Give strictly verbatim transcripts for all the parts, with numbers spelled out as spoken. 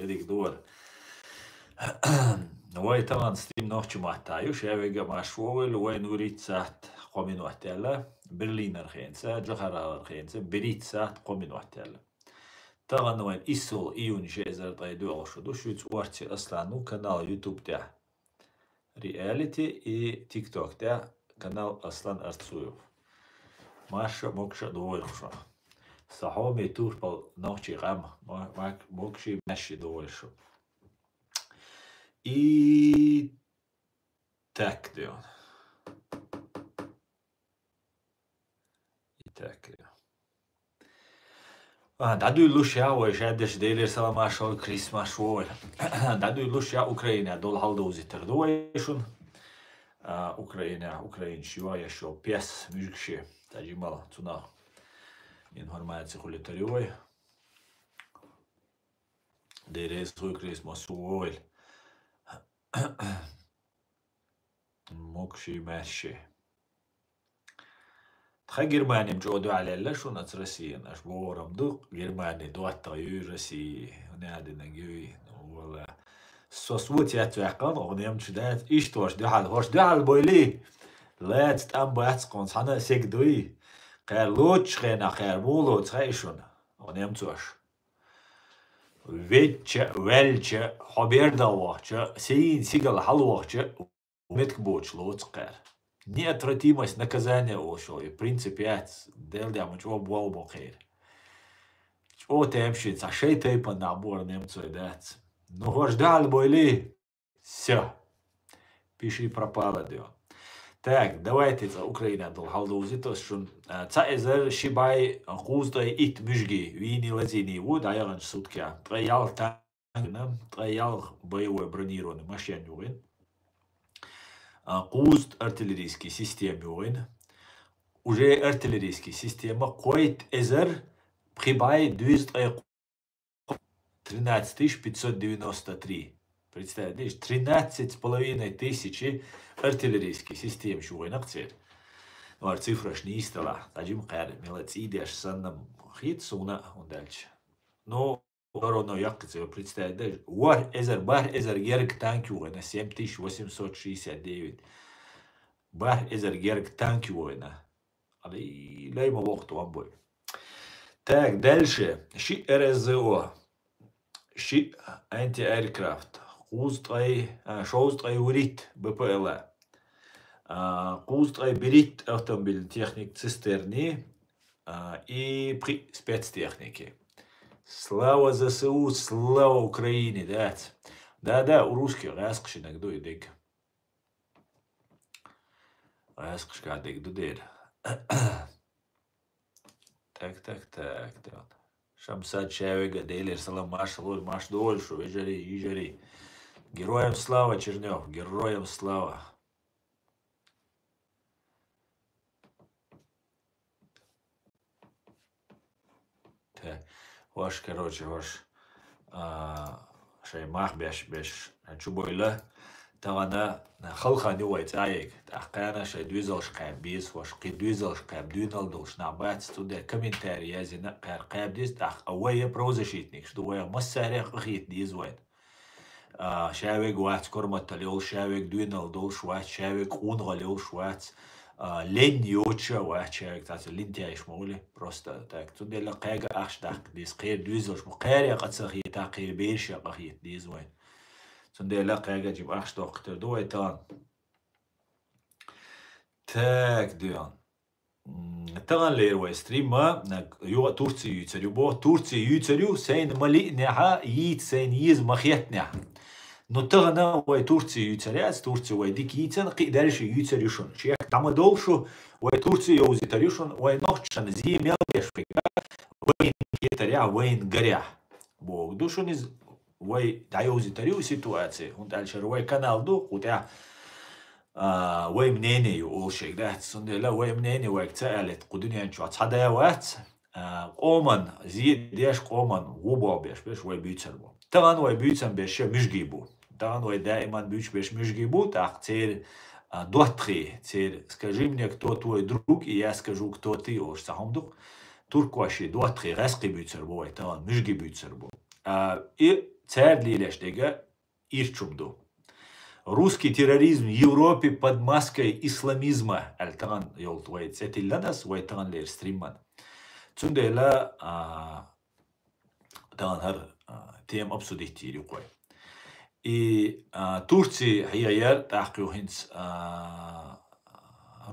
деррига дора. Вай тахана стрим нохчийн маттахь ю, шаверг а марш вогӀийла, вайна вурийтта сахьт кхо минот яьлла, Берлинера хенца, Джохар-ГӀалара хенца, берхӀитта сахьт кхо минот яьлла. Тахана вайн иссалгӀа июнь ши эзар ткъе доьалгӀа шу ду, шуьца орци Аслан ву, канал YouTube тӀехь Реалити и TikTok тӀехь канал Аслан Арцуев. Марша а, могуша а ду вайх шуна. Сан хьоме турпал нохчийн къам, мо-, мак-, могуший, маьрший ду вайх шу. И так, де он. И так, де. А, дӀадуьйлуш я вай, шадерш Делера салам маршалла, Крисмас ву вай. ДӀадуьйлуш я Украинехь долу хьал довзийтар ду вай шуна. А, Украинехь, украинаш йоӀ еш йолу пес, муьжгаши, цхьа жимала цунах информаци хуьлуьйтар ю вай. Дерриг хуьлда Крисмас ву вай. Могуший, маьрший. Тхан Германи чӀогӀа дуьхьал елла шуна аца Россияна, аша бохург ду, Германи доттагӀа юй России, хӀунда аьлла динарг юй, ну, вала. Со сво цец ваьккхина, оха немцаш дац, иштта хӀорш дуьхьал, хӀорш дуьхьал бойли, лаьца тӀам бац кхунца, хьана а сега дуй, кхара лоцучу хенахь, кхара муха лоцу хаьий шуна, оха немцош. Ведча, ваьлча, хьо бердагӀа вахча, сийна сигала хьалавахча, меттиг боцуш лоцу кхара. Неотвратимость наказания олуш йолу и принцип яц, Делан дуьхьа, ма чӀогӀа болх бо кхера. ЧӀогӀа темашийна цхьа шайн тайпана нах бу хӀара немцой дац. Ну, хӀорш дуьхьал бойли, всё. Пиши пропало, де он. Так, давайте цкъа Украинехь долу хьал довзийта ас шуна. А, цхьа эзар ши бӀе кхузткъе итт муьжгий вийний, лазийнний ву дӀаяханчу суткехь. Ткъе ялх танк, ткъе ялх боевой бронированный машен юхийна. А, кхузткъа артиллерийский система юхийна. Уже артиллерийский система кхойтта эзар пхи бӀе дезткъе кхо-, тринадцать тысяч пятьсот девяносто три. Представляете, тринадцать с половиной тысячи артиллерийский системаш юхийна-кх церан. Ну, хӀара цифраш нийса далахь, цхьа жима кхара мела цӀийдеш санна хета суна, хӀунда аьлча. Ну, всё равно яккхий цӀе, представить дажа. ВорхӀ эзар, бархӀ эзар герга танк юхийна, семь тысяч восемьсот шестьдесят девять. БархӀ эзар герга танк юхийна. Али, лай ма воккху ван бой. Так, дальше. Ши РСЗО. Ши антиаэркрафт. Кхузткъе, а, шовзткъе вуьрхӀитта БПЛА. А, кхузткъе берхӀитта автомобильный техника, цистерни. А, и пхи спецтехники. Слава ЗСУ, слава Украине, дац. Да-да, у русских гӀаьскхашка дерг ду и дерг. ГӀаьскхашка дерг ду дера. Так, так, так, так. Шамсад Шавега, Делера салам маршалла, марш догӀийла шу, вежарий, йижарий. Героям слава, Чернёв, героям слава. Те, хӀорш, короче, хӀорш, а, шайн мах беш, беш, а, чу бойла. Тахана халхана ю вай цӀа йийга. ТӀаккха кхана шайн доьзалш кхаба беза хӀорш, кхин доьзалш кхаба дуьйна долуш нах бац, цундела комментарий язйина, кхара кхаба деза, тӀаккха вай я правозащитникаш ду, вай массарех къахета деза вайна. А, шаверг вац корматалла йолуш, шаверг дуьйна долуш вац, шаверг къонахалла йолуш вац, а, лень йоцуш а вац шаверг, цхьацца лентяйш ма хуьлий, просто так. Цундела кхаьга ахча даккха деза, кхеран доьзалш ма, кхарех къа ца хета, кхеран берашех къахета деза вайна. Цундела кхаьга жима ахча доккхуьйтур ду вай тахана. Так, дуьйна. М, таханлера вай стримма, наг, юха Турци юьйцур ю боху. Турци юьйцур ю, сайна ма лиънехьа, йийца сайна еза ма хеттехьа. Ну, тахана вай Турци юьйцур яц, Турци вай дика йийцина, кхин а дальше юьйцур ю шуна. Шек дӀа ма довла шу, вай Турци йовзийтур ю шуна, вай нохчашна зе мел деш вайга, вайна кхетарехь, вайна гарехь. Бохург ду шуна иза, вай дӀайовзийтур ю ситуаци, хӀунда аьлча вай канал ду, кху тӀехь а, вай мнение ю олуш ерг дац. Цундела вай мнение вайга ца алийта, кху дуьнен чохь цхьа да вац, а, къоман зе деш, къоман ву болх беш, беш вай буьйцур бу. Тахана вай буьйцам беш муьжгий бу. Тахана вай даиман буьйцуш беш муьжгий бу, тӀаккха церан, а, доттагӀий, церан «Скажи мне, кто твой друг, и я скажу, кто ты» олуш цхьа хӀума ду-кх. Туркоши доттагӀий, гӀаьскхий буьйцур бу вай тахана, муьжгий буьйцур бу. А, и цара лелаш дега ирчум ду. «Русский терроризм в Европе под маской исламизма», аьлла тагӀан йолт вай цӀе тилланас, вай тагӀан лер стриман. Цундела, а, тагӀан хӀар, а, тема обсудить йир юкъой. И, а, Турци хьегӀаяр тӀаккха юхинца, а,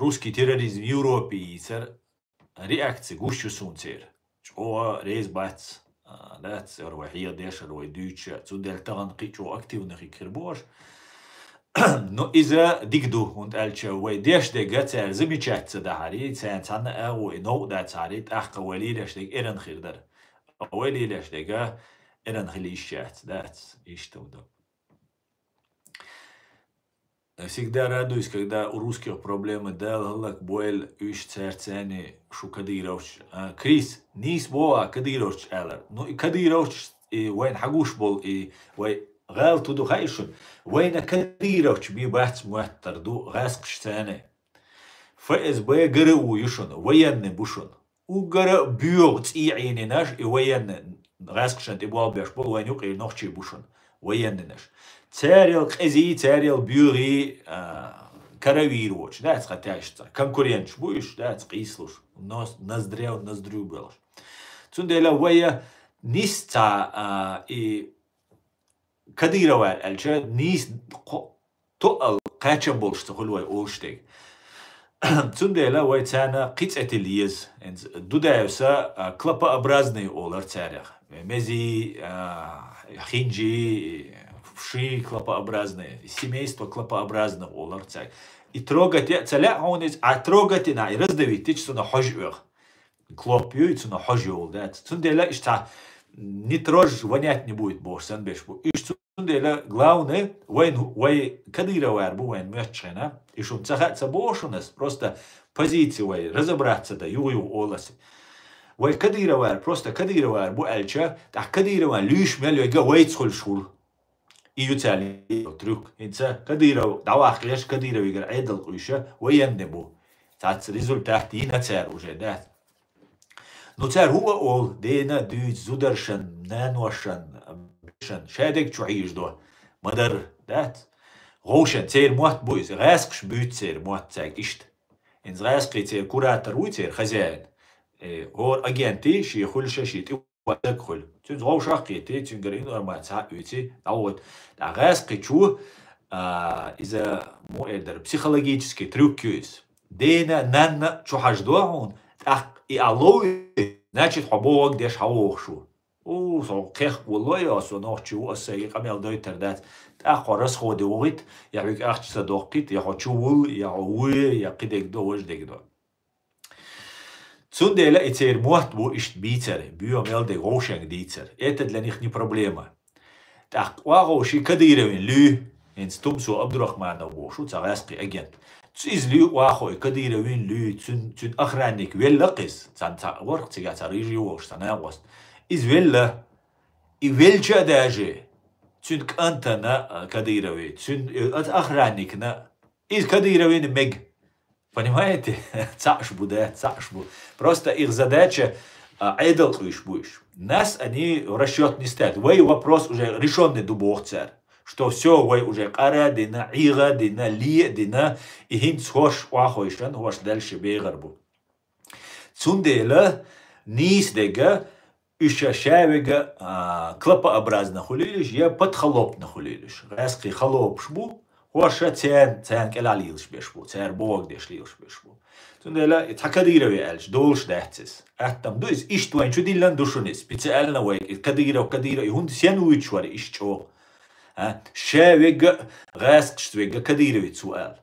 «Русский терроризм в Европе» йийцар, реакция гуш ю суна церан. ЧӀогӀа реза бац, а, дац, ара вай хьеха дешар, вай дуьйцуш, цундела тагӀан кхин чӀогӀа активни хир бу оаш. Ну, иза дика ду, хӀунда аьлча вай деш дега цара замечать ца дахьари, царна цхьанна агӀо и новкъа дацахьари, тӀаккха вай лелаш дега эрна хир дара. Вай лелаш дега эрна хила йиш яц, дац, иштта ду. Всегда радуюсь, когда у русских проблемы, Дала хӀаллак бойла уьш цаьрца цхьаьна шу кадыровцаш. А, Крис, нийса боху кадыровцаш аьлар. Ну, и кадыровцаш, и вайна хьагуш болу, и вай гӀалат ду хаьий шуна. Вайна кадыровцаш бен бац моьттар ду гӀаскхаш цхьаьна. ФСБ, ГРУ ю шуна, военный бу шуна. Уггара боьха цӀий Ӏийнинаш и военный, гӀаскхашна тӀе болх беш болу вайн юкъера нохчий бу шуна, военныйнаш. Царел къезий, царел боьхий, а, каравир воцуш, дац хатаьшца. Конкуренташ бу уьш, дац къийсалуш, но ноздря в ноздрю болуш. Цундела вай нийса ца, а, и Кадыровар аьлча, нийса кхо-, тоъал кхачам болуш ца хуьлу вай олуш дерг. Цундела вай царна кхин цӀе тилла еза. ХӀинца Дудаевса, а, клопообразные олар царех. Мези, а, хинжи, вши клопообразные, семейство клопообразных олар цаьрга. И трогать а ца лаьа хьуна иза, а трогать а и раздавить дича цунах хьожа оьху. Клоп ю, и цунах хьожа йолу дац. Цундела иштта не трожь, вонять не будет бохуш санна беш бу. Иштта цундела главное, вайн, вай Кадыровар бу вайн моьттучу хенахь. И шуна ца хаьа ца боху шуна ас, просто позиция вай, разобраться дан, юха-юха олу ас. Вай Кадыровар, просто Кадыровар бу аьлча, тӀаккха Кадырован луьйш мел йоьга вайца хуьлуш хуьлу. И ю царна трюк. ХӀинца Кадыров дӀаваккхалеш, Кадыровигара Ӏедал къуьйша военный бу. Цаца результат йина цара уже, да? Ну, цара хӀуъа олу, дена дуьйцу зударшан, наношан, бешан, шадерг чу хьийжадо. Ма-дарра, дац? ГӀовшан, церан мотт бу иза, гӀаскхаш буьйцу церан мотт цаьрга иштта. ХӀинца гӀаскхий церан куратор вуй, церан хозяин. Э, хӀора агентий, шен хуьлуша, шен тӀе ван дага хуьлу. Цуьнца вовшах а кхетий, цуьнгара информаци хьа а оьций, дӀавойту. ТӀаккха гӀаскхичо, а, иза, муха эр дара, психологический трюк ю иза. Дена, нанна чу хьажадо хьуна, тӀаккха и а ловве, значит, хьо бохург деш хьавогӀуш ву. У, со кхехка волло я, со нохчи ву, аса сайга къамел дойтар дац. ТӀаккха хьо расходе вогӀийта, я хьоьга ахча ца доккхийта, я хьо чу вуьлла, я хьо вуье, я кхидерг до, важа дерг до. Цундела и церан мотт бу иштта бийцар, боьха мел дерг вовшенга дийцар. Это для них не проблема. ТӀаккха охьаховший Кадыровн луьй, хӀинца Тумсо Абдурахманов бохуш ву, цхьа гӀаьскхий агент. Цу иза луьй охьахой, Кадыровн луьй, цуьнан, цуьнан охранник велла-кх иза, цхьана цхьа ворхӀ цигахь цхьа рыжий волуш цхьа накъост. Иза велла, и велча а даже, цуьнан кӀантана, а, Кадыровн, цуьнан, э, охранникна, иза Кадыровн мега. Понимаете? Цхьаъш бу, да, цхьаъш бу. Просто их задача, а, Ӏедал къуьйш бу уьш. Нас они в расчёт не ставят. Вай вопрос уже решённый ду боху цара. Что всё, вай уже къара а дина, ӀийгӀа а дина, ле а дина, и хӀинца хӀорш охьахойшан, хӀорш дальше бегӀар бу. Цундела нийса дерг, уьш ша вега, а, клопообразно хуьлийла уьш, я подколопно хуьлийла уьш. ГӀаьскхий холопаш бу, хӀорш царна, царна кӀелахь лелаш берш бу, цара бохург деш лелаш берш бу. Цундела и цхьа Кадыровн аьлча, долуш дац иза. Атта ма ду иза, иштта вайн чу диллина ду шуна иза. Специально вай, и Кадыров, Кадыров, и хӀунда сен вуьйцуш вара иштта чӀогӀа? А? Ша вега, гӀаьскхашца вега Кадыровн цо ала.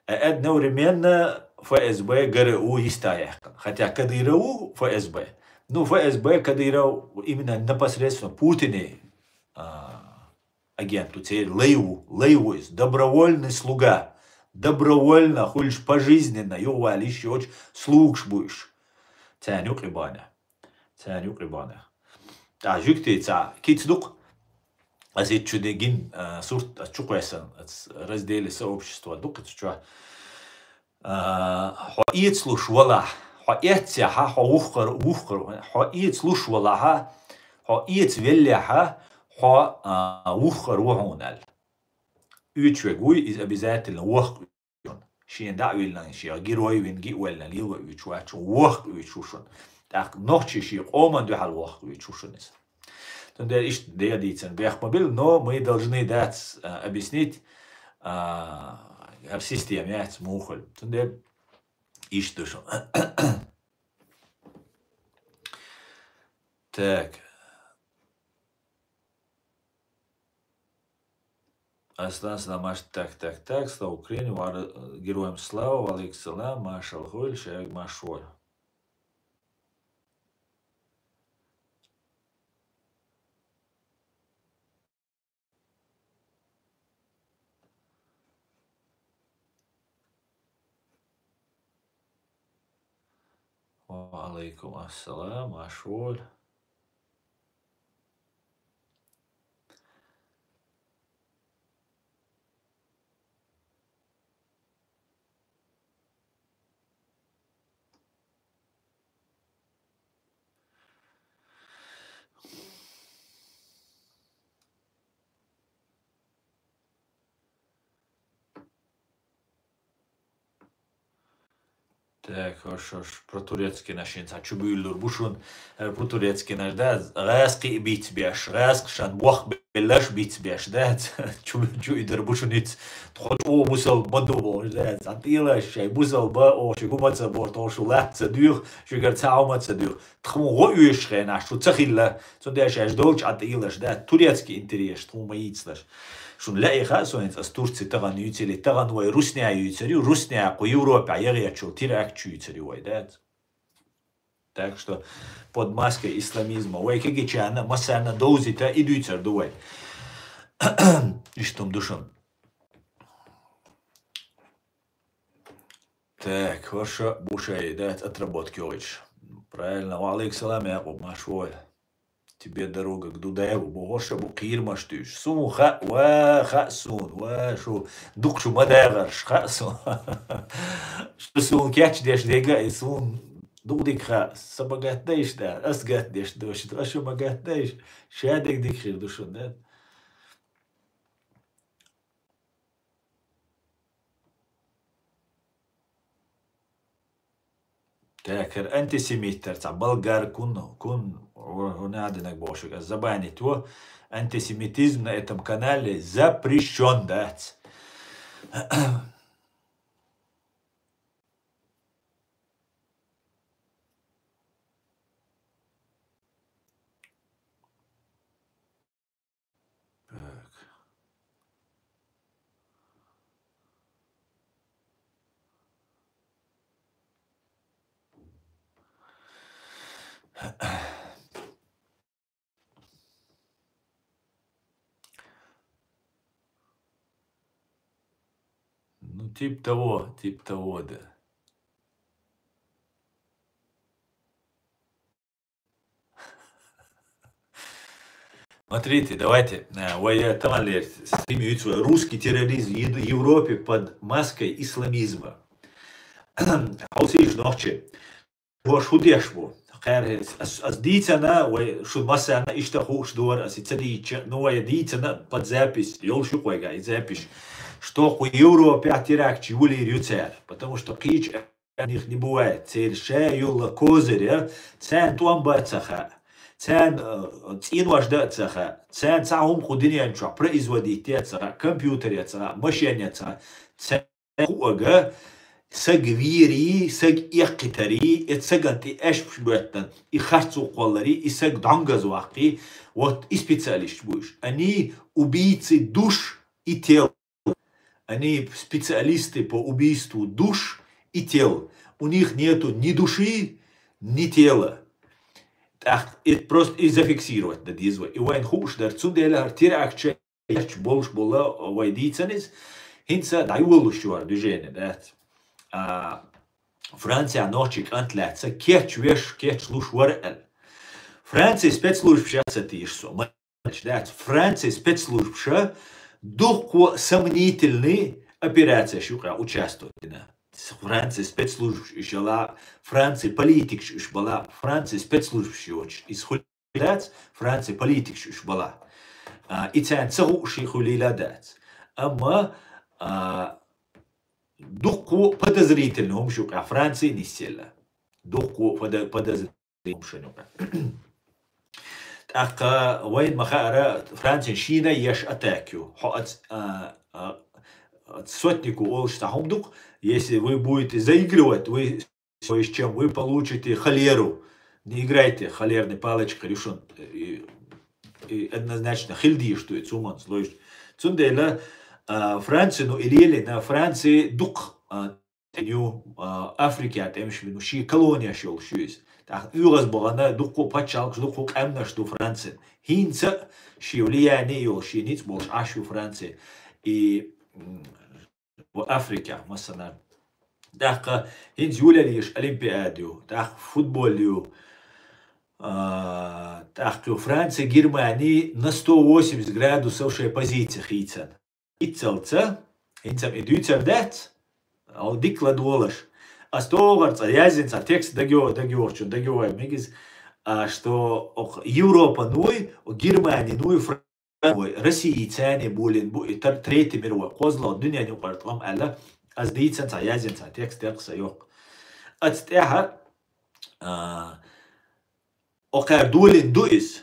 А одновременно ФСБ, ГРУ йиста яьккхина. Хотя Кадыров ву ФСБ. Ну, ФСБ, Кадыров именно непосредственно Путине, а, агент ву, церан лай ву, лай ву иза, добровольный слуга. Добровольно хуьлуш, пожизненно юхавала йиш йоцуш слугаш бу уьш. Царна юкъе бахьана. Царна юкъе бахьана. ТӀаккха жуьгтий цхьа кица ду-кх. Ас итт чу де гин, а, сурт ас чу кхоьссина, ас разделе сообщества ду-кх иза чохь. А, хьо эцалуш валахь, хьо эццехьа, хьо вухкар, вухкар, хьо эцалуш валахьа, хьо эца веллехьа, хьо, а, вуххар ву хьуна аьлла. Уьйчвег вуй, иза обязательно вохк уьйчун. Шен дӀа а виллан, шен герой вин ги а веллан, лилва уьйчу вачу, вохк уьйчу шун. ТӀаккха нохчи шен къоман дуьхьал вохк уьйчу шун иза. Цундела иштта дегӀ дийцан бехк ма билла, но мы должны дать, а, объяснить, а, ар система яц мухаль. Цундела иштта ду шун. Так. Аслан, салам, маш-, так, так, так, слава Украине, вар-, героям слава, ва алейкум салам, машал хуйль, шайг машволь. Ва алейкум ассалам, машволь. Так, хорошо, про турецкий наш инца чу буьйлур бу шун, э, про турецкий наш, да, гӀаскхи биц беш, гӀаскх шан бох беллаш биц беш, да, чу, чу идар бу шун иц, тхо чу мусал ма ду бохуш, да, цхьа тӀелаш шай мусал ба, оху шу гу ма ца бор, тхо шу лац ца дуьйх, шуьгар цхьа хӀума ца дуьйх. Тхуна гӀо оьшуш хенаш шу ца хилла, цундела шаьш долчу Ӏа тӀелаш, да, турецкий интерес тхуна ма йийцалаш. Шуна лаьий хаьа со хӀинца ас Турци тахана юьйцили, тахана вай русня юьйцар ю, русня кху Европехь ягӀечул теракт чу юьйцар ю вай, да. Так что под маской исламизма вай кегичарна массарна довзита и дуьйцар ду вай. Иштта хӀума ду шуна. Так, хорошо, бу шай, да, отработки йолчу. Правильно. Ва алейкум салам, Якъуб, машволь. Тебе дорога к Дудаеву, бу хорошо, бу кхийрамаш туьйш. Сун хаьа, ва, хаьа сун, ва, шу, дукха шу ма дагӀарш, хаьа сун. Шу сун кечдеш дега, и сун дукха дика хаьа, са ма гатдайш, да, ас гатдеш дош, аша ма гатдайш, ша дега дика хир ду шун, да. Так, хӀара антисемит хӀара цхьа болгар кун, кун, хӀу-, хӀу надо наг бошуг, ас забанить во. Антисемитизм на этом канале запрещён, дац. Так. Ну, типа того, типа того, да. Смотрите, давайте, э, вай, э, тамаллер стримируется русский терроризм в Ев-, Европе под маской исламизма. Хьовсийша нохчи. Хьош хӀу деш бу? Кхаьра ас, ас дийцана, вай шу массарна иштта хууш дора, ас и ца дийча, ну, вай дийцана под запись, йолуш ю кхойга и запись. Что кху Европе теракт чу юлийр ю цара, потому что кхийча них не бывает. Церан ша йолла козырь, царна тӀом бан а ца хаьа, царна, э, цӀенош дан а ца хаьа, царна цхьа хӀума кху дуьнен чохь производить де а ца хаьа, компьютере а ца хаьа, машене а ца хаьа, царна кхуъага саг вийрий, саг эккхитарий, и цаган тӀе аьшпаш боьттан, и харц ву кхолларий, и саг дӀонгаза ваккхий, вот и специалисташ бу уьш. Они убийцы душ и тел. Они специалисты по убийству душ и тел. У них нету ни души, ни тела. Так, это просто и зафиксировать дан деза вай. И вайн хууш дар, цундела хӀара теракт чу болуш болу вай дийцан иза. ХӀинца дӀайолуш ю хӀара движение, да. А, Францехь нохчий кӀант лаьцна, кечвеш, кечлуш вара аьлла. Францин спецслужбаша ца тийша со. Дац, Францин спецслужбаша дуккха сомнительный операцеш юкъа участвовать дина. Францин спецслужбаш уьш яла, Францин политикаш уьш бала, Францин спецслужбаш йоцуш. Иза хуьлу дац, Францин политикаш уьш бала. А, и царна ца хууш хуьлийла дац. Амма, а, дуккха подозрительный хӀумаш юкъа Франци нисъелла. Дуккха подо-, подозрительный хӀумаш юкъа. ТӀаккха вайна ма хаара, Францин шийна еш атака ю. Хьо ац-, а, а, ац-, Сотнику олуш цхьа хӀума ду-кх, если вы будете заигрывать, вы, то есть чем, вы получите холеру. Не играйте холерной палочкой, решен. И, и однозначно хила дезаш ду и цу манца лойш. Цундела, а, Франци, ну, или, или на Франци дукха, а, ю, а, Африка тӀемаш вину, ши колонияш йолуш ю иза. ТӀаккха оьгӀаз бахана дуккха пачхьалкхаш, дуккха къаьмнаш ду Францин. ХӀинца а ши влияние йолуш, ши ницкъ болуш Ӏаш ю Франци. И, м, в Африке, масала. ТӀаккха хӀинца юлале йиш Олимпиада ю, тӀаккха футбол ю. А, тӀаккха ю Франци, Германи на сто восемьдесят градусов шайн позици хийцан. Иццалца, хӀинца и дуьйцар дац, ал дикла долаш. Ас тохар цӀа язйина цхьа текст дагайо-, дагайогӀучун дагайогӀий мегиз, а, что ох, Европа нуй, Германи нуй, Франция нуй, Россия царна болийна бу и тар-, третий мировой кхозлагӀа дуьнен юкъара тӀом аьлла, ас дийцина цхьа язйина цхьа текст декъ сан йоккха. Аца тӀехьа, а, окхар долийна ду иза.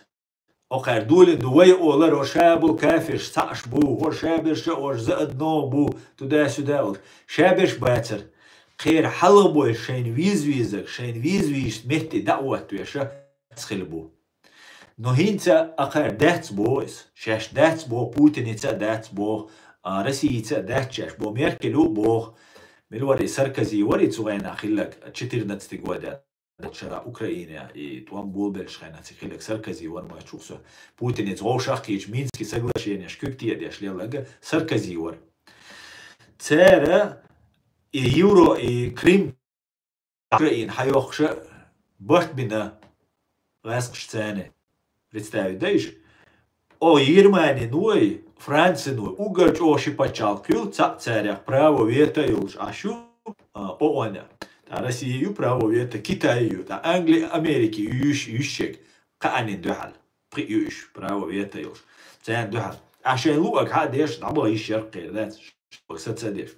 Окхар долийна ду, вай олар, хӀо шабал кафирш цхьаъш бу, хӀо шаберш а хӀорш заодно бу, туда-сюда олуш. Шаберш бацара. Кхера хьалха бой шайна веза-везаг, шайна веза-везачу метте дӀа а хӀоттавеш, хила бу. Но хӀинца акхар дац боху иза. Шаьш дац боху, Путиница а дац боху, а, Россица а дац шаьш боху, Меркелю а боху. Мила вара и Саркози вара и цу гӀайна хиллаг, четырнадцатый года. Шара Украина и тӀом болабеллачу хенахь цига хилларг Саркози вара ма чу со. Путиница вовшах а кхийча Мински соглашенеш куьг теа деш лелларг Саркози вара. Цара и Евро, и Крым, Украина хьайоккхуша барт бина гӀаскхаш царна. Представить даиш? О, Германи нуй, Франци нуй, уггар чӀогӀа ши пачхьалкх ю, цхьаъ царех право вето йолуш Ӏаш ю, а, ООН. ТӀа Россия ю право вето, Китай ю, тӀа Англи, Америки ю, юш, юшшег, кхаанин дуьхьал. Пхи ю уьш право вето йолуш. Царна дуьхьал. Ахьа шайн луъаг хьа а деш, дӀабаха йиш яра кхера, дац? Саца а деш.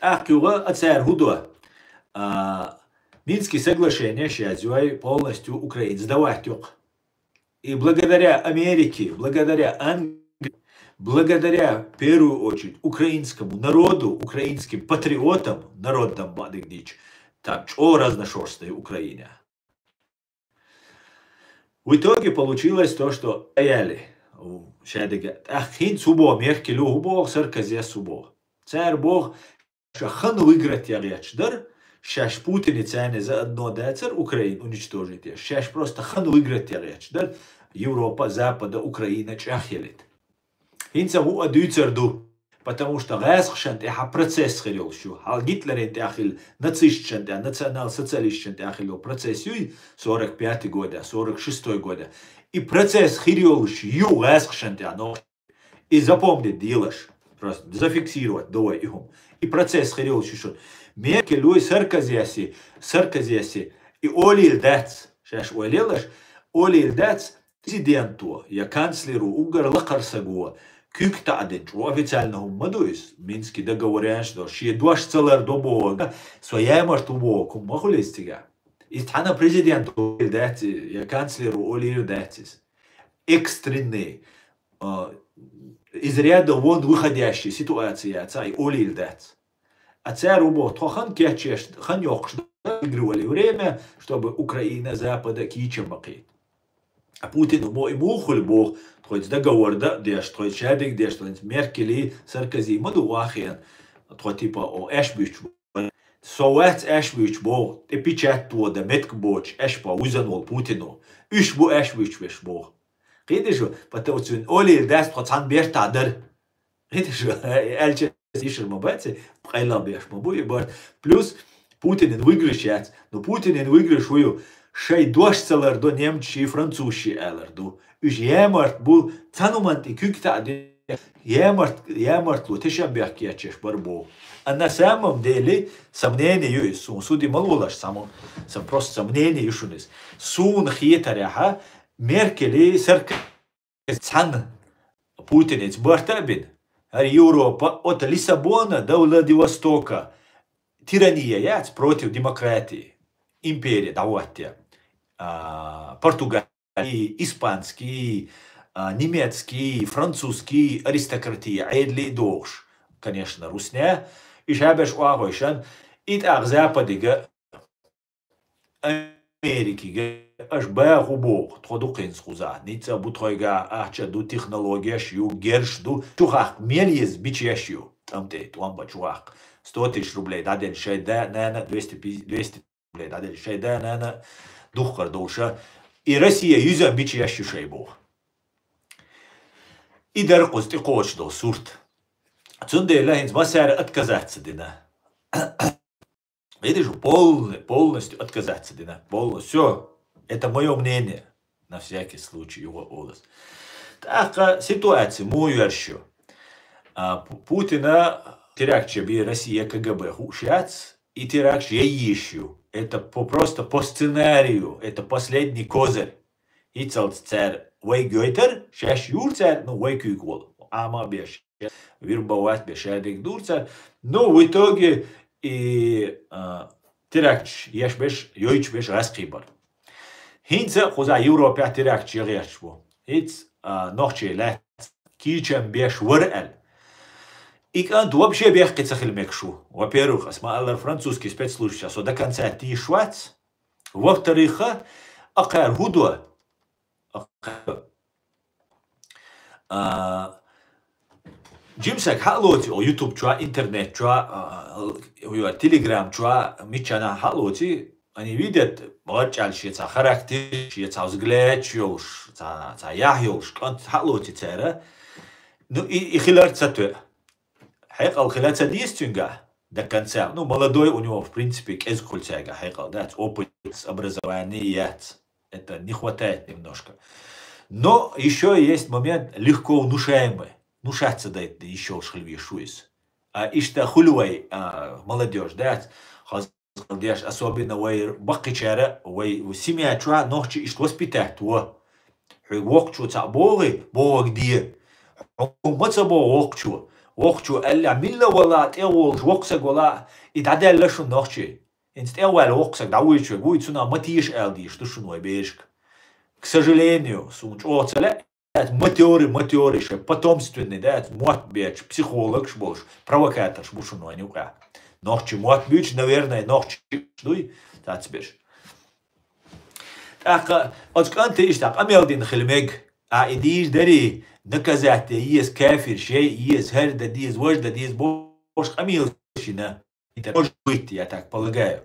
ТӀаккха юха а цара хӀу до? А, Мински соглашенеш язйой полностью Украина сдавать йоккху. И благодаря Америке, благодаря Англии, благодаря, в первую очередь, украинскому народу, украинским патриотам, народам бадыгдич, там чо разношерстная Украина. В итоге получилось то, что аяли шадига. ТӀаккха хӀинца хӀу боху, Меркель хӀу боху, Саркозис хӀу боху. Цара боху, ша хан выиграть ян гӀерташ дара, шаьш Путине царна заодно дацара Украина уничтожить еш. Шаьш просто хан выиграть ян гӀерташ дара, Европа, Запада, Украина чӀагӀъялийта. ХӀинца хӀу а дуьйцур ду, потому что гӀаскхашна тӀехьа процесс хир йолуш ю. Хьал Гитлеран тӀехь хилла, нацисташна тӀехь, национал-социалисташна тӀехь хилла йолу процесс юй, сорок пятый года, сорок шестой года. И процесс хир йолуш ю гӀаскхашна тӀехь, но и запомнить делаш, просто зафиксировать до вай и хӀума. И процесс хир йолуш ю шуна. Меркель вуй Саркозиси, Саркозиси, и олийла дац, шаьш ойла елаш, олийла дац, президенто я канцлеро, уггар лакхара саго, куьг таӀдина, чӀогӀа официально хӀума ма ду иза, Мински договоренаш до, шен дош ца лардо бохург, со ямарт ву бохург хӀума ма хуьлу иза цигахь. Иза тхьана президенто олийла дац, я канцлеро олийла дац иза. Экстренный, а, из ряда вон выходящий ситуация яц, и олийла дац. А цара хӀу боху, тхо хан кечъеш, хан йоккхуш дан, выигрывали время, чтобы Украина Запада кийча ма кхета. А Путин хӀу боху, и муха хуьлу боху, тхоьца договор дан а деш, тхоьца шадерг деш, тхоьца Меркели, Саркози ма ду вахиан, тхо типа, о, аьш буьттуш бу. Со вац аьш буьттуш боху, тӀе печать тодан меттиг боцуш аьш бан вуьзан волу Путино. Уьш бу аьш буьттуш берш боху. Кхеташ ду, потому что цуьнан олийла дац тхо цхьана бертахь дара. Кхеташ ду, аьлча йишар ма бац, къайла беш ма бу и барт. Плюс Путинан выигрыш яц. Ну, Путинан выигрыш хӀу ю, шайн дош ца лардо немцаши, французаши алар ду. Уьш ямарт бу, цхьана хӀуманна тӀе куьг таӀдина, ямарт, ямартло тешам бехке кечъеш бара боху. А на самом деле, сомнение ю иза суна, суди ма лолаш, сам-, сам-, просто сомнение ю шуна иза. Суна хетарехьа, Меркели Сарк-, цхьана Путинец барта а бина, хӀара Европа от Лиссабона до Владивостока тирания яц против демократии. Империя дӀаваття. А, Португалия, испанский, а, немецкий, французский аристократия, Ӏедали дохуш, конечно, русня, и шабеш оагӀойшан, и тӀаккха Западига, Америкига, аш баху боху, тхо дукхинца кхуза, ницца бу тхойга, ахча ду, технологияш ю, герш ду, чухахка мел еза бичеш ю, тӀам тӀе, тӀом ба чухахка. Сто тысяч рублей дӀаделла шай да, нана, двести, двести рублей дӀаделла шай да, нана, духкар долуша. И Россия юзан бичеш ю шай боху. И дара кхуза тӀекхочуш долу сурт. Цундела хӀинца массара отказаться дина. Видишь, полный, полностью отказаться дина. Полностью. Всё. Это моё мнение. На всякий случай, юха олас. ТӀаккха ситуация муха йоьрш ю? А, Пу-, Путина терактча бе Россия К Г Б хууш яц, и терактча яйиш ю. Это по-, просто по сценарию. Это последний козырь. ХӀинцалц цара вай гойтар, шаьш юр цара, ну, вай куьйга волу. Ӏама а беш, вербовать беш, шадерг дур цара. Ну, в итоге и, а, терактш еш беш, йойтуш беш гӀаскхий бар. ХӀинца кхуза Европехь терактш яхьеш бу. ХӀинца, а, нохчий лаьцна кийчам беш вара аьлла. И кӀант вообще бехке ца хила мегаш ву. Во-первых, ас ма-аллара, французский спецслужбаша со до конца тийш вац. Во-вторых, акхар хӀу до? Акхар. А, жимсаг хьалоци о YouTube чуа, интернет чуа, а, а, Telegram чуа, миччана хьалоци, они видят, гӀарчӀал шеца характер, шеца взгляд йолуш, ца, ца яхь йолуш, кӀант хьалоци цара. Ну, и, и хилар ца тоьа. Хьекъал хила ца деза цуьнга до конца. Ну, молодой у него, в принципе, кӀезиг хуьлу цаьрга хьекъал, дац, опыт, образование яц. Это не хватает немножко. Но ещё есть момент легко внушаемый. Ну, шаьц ца дайта йиш йолуш хила везаш ву иза. А иштта хуьлу вай, а, молодёжь, дац, хаза деш, особенно вай баккхийчара, вай семья чохь нохчий иштта воспитать во. Хьоьга воккхачо цхьаъ бохий, бохург де. Хьо ма ца боху воккхачо. Воккхачо аьлла, милла вала, тӀе а волуш, воккха саг вала, и дӀадаьлла шуна нохчий. ХӀинца тӀе а ваьлла воккха саг дӀавуьйчу верг вуй, цунах ма теша аьлла дийш ду шуна вай берашка. К сожалению, суна чӀогӀа ца лаьа, дац, матёры, матёры, шайн потомственный, дац, мотт бечу, психологаш болуш, провокаторш бу шуна вайн юкъахь. Нохчий мотт буьйцу, наверное, нохчий дуй, цацбеш. ТӀаккха оцу кӀанте иштта къамел дина хила мега, а и дийш дарий, наказать де еза, кафирш яй еза, хӀара дан деза, важа дан деза, бохуш къамел шина. Может быть, я так полагаю.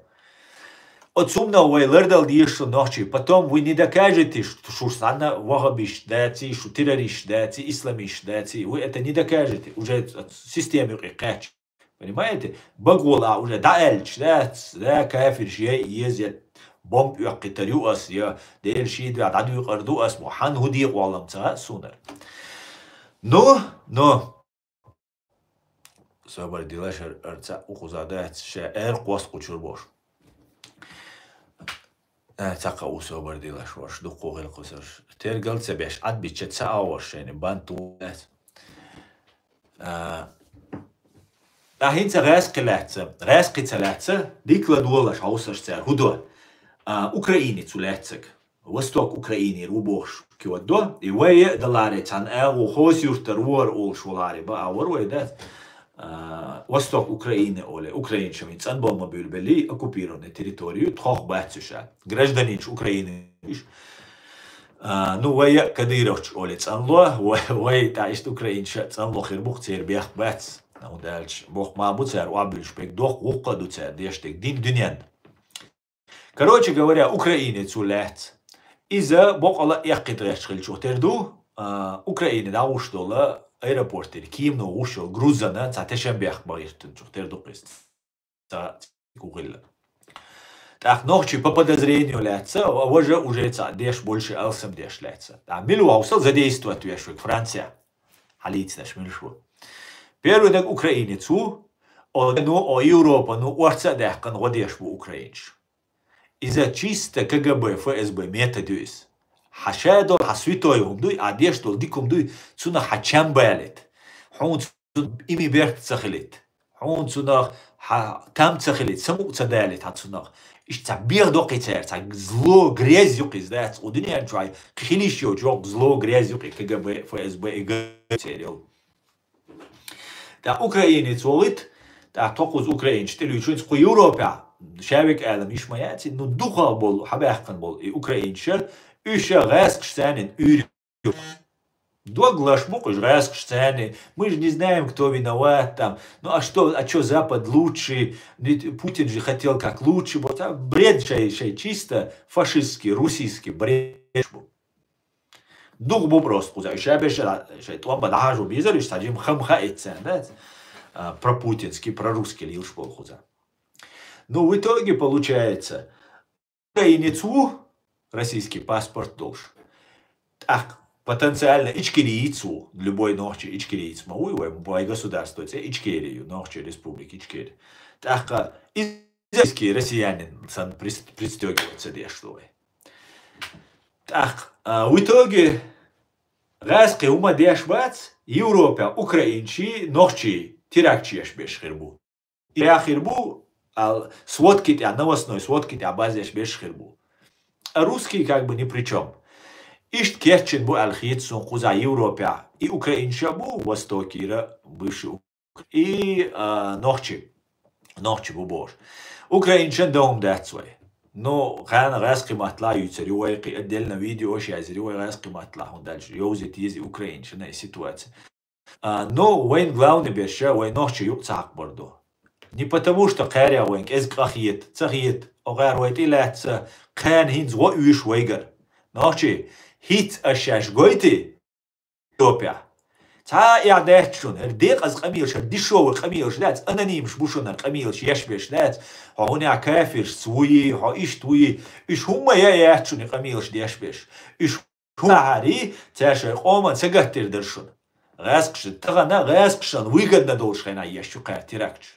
Оцу хӀуманах вай лардала дезаш шу нохчий. Потом вы не докажете, что шу санна вахабиш даций, шу террорист даций, исламист даций. Вы это не докажете. Уже система юкъе кхаьчча. Понимаете? Багвола а уже дӀааьлча, да, да, кафирш я, еза, я бомб оьккхитар ю ас, я Дела шийдвехь дӀадуьйкъар ду ас, мо хьан хӀу декъалам ца хаьа сунара. Ну, ну. Собар дилаш ар-, арца укхуза дац, ша эр кхост кхучур бош. Э, цхьа кхаъ ву собар дилаш ваш, дуккхо хила кхусарш. Тергал ца беш, Ӏад бича ца а ваш шайна, бан ту дац. А, а хӀинца гӀаьскхи лаьцца, гӀаьскхи ца лаьцца, дикла долаш хьовсаш цара, хӀу до? А, Украине цу лаьццаг. Восток Украинера ву бохуш киоддо, и вай а даларе цхьана агӀо хос юртара вора олуш воларе, ба а вара вай дац. А, Восток Украины оле, Украинча вин цӀанбал ма буьйлу белли, оккупированная территория, тхох бац уьш а. Гражданинча Украины уьш. А, ну, вай а Кадыровча оле цӀанло, вай, вай тӀа иштта Украинча цӀанло хир бу-кх, церан бехк бац. Ну, дальше. Боху ма бу цара, ва буьлуш бег доху, вуккха а ду цара, деш дег дин дуьнен. Короче говоря, украинец ву лаьцна. Иза бокъала эккхийта гӀерташ хилчух тера ду, а, Украине дӀагӀуш долу аэропортера киймано гӀуш йолу грузана цхьа тешан бехк бахӀиртанчух тера ду-кх иза. Цхьа цига хилла. ТӀаккха нохчий по подозрению лаьцна, а важа уже цхьа деш больше алсам деш лаьцна. ТӀаккха мила ву хьовсал задействовать веш верг Франция? Хьалийцинарш муьлш ву? Первый дерг украинец ву, о, ну, о, Европа, ну, орца а даьккхина гӀо деш бу украинцаш. Иза чисто К Г Б, Ф С Б метод ю иза. Хьан ша долу, хьан святой хӀума дуй, а деш долу дика хӀума дуй, цунах хьан чам балийта. Хьуна цунах иман беркат ца хилийта. Хьуна цунах хьан там ца хилийта, самукъа ца далийта хьан цунах. Иштта цхьа беха доккхий церан, цхьа зло, грязь юкъа иза дац. Кху дуьнен чохь хилийш йоцу чохь зло, грязь юкъа КГБ, ФСБ, ИГ церан йолу. ТӀаккха украинец вогӀийта, тӀаккха тхо кхуза украинчу тӀе луьйчуьнца кху Европехь, ша вега алам йиш ма яц, ну, дукхах болу, хьабаьккхина болу и украинчаша, уьш ша гӀаьскхаш царнин уьйр ю. Дог лаш бу кхуьш гӀаьскхаш царнин, мы же не знаем, кто виноват там, ну, а что, а чё Запад лучше, ведь Путин же хотел как лучше, вот, а, бред шай, шай чисто фашистский, русийский бред бу. Дух бу просто кхуза. Уьш ша беш шайн тӀом бан дӀахьажо безар, уьш цхьа жима хам хаийта царна, да? А, пропутинский, прорусский лелаш болу кхуза. Ну, в итоге получается, украинец ву, российский паспорт долуш. ТӀаккха потенциально ичкериец ву, любой нохчи ичкериец ма вуй, вай, вай государство цӀе Ичкери ю, Нохчий республика Ичкери. ТӀаккха израильский россиянин санна прис-, пристёгиваться деш ду вай. ТӀаккха, а, в итоге гӀаьскхи хӀума деш бац, Европехь украинчий, нохчий теракташ еш беш хир бу. И хир бу, ал, сводки тӀехь, новостной сводки тӀехь базеш беш хир бу. А русский как бы ни при чём. Иштта кечйина бу аьлла хета суна кхузахь Европехь. И украинча бу, Востокера, бывший и, а, нохчи. Нохчи бу бохуш. Украинчан дан хӀума дац вай. Ну, кхана гӀаьскхи маттахь юьйцур ю вай, кхин отдельно видеош язйир ю вай гӀаьскхи маттахь, хӀунда аьлча йовзийта еза и украинчан и ситуация. А, ну, вайн главный беш, вай нохчи юкъа ца хьакхабар ду. Не потому, что кхарех вайн кӀезиг къа хета, ца хета, оха кхара вай тӀе лаьцна, кхана хӀинца гӀо оьшу вайгара. Нохчи, хӀинца аш шаьш гойтий, топехь. Цхьа а эхь дац шуна, хӀара декъаза къамелаш, хӀара дешевый къамелаш дац, анонимаш бу шуна хӀара къамелаш еш беш дац. Хьо хӀунда кафиршца вуй, хьо иштта вуй, уьш хӀумма а яц шуна и къамелаш деш беш. Уьш хӀун хьарий, цара шайн къоман сагатдер дара шуна. ГӀаьскхашна тахана, гӀаьскхашна выгодно долуш хенахь еш ю кхара теракташ.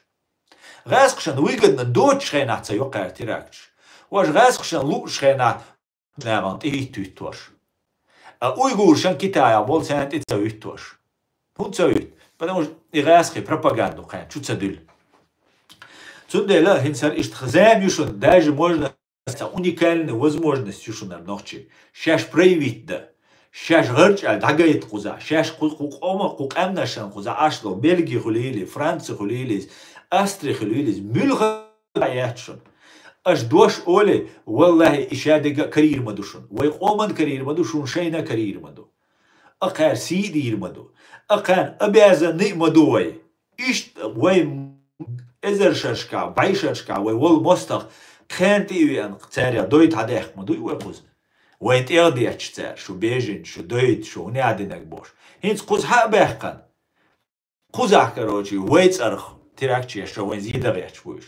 ГӀаьскхашна выгодно доцуш хенахь ца йо кхара теракташ. Важа гӀаьскхашна лууш хенахь нагӀана тӀе хӀиттуьйтуш. А уйгуршан Китаях болу царна тӀе ца хӀуьттуш. ХӀунда ца хӀуьтту? Потому что и гӀаьскхи пропаганду кхаьна чу ца дуьллу. Цундела хӀинца хӀара иштта зама ю шуна, даже можно, цхьа уникальная возможность ю шуна хӀара нохчий. Шаьш проявить дан. Шаьш гӀарчӀ аьлла дӀагайта кхузахь. Шаьш кху, кху къома, кху къаьмнашан кхузахь Ӏаш долу Бельги хуьлийла, Франци хуьлийла, Австри хуьлийла, муьлха яц шуна. Аша дош олий, валлахӀи, и шадерг а карийр ма ду шуна. Вай къоман карийр ма ду, шуна шайна карийр ма ду. Акхара сий а дийр ма ду. Акхарна обязанный а ма ду вай. Иштта вай эзар шаршкахь, бӀе шаршкахь вай волу мостагӀа кхаьна тӀе а веана, царех дойта хьадаьккха ма дуй вай кхуза. Вайн тӀегӀа детташ цара, шу бежанаш, шу дойта, шу хӀун яа динарг бохуш. ХӀинца кхуза хьа а баьккхина. Кхузахь, короче, вай цӀарах теракташ еш, вайн зеда гӀерташ бу уьш.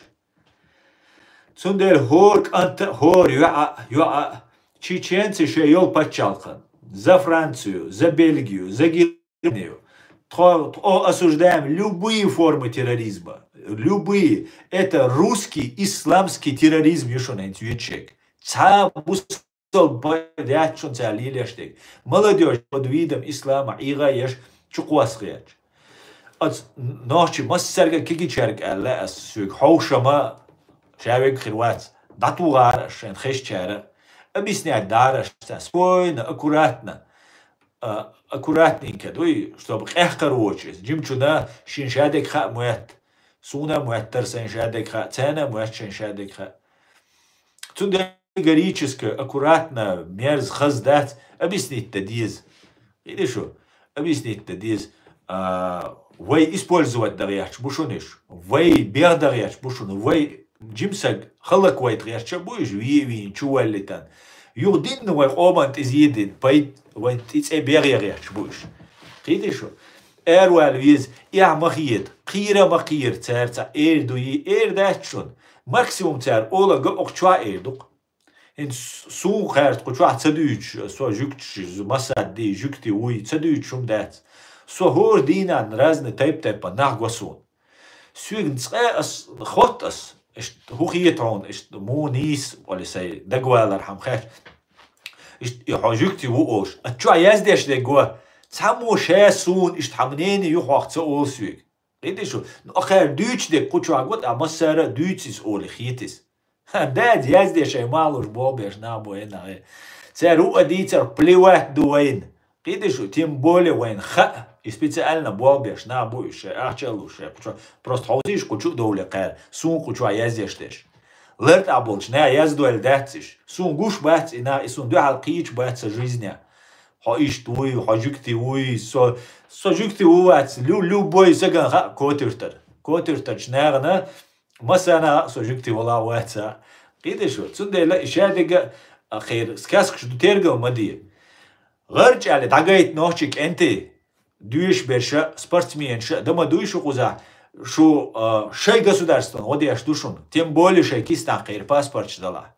Цундела хӀора кӀанта а, хӀора йоӀа а, йоӀа а, чеченцы шайн йолу пачхьалкхан, за Францию, за Бельгию, за Германию. Тхо, тхо осуждаем любые формы терроризма. Любые. Это русский исламский терроризм ю шуна хӀинца вуьйцуш ерг. Цхьа бус Цо пайда яц шуна цара лелош дерг. Молодёжь под видом ислама ӀийгӀа еш чукхоссагӀерча. Оцу нохчий массаьрга а кегийчаьрга аьлла ас соьга: хьовшама, ша вега хир вац, дӀатухара аш шайна хезачара, объяснять дара аш царна спокойно, аккуратно, а, аккуратненько дуй, чтобы къехкар воцуш иза. Жимачунна шен шадерг хаа моьтту, суна а моьттара сайн шадерг хаа, царна а моьтту шайн шадерг хаа. Цундела категорически, аккуратно, мерза, хаза дац, объяснить дан деза. Хиъна шу? Объяснить дан деза. А, вай использовать дан гӀерташ бу шуна уьш. Вай беха дан гӀерташ бу шуна. Вай жимсаг хӀаллаквайта гӀерташ а бу уьш, ве а вийна, чу валлийтан. Юха динна вай къоман тӀе зе дина, пайда вайн тӀе цӀе бегӀе гӀерташ бу уьш. Кхийтий шу? Аравала веза, эхь ма хета, кхера ма кхера, цара цхьа эр дуй, эр дац шуна. Максимум цара олага окху чохь эр ду-кх. ХӀинца суна хаьрта кху чохь ца дуьйцуш, со жуьгташ, Масад ди, жуьгти вуй, ца дуьйцуш хӀума дац. Со хӀора дийнахь разный тайп-тайпана нах го суна. Соьга цкъа ас, хотта ас, иштта хӀун хета хьуна, иштта муха нийса, олий сайн дагавалархьама хаьттича. иштта и хьо жуьгти ву олуш. А чохь яздеш дерг го, цхьаммо ша суна иштта хьан мнение ю хьох ца олу соьга. Кхийтий шу? Ну, акхара дуьйцуш дерг кху чохь го, ткъа массара а дуьйцу иза олий хета иза. Ха, дадза яздеш шайн малуш болх беш нах бу, э, нах, э. Цара хӀуъа дийцар плевать ду вайна. Кхийтий шу? Тем более вайна хаьа, и специально болх беш нах бу уьш, шайн ахча а луш, шайн кху чу-, просто хьовсийша кху чу а довле кхара, суна кху чохь яздеш дерш. Лар тӀехь болчу наха яздойла дац уьш. Суна гуш бац и нах, и суна дуьхьал кхийча бац сан жизнь. Хьо иштта вуй, хьо жуьгти вуй, со, со жуьгти ву вац, лю-, любой сагана хаьа котуьртар. Котуьртарчу нахана массарна а со жуьгти вала вац а. Кхийтий шу? Цундела и шадерг а кхера сказкаш ду, тергал ма де. ГӀарчӀ аьлла дӀагайта нохчий кӀентий, доьшуш берш а, спортсменаш а, дан ма дуй шу кхузахь, шу, а, шайн государстван гӀо деш ду шуна, тем более шайн киснахь кхера паспорташ далахь.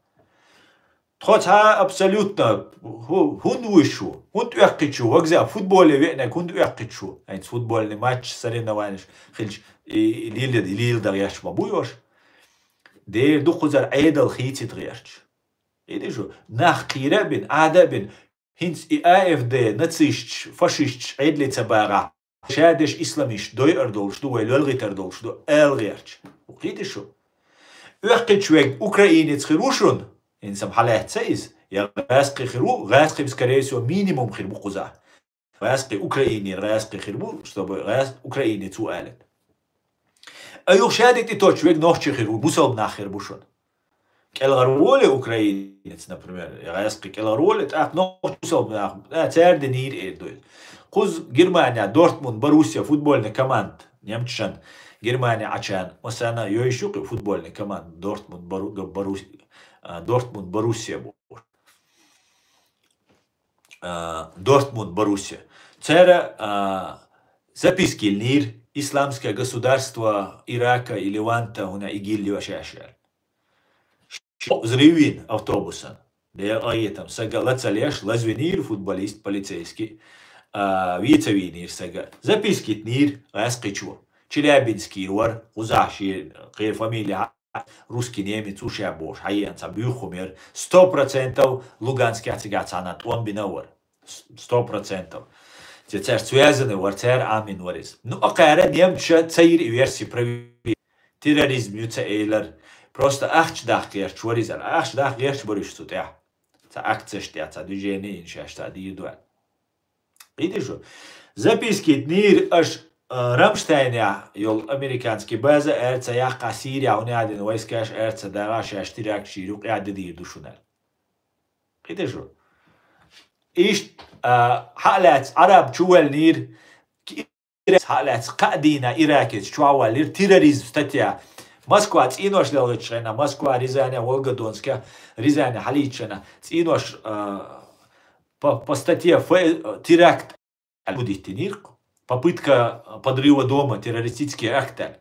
Тхо цхьа абсолютно хӀу-, хӀунда вуьйш ву? ХӀунда оьккхуьйтуш ву? Вокза футболе веанарг хӀунда оьккхуьйтуш ву? Хьайна футбольный матч, соревнованеш хилча, и, и лийла, и лийла дан гӀерташ ма бу уьш. Дера ду кхузара Ӏедал хийцийта гӀерташ. Кхийтий шу? Нах кхийра а бина, Ӏада а бина, хӀинца и А Ф Д, нацисташ, фашисташ Ӏедале ца багӀахь, шадерш исламисташ дойур долуш ду, вай лоьлгӀийтур долуш ду, ала гӀерташ. Кхийтий шу? Оьккхуьйтуш верг украинец хир ву шуна? ХӀинца-м хьалаьцна иза. Я гӀазкхи хир ву, гӀазкхи, скорее всего, минимум хир бу кхузахь. ГӀазкхи, Украинера гӀазкхи хир бу, чтобы гӀаз-, украинец ву алийта. А юха шадерг тӀетоттуш верг нохчи хир ву, бусалба нах хир бу шуна. КӀелхьарволий украинец, например, я гӀазкхи кӀелхьарволий, тӀаккха нохчи бусалба нах, а, цара динийра эр ду иза. Кхуза Германия, Дортмунд, Боруссия, футбольный команда, немцашан, Германия Ӏачарна, массарна а йойуш ю кху футбольный команда, Дортмунд, Бору-, Борус-, а, Дортмунд, Боруссия бу. А, Дортмунд, Боруссия. Цара, а, записки йиллинера, Исламское государство Ирака и Леванта, хӀуна ИГИЛ ю шаьш аьлла. Шо взрыв йина автобусан. Дера къахетам, сага ла ца леш, лазвинийра футболист, полицейский, а, вен ца вийнийра сага. Записки йитинера гӀазкхичо. Челябинскера вара, кхузахь шен кхера фамилия, русский немец ву ша бохуш, хьаеана цхьа буьйху хӀума яра. Сто процентов Луганскехь цигахь цхьанна тӀом бина а вара. С-, сто процентов. Те цара связанный вара, цара Ӏамийна вара иза. Ну, а кхара немцаша ца йира и верси проверить. Терроризм ю ца элира. Просто ахча дахка гӀерташ вара иза. Ахча дахка гӀерташ бара уьш цу тӀехь. Цхьа акцеш тӀехь, цхьа движение йина шаьш цхьа дийр ду аьлла. Кхийтий шу? Записки йитинера аша, а, Рамштайнехь йолу американский база аьрца яккхахь, Сирия хӀуна яьдина войскаш аьрца дагӀахь, шаьш теракташ йийр ю, къаьхьа де дийр ду шуна аьлла. Кхийтий шу? Иштта, а, хьа а лаьцна Ӏараб чу ваьллера, ки-, хьа а лаьцна кхаа дийнахь иракец чохь валлера терроризм статья. Москва цӀенош лелхиччахьана, Москва, Рязане, Волгодонске, Рязане хьалийччана, цӀенош, а, по, по статье ф-, теракт аьлла хӀу диттинера-кх. Попытка подрыва дома, террористический акт аьлла.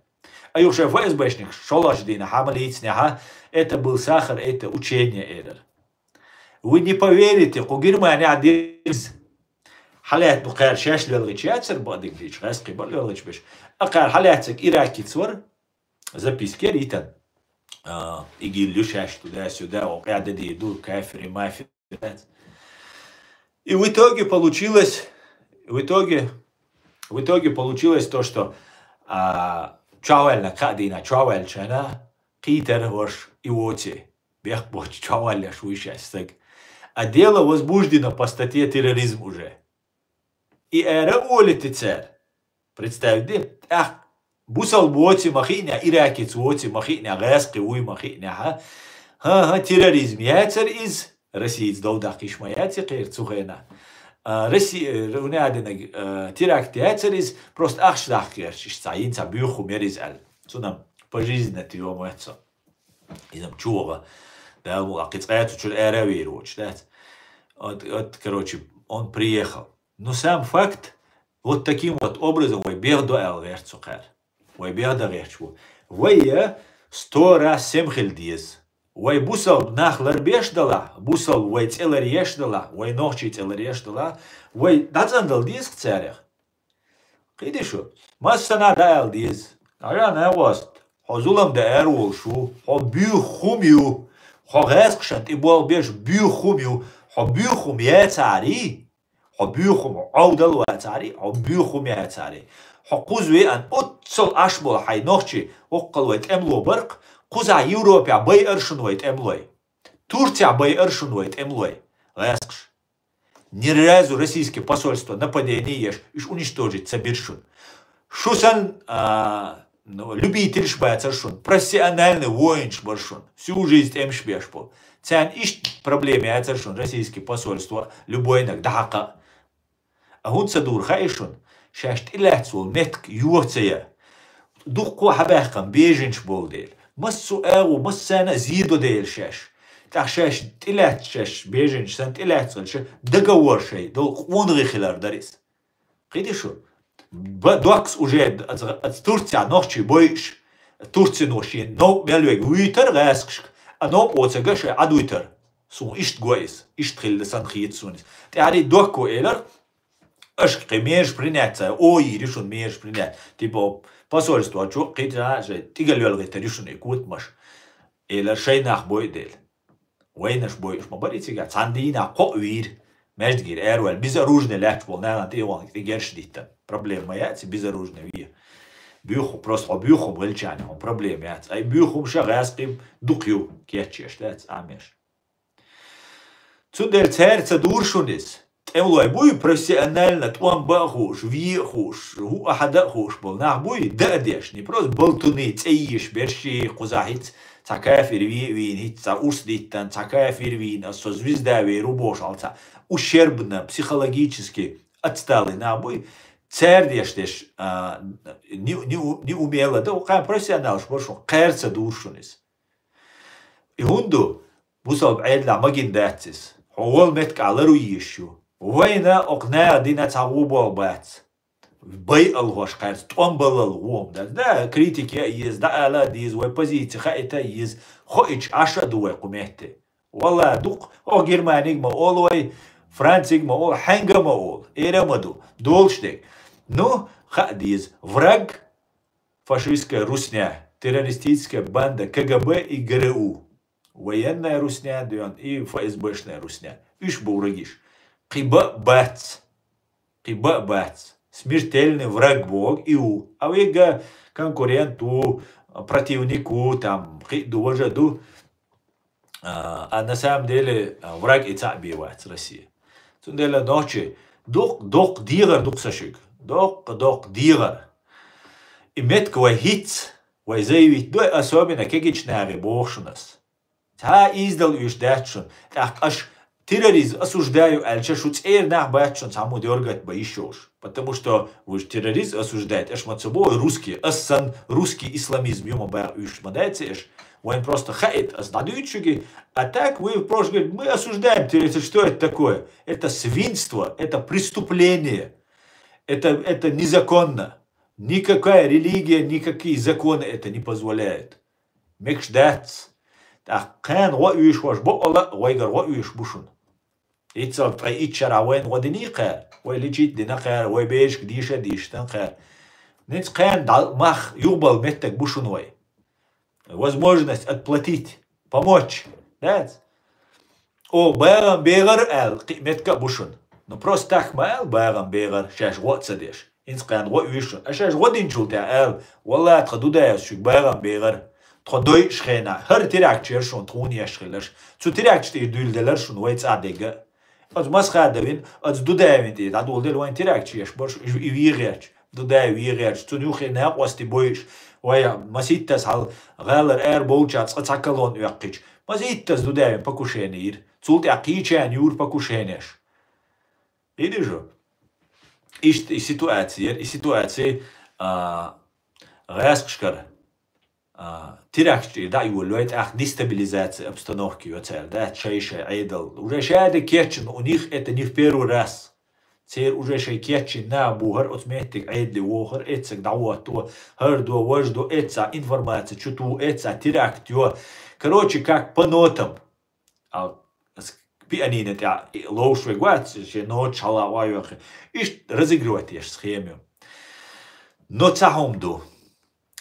А юха шайн ФСБшник шолгӀачу дийнахь хьа милицинехьа, это был сахар, это учение, элира. Вы не поверите, кху Германехь дирза. Хьалаьцна кхара шаьш лелхича яцара бакъдерг дийча, гӀазкхий бара лелхича берш. А кхара хьалаьцнарг иракец вара, записки яра йитина. А, ИГИЛ ю шаьш туда-сюда, вон къаьхьа де дийр ду, кафири-мафири. И в итоге получилось, в итоге, в итоге получилось то, что, а, чохь ваьллинарг кхаа дийнахь чохь ваьллачу хенахь кхийтира вайша и воций. Бехк боцуш чохь валлеш вуй шаьш стаг. А дело возбуждено по статье терроризм уже. И ара а олийти цара. Представь де, тӀаккха бусалба воций ма хиънехь, иракец воций ма хиънехь, гӀазкхи вуй ма хиънехь, а? ХӀан-хӀа, терроризм яцара иза, Россица дов даккхийш ма яций кхера цу хенахь. А, Росси-, э, хӀуна а динарг, э, теракт яцара иза, просто ахча дахка гӀерташ, иштта цхьа йина цхьа буьйху хӀума яра иза аьлла. Цунах пожизненно тӀе йома вац со. Иза-м чу ваха. Дала мукъ лахь, кхин цкъа а цу чуьра ара а вер воцуш дац. Вот, вот, короче, он приехал. Но сам факт, вот таким вот образом вай бехдо аьлла гӀерта цу кхара. Вай бехдо гӀерташ ву. Вай я сто раз сема хила деза. Вай бусалба нах ларбеш далахь, бусалба вай цӀе ларъеш далахь, вай нохчий цӀе ларъеш далахь, вай дӀацӀандала деза-кх царех. Кхийтий шу? Массанхьа дӀаала деза. ДӀажа, накъост, хьо зулам дан ара волуш ву, хьо буьйху хӀума ю, хьо гӀазкхашна тӀе болх беш буьйху хӀума ю, Хьо буьйхум яцари, хьо буьйхум Ӏовдал вацари, хьо буьйхум яцари. Хьо кхуза веан оццал Ӏаш бола хьай нохчи, оккхал вай тӀемло барх, кхуза Европе байар шун вай тӀемлой. Турция байар шун вай тӀемлой. ГӀаскаш. Ни разу российский посольство нападение еш, уж уничтожить ца бир шун. Шу сан, а, ну, любительш бацар шун, профессиональный воинш бар шун, всю жизнь тӀемш беш бу. Цан ишт проблема яцар шун российский посольство, любойнаг дахьакха. А хӀун ца дур хаи шун, шаш тӀилаьцвол метк юха ца я. Дуккхо хьабаьхкан беженш бол дел. Массу агӀу, массана зидо дел шаш. ТӀах шаш тӀилаьц шаш беженш, сан тӀилаьцвал ша договор шай, дол къонагӀи хилар дар из. Кхиди шу? Ба-, докс уже ац, ац Турция нохчи бойш, Турцино шин нов мелвег вуйтар гӀаскашка, а нов оцага шай Ӏадуйтар. Сун ишт го из, ишт хилла сан хиет сунис. ТӀари докко элар, Ашк кхе мерш принять ца, о, иришун мерш принять. Типа, посольство чу кхитра же тигал велгитар ишун и кутмаш. Эла шайнах бой дел. Вайнаш бой уш ма бари цига, цан дина кхо вир. Междгир эрвал, безоружный лач бол, наган тигон тигерш диттан. Проблема яц, безоружный ви. Бюху, просто бюху вылчани, он проблема яц. Ай бюху ша газ ким дук ю, кетчеш, дац, амеш. Цундела цаьрца дур шуна иза. ТӀемалой буй профессионально, тӀом бан а хууш, ве а хууш, хӀу а хьада а хууш болу нах буй, да а деш, не просто балтуни, цӀе йиш, берши, кхузахь хӀинца цхьа кафир ве а вийна, хӀинца цхьа урс диттан, цхьа кафир вийна, аса со звезда вер ву бохуш хьалца, ущербно, психологически отсталый нах буй, цаьрдеш деш, а, не, не, неумело да, кхаьн профессионалш бо шун, кхаьрца дур шуна иза. И хӀунда ду? Бусалба Ӏедалехь магина дац иза. Хьо волу меттиг Ӏа лару йиш ю. Вайна окху наха дина цхьа гӀо болу бац. Бай алхош кхаьрца, тӀом баллал гӀо хӀума дац. Да, критика яа еза, дӀаала а деза, вай позици хаита а еза. Хоуьйтуш Ӏаш а ду вай кху метте. Валла, дукха, оха Германиг ма олу вай, Франциг ма олу, хьаьнга ма олу, эра а ма ду, долуш дерг. Ну, хаа деза, враг, фашистская русня, террористическая банда К Г Б и Г Р У, военная русня, дуьйна, и Ф С Б-шная русня. Уьш бу врагиш. Кхин бан а бац. Кхин бан а бац. Смертельный враг боху и ву. А вега конкурент ву, противник ву, там, кхин ду, важа ду. А, а на самом деле, а, враг и цхьаъ бен вац Россия. Цундела нохчи доккха, доккха дегӀар ду-кх сан шуьга. Доккха, доккха дегӀар. И меттиг вай хӀинца, вай заявить дой, особенно кегийчу нахе боху шуна ас. Цхьа а ийздал уьш дац шуна. ТӀаккха аша терроризм осуждаю аьлча, шу цӀера нах бац шуна цхьаммо дергать бан йиш йолуш. Потому что вы же терроризм осуждаете, аша ма ца боху русский, ас санна русский исламизм ю ма баха уьш, ма дац аша. Вайн просто хаийта, ас дӀадуьйцу шуьга. А так вы просто говорите, мы осуждаем терроризм, что это такое? Это свинство, это преступление, это, это незаконно. Никакая религия, никакие законы это не позволяют. Мегаш дац. ТӀаккха кхана гӀо уьйш ваш бо ала, вайгара гӀо уьйш бу шуна. Иццал ткъе итт шарахь вайна гӀо дина кхара, вай личить дина кхара, вай бежашка дийша а дийшина кхара. Ниц кхаьна дӀа мах юхабала меттиг бу шуна вай. Возможность отплатить, помочь, дац? О, багӀан бегӀар аьлла, кхин меттиг а бу шуна. Ну, просто так ма аьлла, багӀан бегӀар, шаьш гӀо а ца деш. ХӀинца кхаьна гӀо уьйш шуна. Аша аша гӀо динчул тӀаьхьа аьлла, валлахӀи, тхо ду даьлла шуьга багӀан бегӀар, тхо дойуш хенахь, хӀара теракташ яра шуна тхуна еш хиларш. Цу теракташ тӀера дуьйла делара шуна вай цӀа дегга. Оцу Масхадовин, оцу Дудаевин тӀера дӀадула делла вайн теракташ еш барш, и вегӀерча, Дудаев вегӀерча, цунна юххе накъости бойуш, вай маситтас хьал гӀалара ара болча цкъа цхьа колонна оьккхича. Маситтас Дудаевин покушение йира. Цул тӀаьхьа кхечарна юра покушенеш. Иди жо. Иштта и ситуация яра, и ситуация, а, гӀаскхашкара, а, теракташ тӀера дӀа а йолалой, тӀаккха дестабилизация обстановки йо цара, да, шай-шай Ӏедал. Уже шаьда кечйина у них это не в первый раз. Церан уже шай кечйина нах бу, хӀара оцу меттиг Ӏедале вохар, эццаг дӀахӀотто, хӀара до, важа до, эццахь информаци чу ту, эццахь теракт йо. Короче, как по нотам. А, ас пианино тӀехь ловш вега вац, шен ноташ хьала а йохи. Иштта разыгрывать еш схема ю. Но цхьа хӀума ду.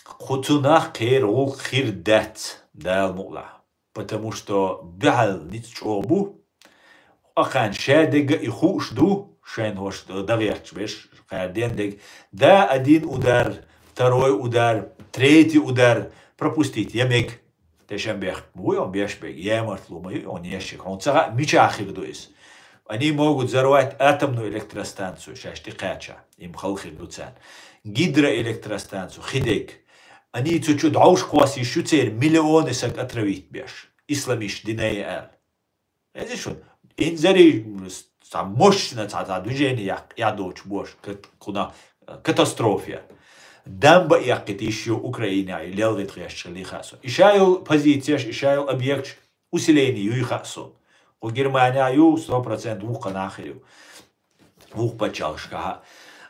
Кху цунах кхера гӀуллакх хир дац, Дала мукълахь. Потому что дуьхьал ницкъ чӀогӀа бу. Акхарна шадерг а и хууш ду, шайна хӀорш дагӀерташ берш, кхара ден дерг. Да, один удар, второй удар, третий удар пропустить я мег. Тешан бехк ма вуй он беш бег, ямартло ма юй он ешшиг. Хьуна ца хаьа, мичахь хир ду иза. Они могут взорвать атомную электростанцию, шаьш тӀекхаьча, им хала хир ду царна. Гидроэлектростанцию, хи дерг. Они цу чу дӀовш кхосса йиш ю церан миллионы саг отравить беш. Исламист динай аьлла. Эзи шун, инзари цхьа мощно цхьа, цхьа движение яккха, я доч бош, кат-, кхуна, катастрофа. Дамба яккхит йиш ю Украина, и лелгит хеш хили хасу. Ишайол позицияш, ишайол объектш усиление юй хасу. Ху Германия ю сто процент вуха нахир ю. Вух пачалшка.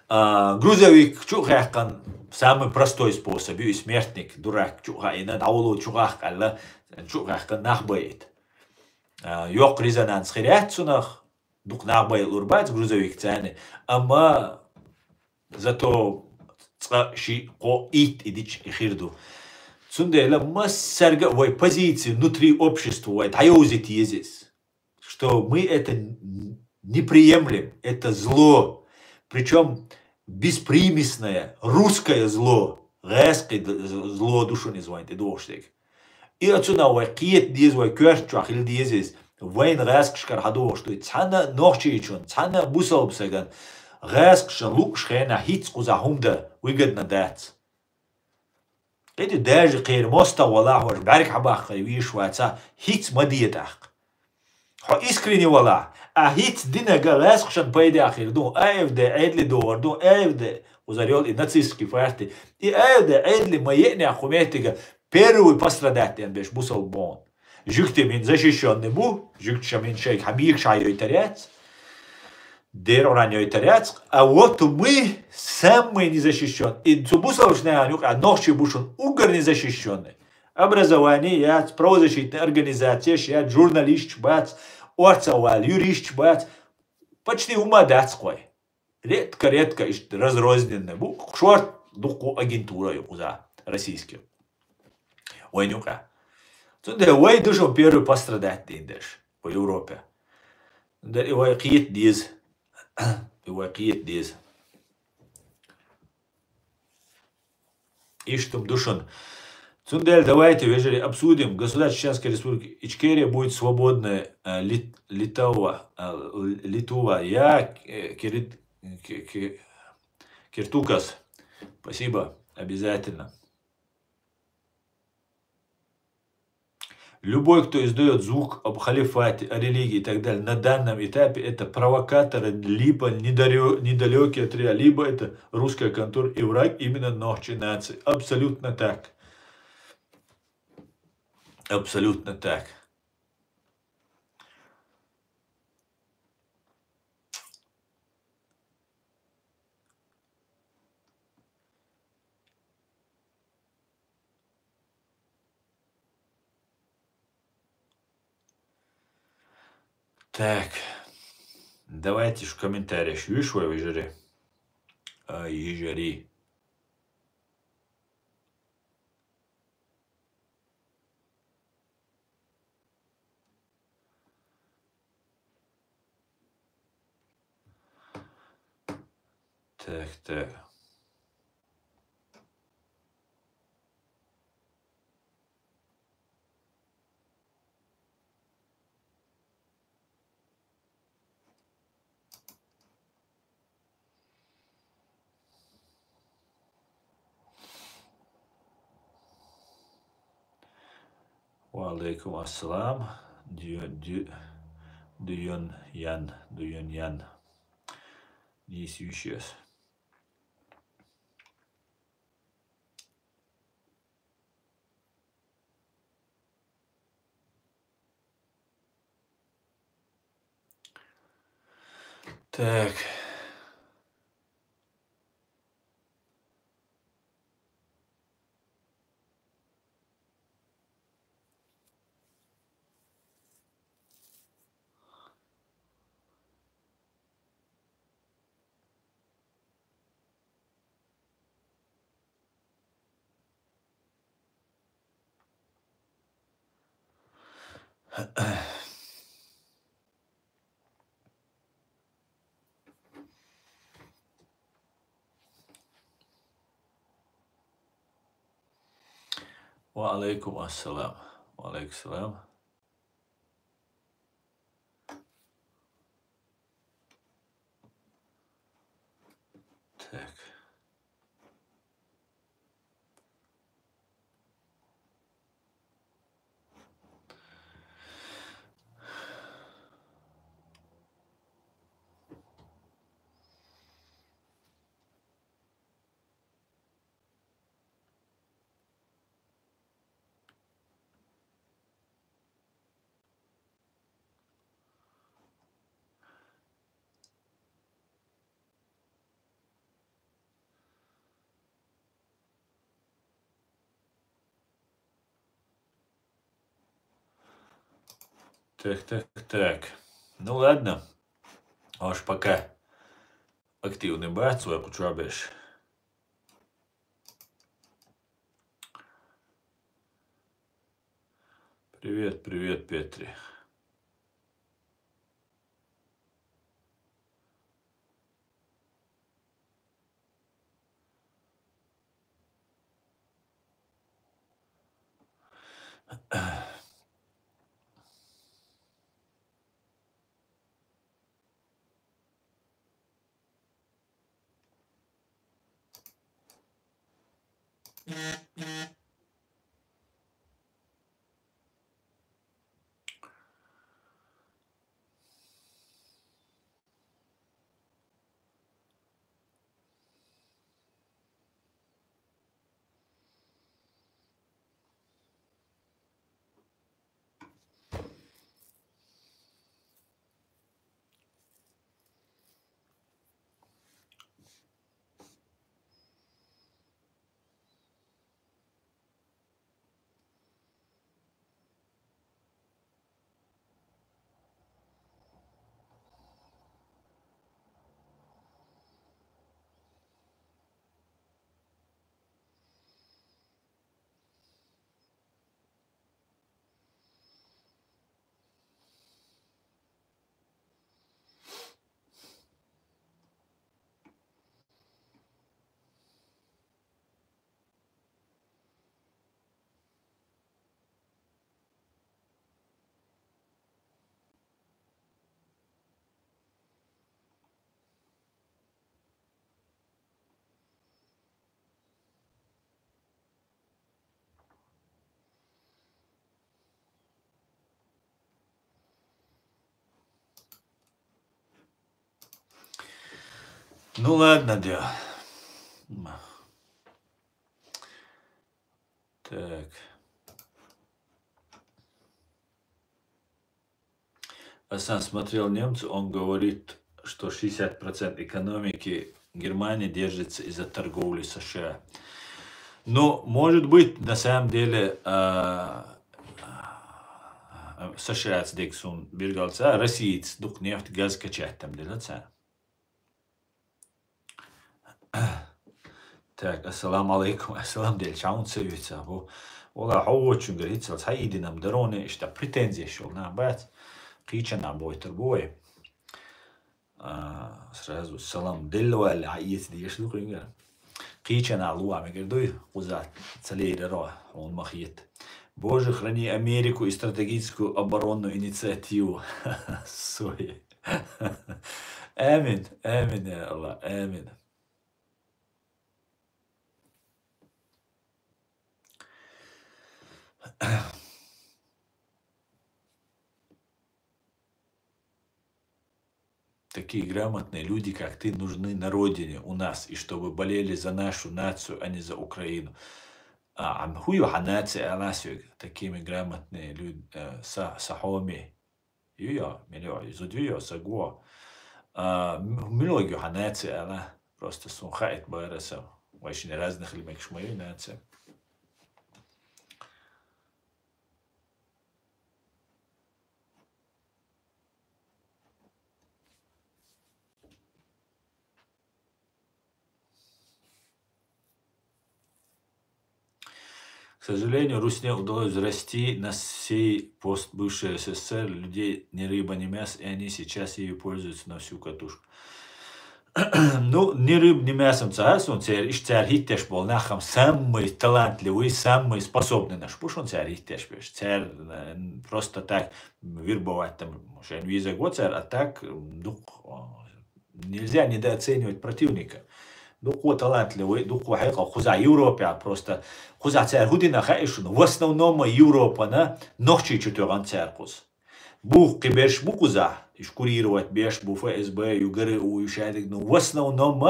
А, грузовик чу хехкан самый простой способ ю, и смертник, дурак чу хаина, давлу чу хахкалла, чу хехкан нах боит. А, йоккха резонанс хир яц цунах, дукха нах байлур бац грузовик цани, амма зато цкъа ши кхо итт идич и хир ду. Цундела массарга вай позиции внутри общества вай дайоузит езис, что мы это н-, не приемлем, это зло. Причём беспримесное русское зло, гӀаскхи д-, з-, зло ду шуна иза вайн тӀе дохуш дерг. И оцуна вай кхета деза, вай коьрта чохь хила деза иза. Вайна гӀаскхашкара хьадохуш ду. Цхьана нохчийчун, цхьана бусалба саган гӀаскхаша лууш хенахь хӀинца кхузахь хӀума дан выгодно дац. КхидӀа даже кхера мостагӀа валахь, хӀорш бӀаьрг хьабаккхай вийш ваца, хӀинца ма де тӀаккха. Хьо искренне валахь, а хӀинца динага гӀаскхашан пайда хир ду, АФД Ӏедали догӀур ду, АФД, кхузара йолу и нацистский партия, и АФД Ӏедали ма еънехь кху меттига первый пострадать ден берш бусалба боху. Жуьгти мин защищённый бу, жуьгташа мин шайга хьабийгаш хьайойтар яц, дера Ӏуран йойтар яц, а вот мы самые незащищённые. И цу бусалбачу нахана юкъа нохчий бу шуна уггар незащищённый. Образование яц, правозащитный организацияш яц, журналисташ бац, орцах вала юристаш бац, почти хӀума дац кхой. Редко-редко иштта разрозненный бу, шорта дуккха агентура ю кхуза, российский. Вайн юкъа. Цундела вай ду шуна первый пострадать дийна дерш по Европе. Цундела и вай кхета деза. И вай кхета деза. Иштта ду шуна. Цундела давайте, вежарий, обсудим. Государство Чеченской Республики Ичкерия будет свободное, э, Лит-, Литва, э, Л-, Литва. Я, э, Кирит-, Ки-, Ки-, Киртукас. Спасибо. Обязательно. Любой, кто издаёт звук об халифате, о религии и так далее, на данном этапе это провокаторы, либо недаре-, недалёкие от реалии, либо это русская контора и враг именно нохчей нации. Абсолютно так. Абсолютно так. Так, давайте ж в комментариях, ю шу вай вежарий. А, йижарий. Так, так. Ва алейкум ассалам. Дю-, дю-, дуюн ян, дуюн ян. Нийса йиш яц. Так. Ва алейкум ассалам. Ва алейкум салам. Так. Так, так, так. Ну ладно. Аш пока активный бац, цой кучу беш. Привет, привет, Петри. Ну ладно, да. Так. Асан смотрел немца, он говорит, что шестьдесят процентов экономики Германии держится из-за торговли США. Ну, может быть, на самом деле, а, а, США цдексун биргалца, Россиец дук нефть, газ качать там делаца. Так, ассаламу алейкум. Ассалам делчаун цевица. Бу вала хо очень говорит, сал цхьа идинам дароне, ишта претензия шул на бац. Кийчана бойтар бой. А, сразу салам делвал, а ец деш ду куинга. Кийчана луа мегер дуй, куза цалейра ро, он махит. Боже, храни Америку и стратегическую оборонную инициативу. Сой. Амин, амин, я Аллах, амин. Такие грамотные люди, как ты, нужны на родине у нас, и чтобы болели за нашу нацию, а не за Украину. А, ам хуё ханаци аласюк, такими грамотные люди, э, са, сахоми. Юя, миллион, изуд юя, сагуа. А, м-, миллион юханаци ала. Просто сун хаит байраса. Вайшин разных ли мекшмаю наци. К сожалению, Русне удалось взрасти на сей пост бывшей СССР людей ни рыба, ни мясо, и они сейчас ею пользуются на всю катушку. Ну, ни рыба, ни мясом ца хаа сона церан, иштта цара хӀиттеш бола нах-м самый талантливый, самый способный нах бу шуна цара хӀиттеш берш. Цара, э, просто так вербовать там шайна везарг ва цара, а так, м, дукха, э, нельзя недооценивать противника. Дукха талантливый, дукха хьекъал кхузахь Европе просто. Кхузахь цара хӀу дина хаьий шуна? В основном Европана нохчий чу тоьгӀан цара кхуза. Бу кхиберш бу кхузахь, уьш курировать беш бу, ФСБ ю, ГРУ ю, шадерг, ну, в основном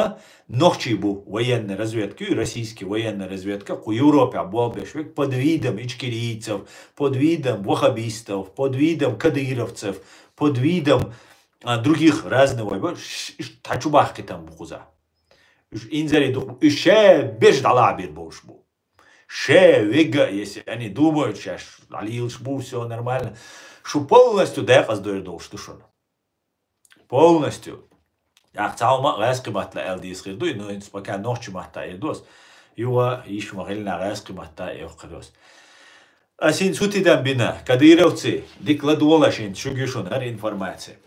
нохчий бу, военная разведка ю, российский военная разведка, кху Европе болх беш верг под видом ичкерийцев, под видом ваххабистов, под видом кадыровцев, под видом, а, других разных, ш-, ш-, тхьа чу бахкхийтам бу кхузахь. Уьш инзаре дукха, уьш ша беш дӀалахьбийр болуш бу. Ше вега, если они думают, щас лелаш бу, всё нормально. Шу полностью декъаза дойр долуш ду шуна. Полностью. Яхь цхьа хӀума гӀаьскхи матта аьлла дийца хир ду, но хӀинца пока нохчи матта эр дос. Юха йиш ма хилла гӀаьскхи матта а йохкхир дос. Ас хӀинца хӀу тидам бина, кадыровцы, дика ладогӀалаш хӀинца шуьга ю шуна хӀара информация.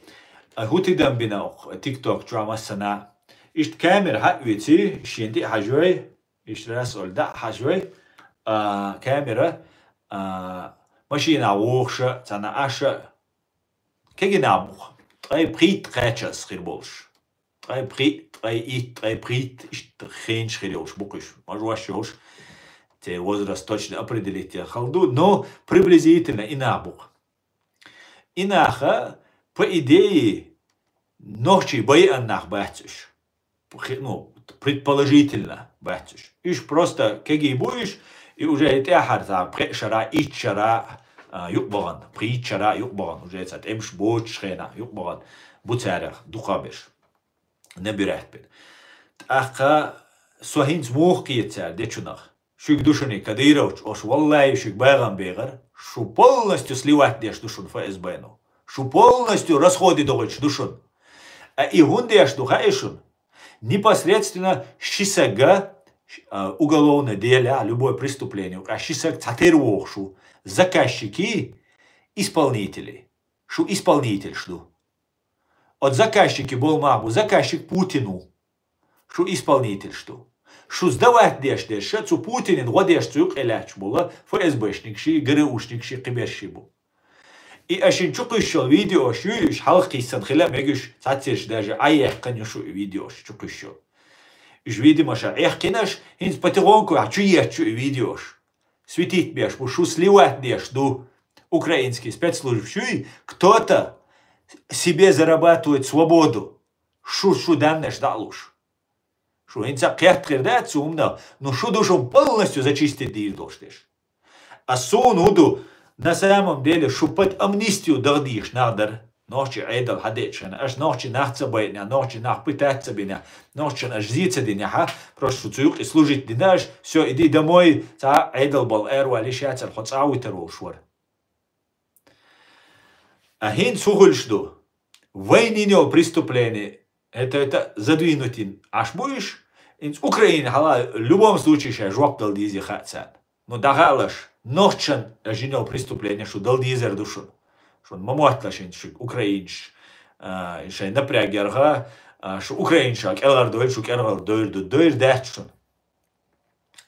А хӀу тидам бина окху TikTok чохь массана. Иштта камера хьаъ вици, шен тӀе а хьажой, Иштта раз олу дӀа а хьажой, а, камера, а, машина вохуша, цхьана аша, кегина бу-кх, ткъе пхийтта кхачаза хир болуш. Ткъе пхийтта, ткъе итт, ткъе пхийтта, иштта хенаш хир йолуш бу-кх уьш. Мажош йолуш, те возраст точно определить ян хала ду, но приблизительно и нах бу-кх. И наха, по идее, нохчий байъан нах бац уьш. Хи-, ну, предположительно бац уьш. Уьш просто кегий бу уьш, и уже и тӀаьхьара цхьа пхеа шара, итт шара, а, юкъа бахана, пхийтта шара юкъа бахана, уже цхьа тӀемаш боцуш хенахь юкъа бахана бу царах дукхахберш. Набирать бина. ТӀаккха со хӀинца муха кхета цара дечунах? Шуьга ду шуна и кадыровцаш, ош валлахӀи шуьга багӀан бехар, шу полностью сливать деш ду шуна ФСБ-ну. Шу полностью расходы дохуьйтуш ду шуна. А и хӀунда деш ду хаьий шуна? Непосредственно ши сага, а, уголовное дело, любое преступление, а ши саг цхьатерра вохуш ву, заказчики, исполнители. Шу исполнительш ду. Оцу заказчики болу мах бу, заказчик Путин ву. Шу исполнительш ду. Шу сдавать деш дерш, цу Путинан гӀо деш цу юкъе лаьтташ болу ФСБшникши, ГРУшникши, кхиберши бу. И ашин чу кхуьйсуш йолу видеош юй, уьш хьалха кхийссан хила а мегаш, цхьаццерш даже Ӏа яьккхина ю шу и видеош чу кхуьйсуш йолу. Уьш видимаша Ӏехкинаш, хӀинца потихоньку ахь чу етташ ю и видеош. Светить беш бу, шу сливать деш ду. Украинский спецслужбаш юй, кто-то себе зарабатывает свободу. Шу, шу даннаш дӀа а луш. Шу хӀинца кхетта хир дац цу хӀуманах, но шу ду шун полностью зачистить дийр долуш дерш. А суна хӀун ду, на самом деле, шу под амнистию даха дийш нах дара. Нохчий Ӏедал хьадеъчхьана, аша нохчий нах ца байъина, нохчий нах пытать ца бина, нохчан аша зе ца динехьа, просто шу цу юкъе служить дина аша, всё, иди домой, цхьа Ӏедал бал аравали, ша цара хьо цӀа а витар волуш вара. А хӀинца хӀун хуьлуш ду? Вайна йина йолу преступление, это, это задвинуть йина Ӏаш бу уьш? ХӀинца Украина хьала, любом случае, ша жоп дала дезий хаьа царна. Ну, дӀахаалаш, нохчан жинел преступление шу дала дезар ду шуна. Шуна ма мотталаш хӀинца шуьга украинаш, а, шайн напряг ярха, а, шу украинаш кӀелгӀар дойла, шу кӀелгӀар дойр ду, дойр дац шуна.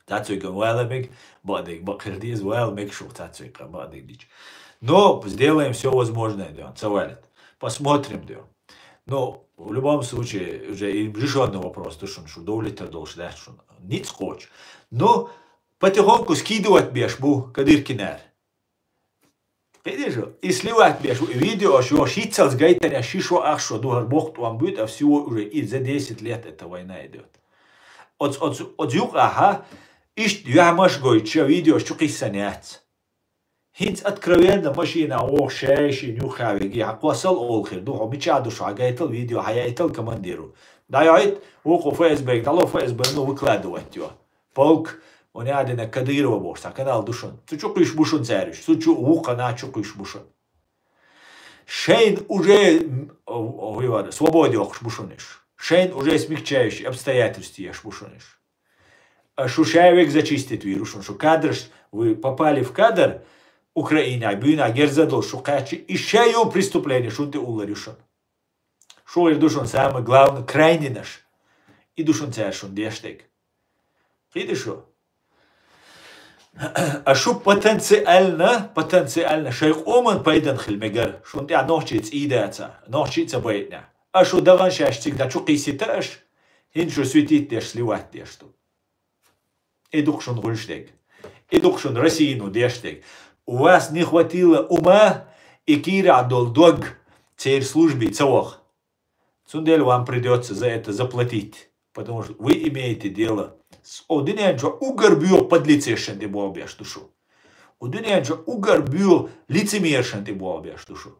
Цацуьйга вала мег, бакъдерг бакъхир деза, вала мег шух цацуьйга бакъдерг дича. Но сделаем всё возможное, дё, ца валит. Посмотрим, дё. Ну, в любом случае, уже и решённый вопрос ду шуна, шу довлитар долуш дац шуна. Ницкъ кхочу. Ну, потихоньку скидывать беш бу Кадыркинара. Кхидерш, и сливать беш бу, и видеош йо, шиццалц гайтарехь, ши шо, ах шо ду хӀара боху тӀом буьту, а всего уже и за десять лет эта война идёт. Оцу, оцу, оцу юкъахьа, иштта юьхьмаш гойтуш, видеош чу кхиссана яц. ХӀинца откровенно машина воху шай шин юххьа веги, хьан кхоссал олу хир ду, хьо мича ду шу, хьан гайтал видео, хьан яйтал командиру. ДӀайойту, вукху ФСБ-г, дӀало ФСБ-ну выкладывать йо. Полк, вон ядина Кадырова бохуш, цхьа канал ду шуна. Цу чу кхуьйсуш бу шуна цаьриш, цу чу вукхана чу кхуьйсуш бу шуна. Шайн уже, м, о, о, вара, свободе йоккхуш бу шуна иш. Шайн уже смягчающие обстоятельства еш бу шуна иш. А шу шаверг зачистить вийр ю шуна, шу кадраш, вы попали в кадр, Украина, буьйна герза долуш шу кхаьччи, и ша ю преступление шун тӀе уллар ю шуна. Шугара ду шуна самый главный крайнинаш. И ду шуна цара шуна деш дерг. Кхийтий шу? А шу потенциально, потенциально шоай къоман пайдана хила мегар, шуна тӀехь нохчий цӀий дацахь, нохчий а ца байинехь. А шу дахана шаьш цига дӀа чу кхийсийта аш, хӀинца шу суьйтийта деш, сливать деш ду. И ду-кх шуна гӀуьрш дерг. И ду-кх шуна Россину деш дерг. У вас не хватило ума и кийрахь долу дог церан службе ца ваха. Цундела вам придётся за это заплатить, потому что вы имеете дело с, о, дуьнен чохь уггар боьха подлецешна тӀе болх беш ду шу. О, дуьнен чохь уггар боьха лицемершна тӀе болх беш ду шу.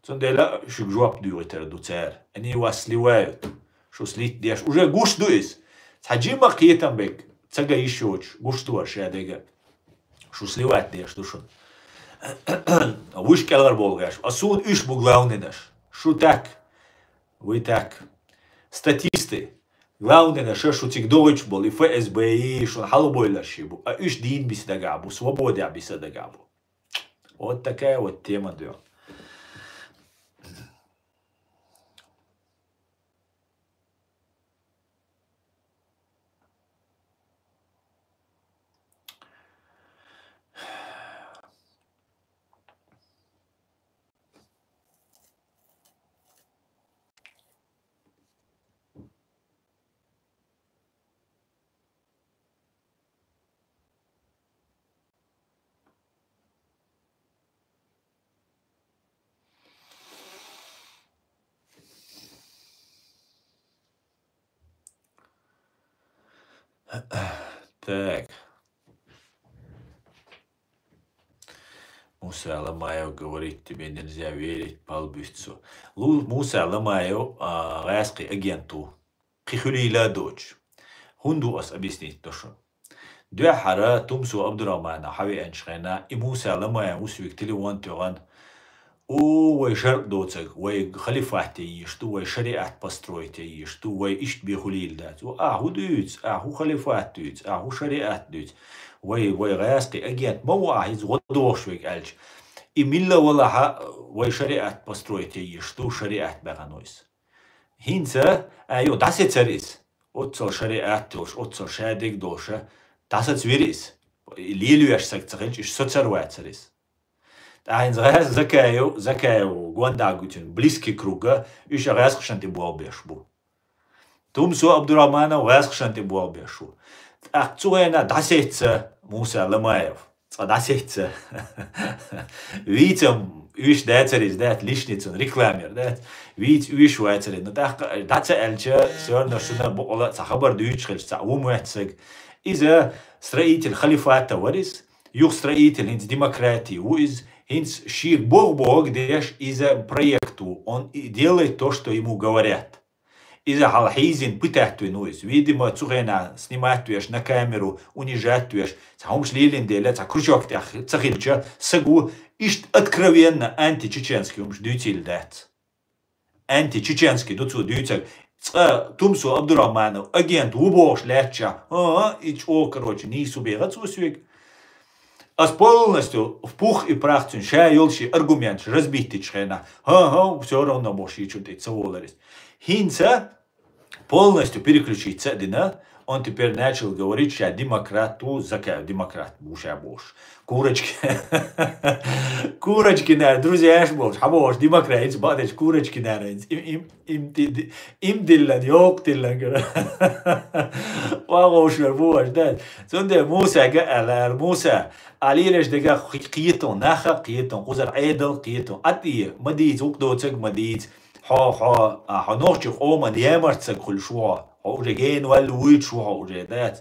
Цундела шуьга жоп доьхуьйтур ду цара. Они вас сливают. Шу слить деш. Уже гуш ду иза. Цхьа жимма кхетам берг ца ган йиш йоцуш, гуш ду вара ша дерг. Шу сливать деш ду шуна. Вуьш кӀелхьара болу гӀаш. А суна уьш бу главнинаш. Шу так. Вы так. Статисты. Главнина ша шу цига догӀуьйтуш болу и ФСБ, и шуна хьалабойларш бу. А уьш дийна биса дагахь бу, свободехь биса дагахь бу. Вот такая вот тема, да. Так. Муса Ламаев говорит, тебе нельзя верить, палбуьйцу. Лу-, Муса Ламаев, а, гӀаскхи агент ву. Кхин хуьлийла а доцуш. ХӀунда ву ас объяснить до шу? Дуьххьара Тумсо Абдурахманов хьавеанчу хенахь, и Муса Ламаев ву соьга телефон тоьхна, у, вай шарӀ доцург, вай халифат ян йиш ду, вай шариат построить ян йиш ду, вай иштта бен хуьлийла дац. У, ахьа хӀун дуьйцу, ахьа хӀун халифат дуьйцу, ахьа хӀун шариат дуьйцу? Вай, вай гӀаскхи агент ма ву ахьа, иза гӀо дохуш верг аьлча. И милла валахь а вай шариат построить ян йиш ду, шариат баьхна ву иза. ХӀинца, а, йо, дӀасецара иза. Оццул шариат йолуш, оццул шадерг долуш, дӀасацвира иза. Лелавеш саг ца хилча, иштта соцар вацара иза. ТӀаккха хӀинца гӀаз-, Закаев, Закаев гондагуьйтина близкий круга, уьш а гӀаскхашна тӀе болх беш бу. Тумсо Абдурахманов гӀаскхашна тӀе болх беш ву. ТӀаккха цу хенахь дӀасеццо Муса Ламаев. Цкъа дӀасеццо. Вийца уьш дацара иза, дац, лишний цунна рекламер, дац. Вийца уьш вацара иза. Ну, тӀаккха дӀа ца аьлча, всё равно шуна бокъала а цхьа хабар дуьйцуш хилча, цхьа ву моьтту саг. Иза строитель халифата вара иза. Юха строитель хӀинца демократии ву иза. ХӀинца шега боху-бохург деш иза проект ву. Он и делает то, что ему говорят. Иза хьалха хьийзина пытать вина ву иза. Видимо, цу хенахь снимать веш, на камеру унижать веш, цхьа хӀумаш лелийна дела, цхьа крючок тӀехь ца хилча, саг ву иштта откровенно античеченский хӀумаш дуьйцийла дац. Античеченский ду цо дуьйцург. Цкъа Тумсо Абдурахманов агент ву бохуш лаьттачохь, а, и чӀогӀа, короче, нийса ву бехац ву соьга. Ас полностью в пух и прах цуьнан ша йолу шен аргументаш разбить дечу хенахь, хӀан-хӀа, всё равно бохуш, шен чу тӀе ца волар иза. ХӀинца полностью переключиться а дина, он теперь начал говорить, ша демократ ву, Закаев демократ ву ша бохуш. Курочки. Курочки, наверное, друзьяш болуш, хьан бохуш, демократ, бакъдечу курочки, наверное, им, им, им, ти-, ти-, им диллан, йокъу диллан, гара. Ва гӀовшвер бу аша, да? Цундела Мусага аьлла, аьлла, Муса, ахьа лелаш дегах кхетон, наха кхетон, кхузара Ӏедал кхетон. Ӏа тӀе, ма дийца, вукху доцург ма дийца. Хьо, хьо, а, хьо нохчийн къоман ямарт саг хуьлуш ву хьо. Хьо уже гена ваьлла вуьйцуш ву хьо уже, дац?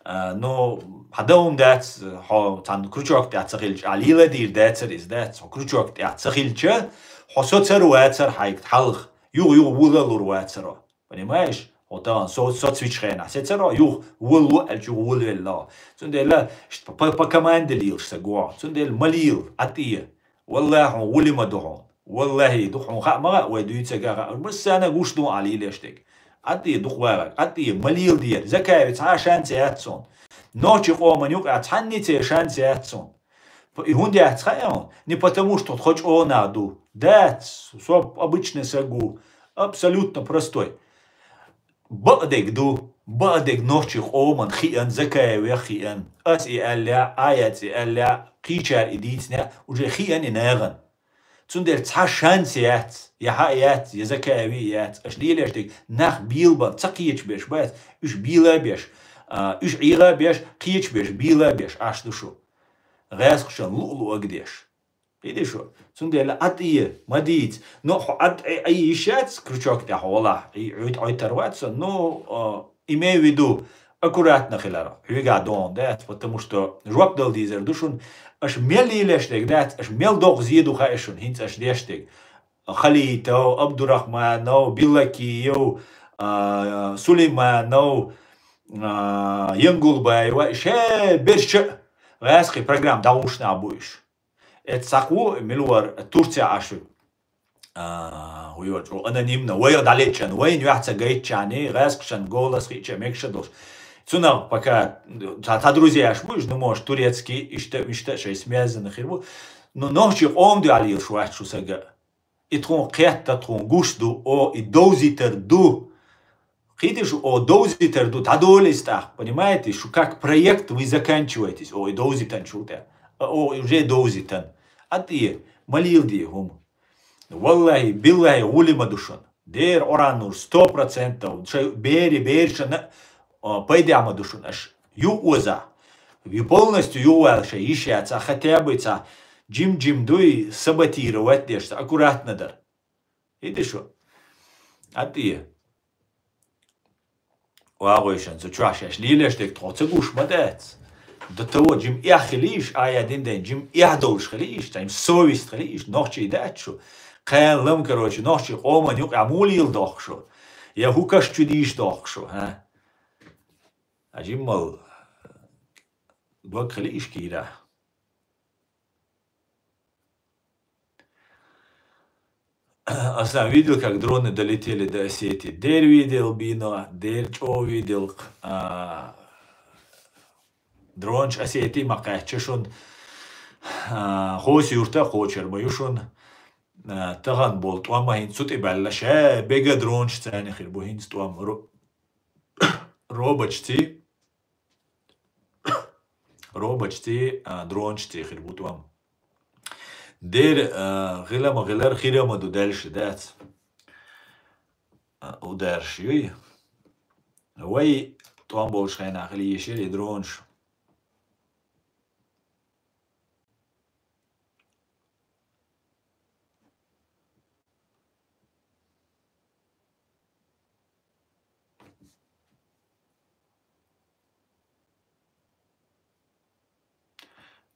А, ну, хьан дан хӀума дац, хьо цхьана крючок тӀехь ца хилча, ахьа леладийр дацара иза, дац? Хьо крючок тӀехь ца хилча, хьо соцар вацара хьайга хьалха. Юха-юха вула лур вацара. Понимаешь? Хьо тахана со-, соцвичу хенахь сецаро, юха вула ло аьлча, юха вулавелла. Цундела ш-, по, по команде лелаш саг ву хьо. Цундела ма лела, Ӏа тӀе. Валлахьи, хьуна вули ма ду хьуна. Валлахьи, ду хьуна хаа ма хаьа, вай дуьйцург а хаьа. Массарна гуш ду Ӏа лелаш дерг. Ӏа тӀе дукха вагӀарг, Ӏа тӀе ма лела дера. Закаевца цхьа а шанс яц суна. Нохчийн къоман юкъахь цхьаннеца шанс яц суна. И хӀунда яц хаьа хьуна? Не потому, что тхо чӀогӀа нах ду. Дац, со обычный саг ву. Абсолютно простой. Бакъдерг ду, бакъдерг нохчийн къоман хиъан, Закаевех хиъан. Ас и аьлла, Ӏа яц и аьлла, кхычар и дийцина, уже хиъан и нагӀан. Цундела цхьа шанс яц, я хьа яц, я Закаеви яц. Аша лелаш дерг нах бийлабан ца кхеташ беш бац, уьш бийла беш, а, уьш ӀийгӀа беш, кхеташ беш, бийла беш, Ӏаш ду шу. ГӀаьскхашан луъ-луъаг деш. Кхийтий шу? Цундела Ӏад Ӏе, ма дийца. Но хьо Ӏад Ӏе, Ӏе йиш яц, крючок тӀехь хьо валахь, и Ӏуьйт-Ӏуьйтар вац со. Ну, а, имей в виду, аккуратно хилар, хьоьгахь догӀун дац, потому что жоп дала дезар ду шуна, аша мел лелаш дерг дац, аша мел доккха зе ду хаьа шуна, хӀинца аша деш дерг. Халитов, Абдурахманов, Билакиев, а, Сулейманов, а, Янгулбаева, ше берча а гӀаьскхи программа дӀагӀуш нах бу уьш. Эццахь ву, мила вара, Турция Ӏаш ву. А, хӀу йоцу, анонимно, вайх дӀалеччан, вайна юьхь ца гайтчани, гӀаьскхашан голос хиъча мегаш долуш. Цунах пока цхьа, цхьа друзьяш бу уьш, ну, может, турецкий, иштта, мишта, шайн связаны хир бу. Ну, нохчийн къоман дуьхьал йолуш вац шу сага. И тхуна кхетта, тхуна гуш ду, о, и довзийтар ду. Кхийтий шу, о, довзийтар ду, дӀадолийса тӀаккха, понимаете, шу как проект вы заканчиваетесь, о, и довзийтан чул тӀе. А, о, и уже довзийтан. Ӏад Ӏе, ма леладе хӀума. Валлахи, биллахи, гӀули ма ду шуна. Дера Къуръан нур, сто процентов, шайн бери, берашна, а, пайдехь ма ду шуна аша. Юхаоза. Ви полностью юхавала шайн йиш яца, хотя бы ца жим-жим дуй, саботировать деш, ца аккуратно дар. Иди шу. Ӏад Ӏе. Вагойшан, цу чохь шаьш лелаш дерг тхо ца гуш ма дац. До того жим эхь хилийш, а я дин дайн жим эхь долуш хилийш, цхьа совесть хилийш, нохчий дац шу. Кхана лам, короче, нохчий къоман юкъа мула йила дохку шу. Я хӀу каш чу дийш дохку шу, хӀа? А жиммал дог хилийш кийра. Аса видел, как дроны долетели до Осетии. Дер видел бина, дер чӀо видел, а, дронаш Осетии ма кхаьчча шун, а, Хоси юрта кхочар ма ю шун, а, тахана болу тӀом а хӀинца цу тӀе баьлла, ша бега дронаш царна хир бу хӀинца тӀом. Ро-, робочций. Робочций, а, дрончций хир бу тӀом. Дер, а, гӀила ма гӀилар хира ма ду дальше дац. А, ударш юй. Вай тӀом болуш хенахь хила йиш яра и дронаш.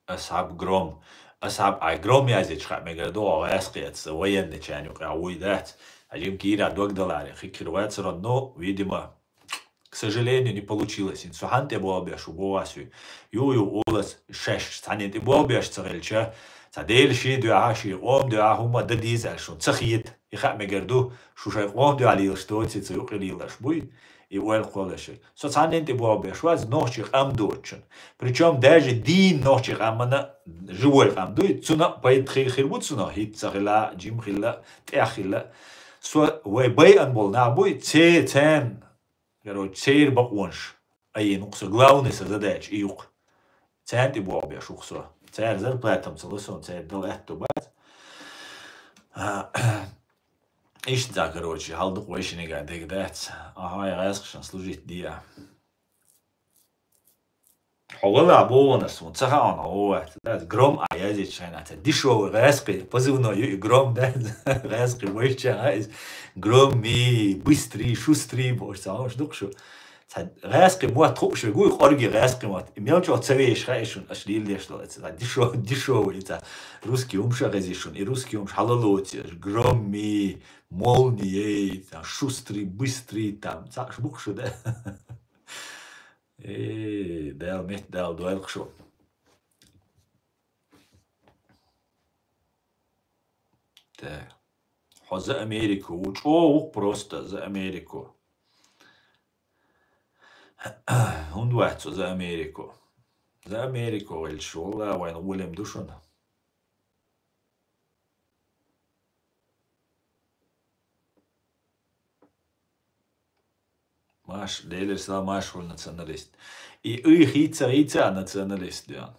Асхьаб Гром. Асхьаб Ай Гром яздечу хаьа мегар ду, гӀаьскхи эца, военный чайна юкъа вуй дац. Хьажим кийра дог даларе, хикир вацаран, ну, видимо, к сожалению, не получилось. Ин цу хьан тӀе болбеш ву богӀас вуй. Ю, ю, улас, шаьш, цхьанна тӀе болбеш ца хилча, цхьа Дела шен дуьхьа, шен къом дуьхьа хӀумма дан дийза аьлла шуна ца хета. И хаьа мегар ду, шу шайн къом дуьхьа лелаш доций, ца юкъа лелаш буй, и ойла кхоллаши. Со цхьанна тӀе болбеш вац, нохчий къам доцучун. Причём даже дийна нохчий къамана живой къам дуй, цуна пайда хи-, хир бу цунах, хӀитта ца хила, жим хила, тӀех хила. Со вай байан болу нах буй, це-, цен, короче, церан бакъонаш. Айина укху со главный сан задача и юкъа. Царна тӀе боху беш ву со. Цара зарплатам ца ло сон, цара дала аьтту бац. А, иштта, короче, хьал дукха вайшинниг а дега дац. Ахьа, я гӀаьскхашна служить де а. Хьо вала богӀанаш, вон ца хаьа, хьо вац. Дац, Гром а язйича хьайна, ца дешёвый гӀаьскхи, позывной ю и Гром, да? ГӀаьскхи вайча, а, иза Гром ми, быстрый, шустрый, бохуш, ца хьош дукха шу. Цхьа гӀаьскхи мотт хууш вегу, и къорге гӀаьскхи мотт. И мел чӀогӀа ца вешаш хаьа шуна, аша лелдеш долу. Цхьа дешо-, дешёвый, цхьа русский хӀумаш а хезий шуна. И русский хӀумаш хьалалоций, аша Гром ми, молния, там, шустрый, быстрый, там. Цхьа аша букха шу, да? Э, Дала метта Дала дойла шу. Так. Хьо за Америку ву, чӀогӀа ву-кх просто за Америку. ХӀунда вац цо за Америку? За Америку велча, валла, вайн гӀулам ду шуна. Маш, Делер сала Маш вуй националист. И их йийца, йийца националист, да.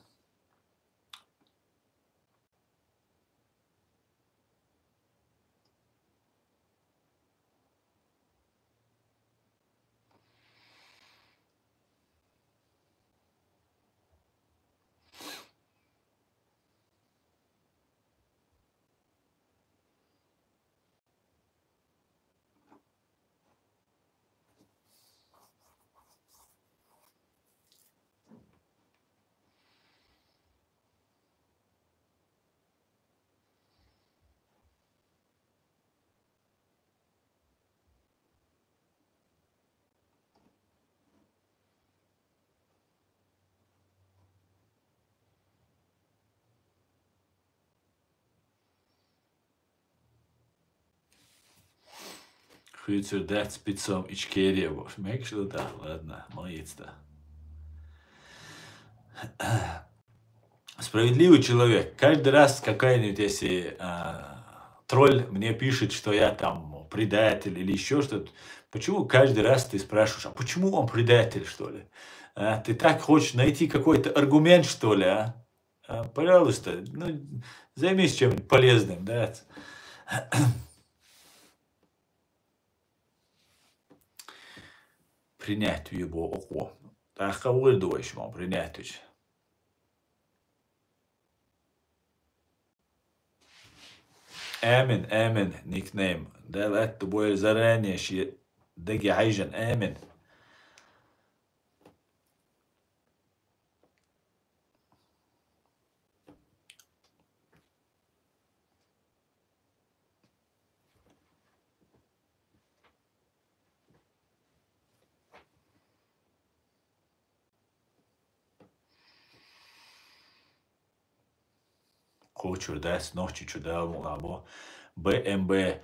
Хуьйцур дац пиццом Ичкерия бохуш. Мегаш ду да? Ладно, ма йийца да. Справедливый человек. Каждый раз какая-нибудь, если, а, тролль мне пишет, что я там предатель или ещё что-то, почему каждый раз ты спрашиваешь, а почему он предатель, что ли? А, ты так хочешь найти какой-то аргумент, что ли, а? А, пожалуйста, ну, займись чем-нибудь полезным, да? Принять вебо окъо. ТӀаккха вур ду вай шуна принять вича. Амин, амин, никнейм. Дала атта бойла заранее шен даге хьаьжжина. Амин. Кхочур дац, Нохчийчу Дала мукъ лахь бо. Б М Б,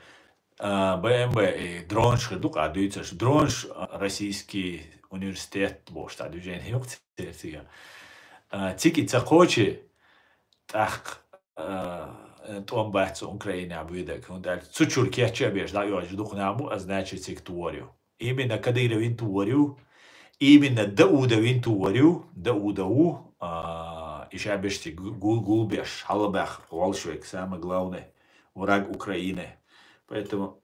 а, Б М Б, и дронаш хир ду-кх, а, дуьйцурш. Дронаш, а, российский университет бохуш цхьа движение ю-кх церан цига. А, цига и ца кхочий, тӀаккха, а, тӀом бац цу Украинехь буьйдаг. ХӀунда аьлча цу чуьра кечъян беш дӀаоьжуш дукха нах бу, а, значит, цига товр ю. Именно Кадыровн товр ю, именно Даудовн товр ю, Даудов, а, и ша беш цига гу-, гу-, гулбеш, хьалабаьхна волшебник, самое главное, враг Украины. Поэтому,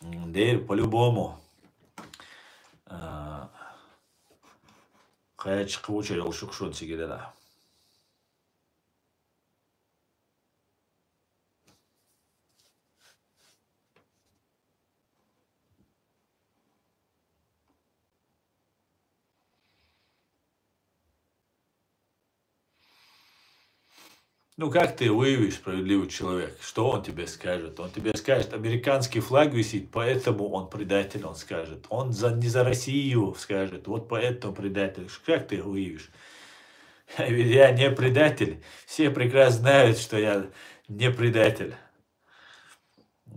м, дера, по-любому, а, кхача кхочур йолуш ю-кх шуна цига делахь. Ну, как ты выявишь справедливый человек? Что он тебе скажет? Он тебе скажет, американский флаг висит, поэтому он предатель, он скажет. Он за, не за Россию скажет, вот поэтому предатель. Как ты выявишь? Ведь я не предатель. Все прекрасно знают, что я не предатель.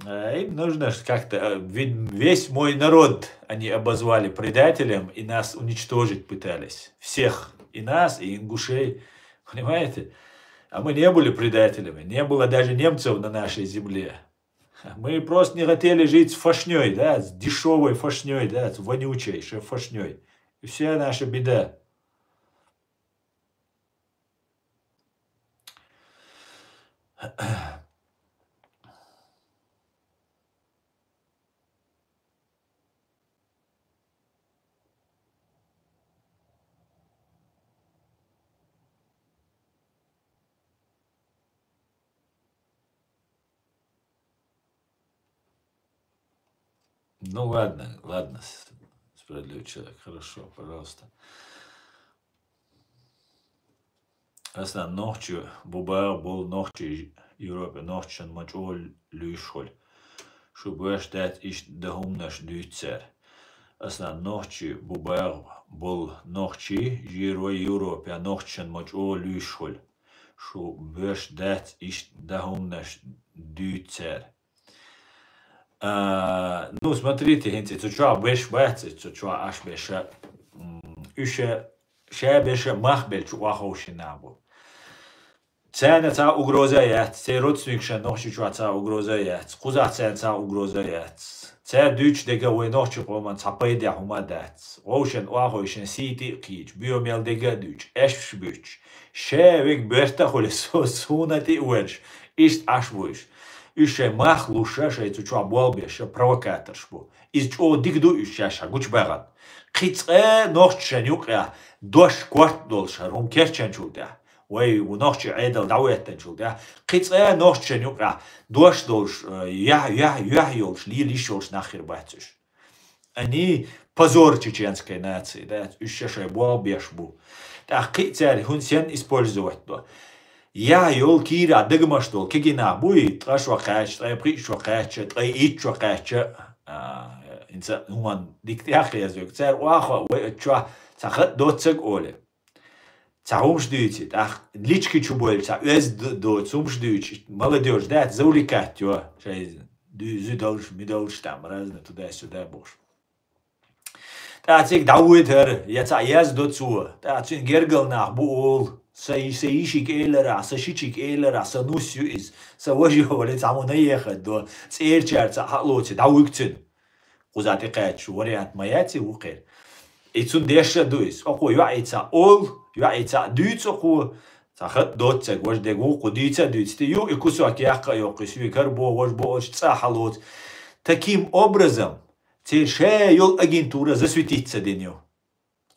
А им нужно ж как-то, а, ведь весь мой народ они обозвали предателем и нас уничтожить пытались. Всех. И нас, и ингушей. Понимаете? А мы не были предателями. Не было даже немцев на нашей земле. Мы просто не хотели жить с фашнёй, да, с дешёвой фашнёй, да, с вонючей ш-, фашнёй. И вся наша беда. Ну ладно, ладно, с-, справедливый человек, хорошо, пожалуйста. Аса нохчи бу багӀа болу нохчий Европе нохчашна ма чӀогӀа луьйш хуьлу. Шу боьш дац иштта дан хӀуманаш дуьйцу цара. Аса нохчи бу багӀа болу нохчий жийра вай Европе нохчашна ма чӀогӀа луьйш хуьлу. Шу боьш дац иштта дан хӀуманаш дуьйцу цара. А, ну, смотрите, хӀинца цу чохь беш бац, цу чохь Ӏаш беша, м, уьш ша беша мах белчу охьаховшина нах бу. Царна цхьа угроза яц, церан родственникашна Нохчийчохь цхьа угроза яц, кхузахь царна цхьа угроза яц. Цара дуьйцу дерг вай нохчийн къоман цхьа пайдехь хӀума дац. Вовшашна оха вайшина сий тӀе а кхийча, боьха мел дерг а дуьйцуш, аьшпаш буьттуш, ша вега берта а хуьлуш, со-, суна тӀе а воьлуш, иштта Ӏаш вуйш. Уьш шайн мах луш, шайн цу чохь болх беш, провокаторш бу. Иза чӀогӀа дика ду уьш шаьш гучубаьхна. Кхин цкъа нохчашна юкъахь дош корта долуш хӀара хӀума керчанчул тӀаьхьа. Вай ву нохчийн Ӏедал дӀахӀоьттинчул тӀаьхьа, кхин цкъа нохчашна юкъахь дош долуш, э, яхь, яхь, яхь йолуш, лела йиш йолуш нах хир бац уьш. Они позор чеченской нации, да, уьш ша шайн болх беш бу. ТӀаккха кхин а цара хӀун сен использовать до. Яхь йолу кийра дагамаш долу кегий нах буй, ткъа шо кхаьчча, ткъе пхиъ шо кхаьчча, ткъе итт шо кхаьчча, а, хӀинца хӀуманна дика тӀехь хеза вега. Цара оха вай оцу чохь цхьа хатӀ доццаг олий. Цхьа хӀумаш дуьйций, тӀаккха лички чу бойла, цхьа оьзда д-, доцу хӀумаш дуьйцу, молодёжь дац, завлекать йо, шайн дуьйцу зуьдалш, мидалш, там, разные туда-сюда бохуш. ТӀаккха цига дӀавуьйту хӀара, я цхьа яздо цо, тӀаккха цуьнан гергал нах бу олу, сан йи-, сан йишига эларахь, сан шичига эларахь, сан нус ю иза, сан важа ю олий цхьаммо на ехадо, цӀерачара цхьаъ хьа а лоций, дӀавуьгу цуьнан. Кхуза тӀекхаьчча вариант ма яц и вукхеран. И цунна дешна а ду иза. Окхо йоӀе цхьаъ олу, йоӀе цхьаъ дуьйцу окхо, цхьа хатӀ доццаг, важа дерг вукхо дуьйцу а дуьйцу. Те ю и кусок яккха а йоккху, и соьга хӀара боху, важа боху, олуш цӀа а хьалоцу. Таким образом, церан ша йолу агентура засветиться дина ю.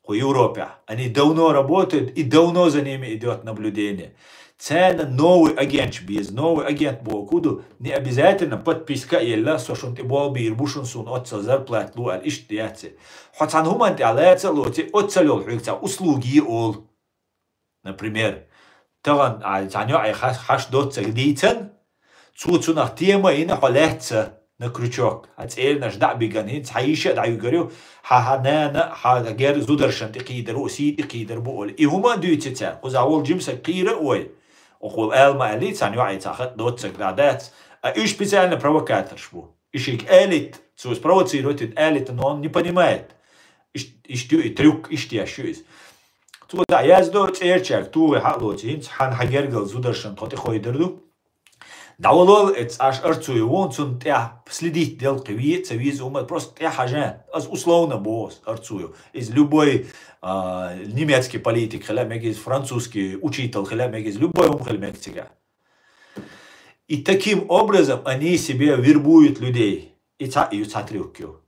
Кху Европехь. Они давно работают, и давно за ними идёт наблюдение. Царна новый агенташ беза. Новый агент боху ду, не обязательно подписка а елла, со шуна тӀе болх бийр бу, шуна суна оццал зарплата ло аьлла, иштта яц и. Хьо цхьана хӀуманна тӀехь лаца а лоций, оццал йолу хьоьга цхьа услуги йи олу. Например, тахана, а, цхьана йоӀе хьаш-, хьаш доццаг дийцан, цо цунах тема а йина, хьо лаьцна на крючок. Хьан цӀеранаш дӀа а биган, хӀинца хьан йиша а дӀаюьгур ю, хьан, хьан нана а, хьан гер зударшна тӀе кхийдар ву, сий тӀе кхийдар бу олий. И хӀума а дуьйци цара, кхузахь волу жима саг кхийра а вой. Окхо ала ма аьллий, цхьана йоӀе цхьа хатӀ доццаг дӀа дац. А уьш специально провокаторш бу. И шига алит, цо спровоцировать вина алит, но он не понимает. Иш-, иштта ю и трюк, иштта еш ю иза. Цо цхьа яздо цӀерачаьрга, тухий хьа а лоций, хӀинца хьан хьан гергал зударшна тхо тӀе хойдар ду. ДӀавало эцу Ӏаш Арцуев ву, цунна тӀехь следить делла кхин ве а ца веза хӀума, просто тӀехь хьажа. Аса условно боху аса Арцуев. Иза любой, а, немецкий политик хила а мега, иза французский учитель хила а мега, иза любой хӀума хила мега цигахь. И таким образом они себе вербуют людей. И цхьаъ ю, цхьа трюк ю.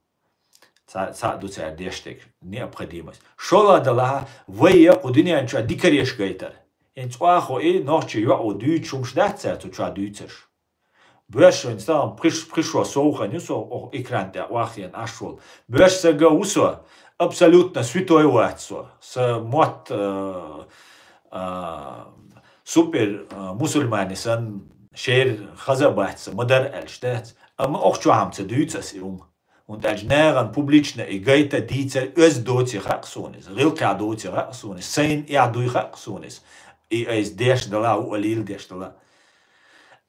Цхьа, цхьаъ ду цара деш дерг, необходимость. ШолгӀа далахь, вай я кху дуьнен чохь дикареш гайтар. ХӀинца оха и нохчийн йоӀо дуьйцуш хӀумаш дац цара цу чохь дуьйцуш. Боьрша вайн стагӀан пхиш-, пхишо совхан ю со, оха экран тӀе охьахиъна Ӏаш волу. Боьрша сага ву со, абсолютно святой вац со. Сан мотт, а, а, супер, а, мусульмане санна, шера хаза а бац сан, ма-дарра аьллаш дац. Амма оха чохь-м ца дуьйцу аса и хӀума. ХӀунда аьлча нахана публично и гайта дийцар оьзда доций хаьа суна иза, гӀиллакхехь доций хаьа суна иза, сайна эхь дуй хаьа суна иза. И айса деш дала, ву а лийла деш дала.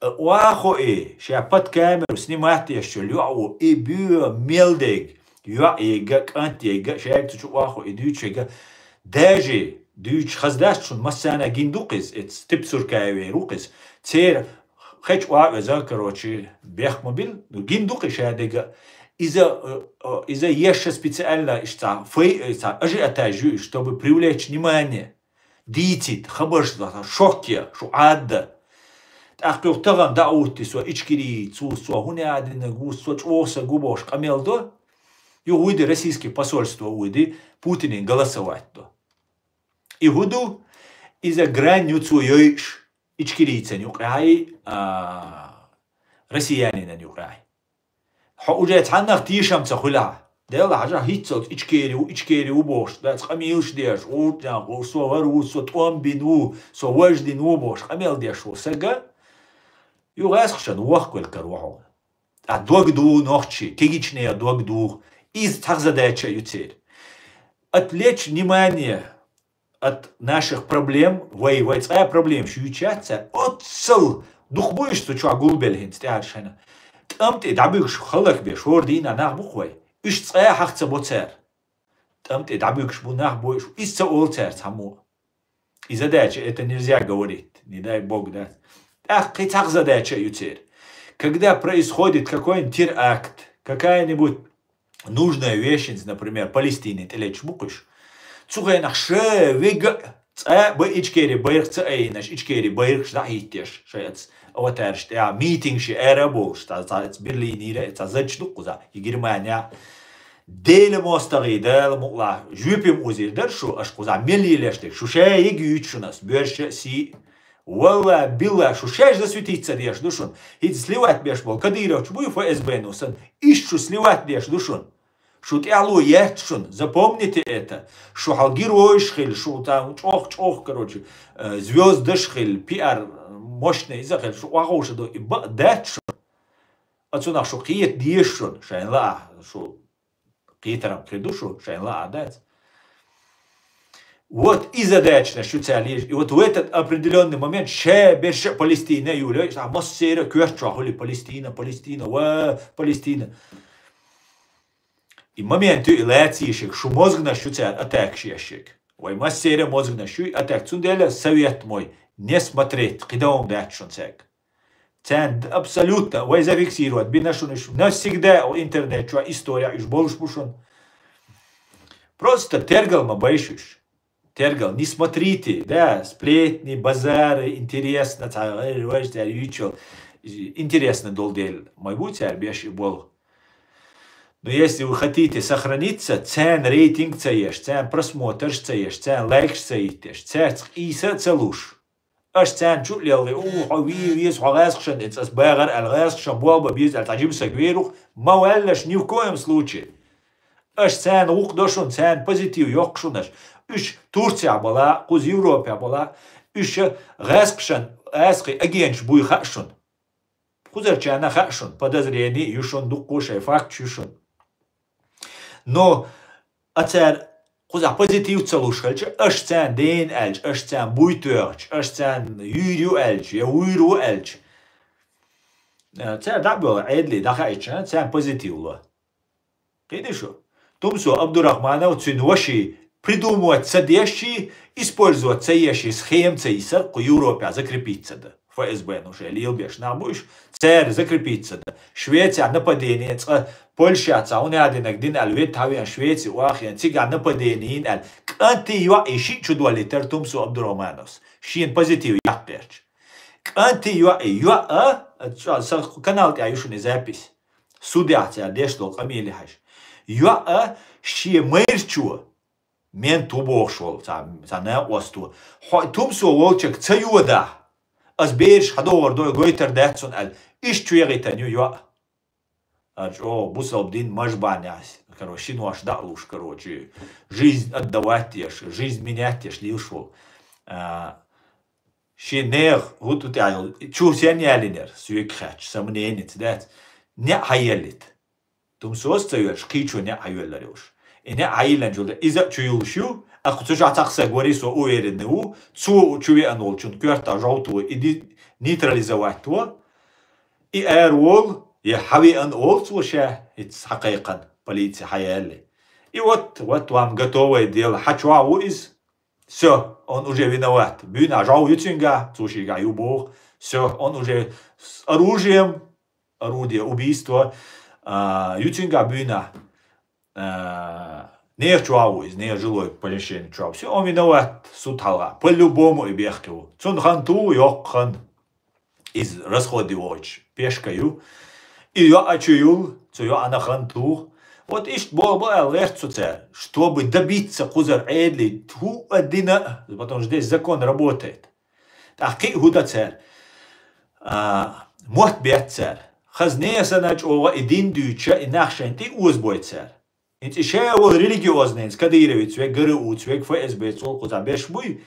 Оха и, ша под камеру снимать деш йолу йоӀ ву, и боьха мел дерг, йоӀ ерг а, кӀант ерг а, шаьрга цу чу оха и дуьйцуш ерг а, даже дуьйцуш хаза дац шуна, массарна гина ду-кх иза, эцу Тепсуркаевера ву-кх иза. Церан хечу оха веза, короче, бехк ма билла, ну, гина ду-кх и ша дерг а. Иза, э, э, иза еш специально, иштта цхьа фей-, э, цхьа ажиотаж ю, чтобы привлечь внимание. Дийцийта, хабарш дан, шок е, шу Ӏадда. ТӀаккха юха тахана дӀа а хӀуттий, со Ичкерийца ву, со хӀун яа динарг ву, со чӀогӀа саг ву бохуш къамел до. Юха вуьйди российский посольство вуьйди, Путинан голосовать до. И хӀун ду? Иза грань ю цо йойуш, ичкерийцан юкъахь, а, россиянинан юкъахь. Хьо уже цхьаннах тешам ца хуьлахь, Делла хьажахь, хӀинццалц ичкери ву, ичкери ву бохуш, дац къамелаш деш, гӀуртнех гӀур, со хӀара ву, со тӀом бина ву, со важа дина ву бохуш, къамел деш ву сага, юха гӀаьскхашан вохкавелла каро хьо. Ткъа дог ду нохчий, кегийчне дог ду, иза цхьа задача ю церан. Отвлечь внимание от наших проблем, вай, вай цкъа а проблемаш юьйцуш яц цара, оццал дукха бу уьш цу чохь гулбелла хӀинца тӀаьхьарчу хенахь. ТӀам тӀе дӀабуьгуш, хӀаллакбеш, хӀора дийнахь нах бу-кх вай. Уьш цкъа а хьаха ца бо цара. ТӀам тӀе дӀабуьгуш бу нах, бой уьш, иза ца олу цара цхьаммо. И задача, это нельзя говорить, не дай бог, да. ТӀаккха кхин цхьа задача ю церан. Когда происходит какой-нибудь теракт, какая-нибудь нужная вещь, например, Палестине тӀелечу букхуш. Цу хенахь ша вега цӀа а ба Ичкери байрах ца айинаш, Ичкери байрахаш дӀахӀиттеш, шайца аватараш тӀехь, митингаш ара а болуш, цхьа, цхьа Берлинера, цхьа зачу ду кхуза, и Германия. Дела мостагӀий, Дала мукъалахь, жоьпе ма узийр дара шу, аша кхуза мел лелаш дерг, шу ша йига юьйцу шуна ас, боьрша а, сий а. Валла, билла, шу шаьш засветиться деш ду шуна. ХӀинца сливать беш болу кадыровчу буй ФСБ-ну сан, иштта шу сливать деш ду шуна. Шу тӀаьхьало яц шуна, запомните это. Шу хьал геройш хила, шу там чӀох-чӀох, короче, э, звёздаш хила, пиар мощный иза хила, шу охьаховша ду, и бакъ дац шуна. Оцунах шу кхета деза шуна, шайна лаахь, шу кхетарам кхин ду шу, шайна лаахь дац. Вот и задачнаш шу цаьрла езаш. И вот в этот определённый момент ша берша Палестина юлей, ша массера коьрта чохь хуьлий Палестина, Палестина, ва Палестина. И момент ю и лаьцийшиг, шу мозгнаш ю цара атакаш ешшиг. Вай массера мозгнаш ю и атак, цундела совет мой, не смотреть, кхидам дац шуна цаьрга. Царна абсолютно вай зафиксировать бина шуна уьш. Навсегда интернет чохь история уьш болуш бу шуна. Просто тергал ма байша уьш. Тергал, не смотрите, да, сплетни, базары, интересно, цхьа гӀайр вайша цара юьйцуш интересно долу дела, ма бу цара беш и болу. Но если вы хотите сохраниться, царна рейтинг ца еш, царна просмотрш ца еш, царна лайкш ца йитеш, цаьрца къийса а ца луш, аша царна чу а лелхий, у, хьо вий веза, хьо гӀаьскхашан эца ас багӀар аьлла, гӀаьскхашан болх бан беза аьлла, цхьа жима саг вер ву-кх, ма ваьллаш ни в коем случае. Аша царна гӀуллакх до шуна, царна позитив йоккху шуна аша. Уьш Турцехь бала, кхуза Европехь бала, уьш гӀаьскхашан, гӀаьскхи агенташ буй хаьа шуна. Кхузарчарна хаьа шуна, подозрение ю шуна, дуккха шайн факташ ю шуна. Но а цара кхузахь позитив ца луш хилча, аша царна дена аьлча, аша царна буй тоьхча, аша царна юьйр ю аьлча, я вуьйр ву аьлча, а, цара дӀа а боьлху Ӏедале дӀахаийча, царна позитив ло. Кхиъний шу? Тумсо Абдурахманов, цуьнан ваший, придумывать ца дешший, использовать ца ешший схема ца йисар кху Европехь закрепиться дан. ФСБ-ну шайн лелабеш нах бу уьш, цара закрепиться дан. Швецехь нападение, цкъа Польшехь цхьа хӀун ядинарг дина аьлла, ведда хьан веана Швеци охьахиъна, цигахь нападение йина аьлла. КӀанти йоӀи шиъ чу доллийтар Тумсо Абдурахмановс, шена позитив яккха гӀерташ. КӀанти йоӀи, йоӀа, сан канал тӀехь ю шуна и запись. Судехь цара деш долу къамеле хьаьжа. ЙоӀа шен майрачо, мент ву бохуш волу, цхьа, цхьа накъосто, хьо Тумсо волчуьнга ца йодахь, ас бераш хьадогӀур ду, гойтур дац цунна аьлла, иштта чу яхийтина ю йоӀ. Ара чӀогӀа бусалба дин маж бан яхь, короче, шинош дӀа а луш, короче, жизнь отдавать еш, жизнь менять еш лелаш волу. А, шен нехан хӀутту тӀехь йолу чу сен ялийнера, соьга хаьттича, сомненица дац, неӀ хьаеллийта. Тумсос ца йоьллуш, кхечо неӀ хьайоьллар йолуш. И неӀ хьайиллинчул тӀе иза а чу юлуш ю, а кху цу чохь цхьа саг варий, со уверенный ву, цо чу веана волчун коьртахь жовто и ди-, нейтрализовать во, и ара волу, я хьан веана олу цо ша, хӀинца схьакхайкхина, полици хьаяьлли. И вот, вот вам готовое дело, хьан чохь ву иза? Всё, он уже виноват. Буьйнахь жӀов ю цуьнгахь, цо шийгахь ю боху. Всё, он уже с оружием, орудие убийства, а, ю цуьнгахь буьйнахь. А, нехан чохь ву иза, нехан жилой помещение чохь. Всё, он виноват, суд хьалха. По-любому и бехке ву. Цунна хан туху, йоккха хан. Иза расходе войтуш пешка ю. И йоӀа чу юл, цу йоӀана хан туху. Вот иштта болу бу аьлла гӀерта цу цара, чтобы добиться кхузара Ӏедале, хӀуъа дина, потому что здесь закон работает. ТӀаккха кхин а хӀун дан цара? А, мотт бетта цара. Хаза нехан санна чӀогӀа и дин дуьйцуша, и нах шайна тӀе озабой цара. ХӀинца и ша волу религиозныйца, кадыровец верг, ГРУ-ца верг, ФСБ-ца волу кхузахь берш буй,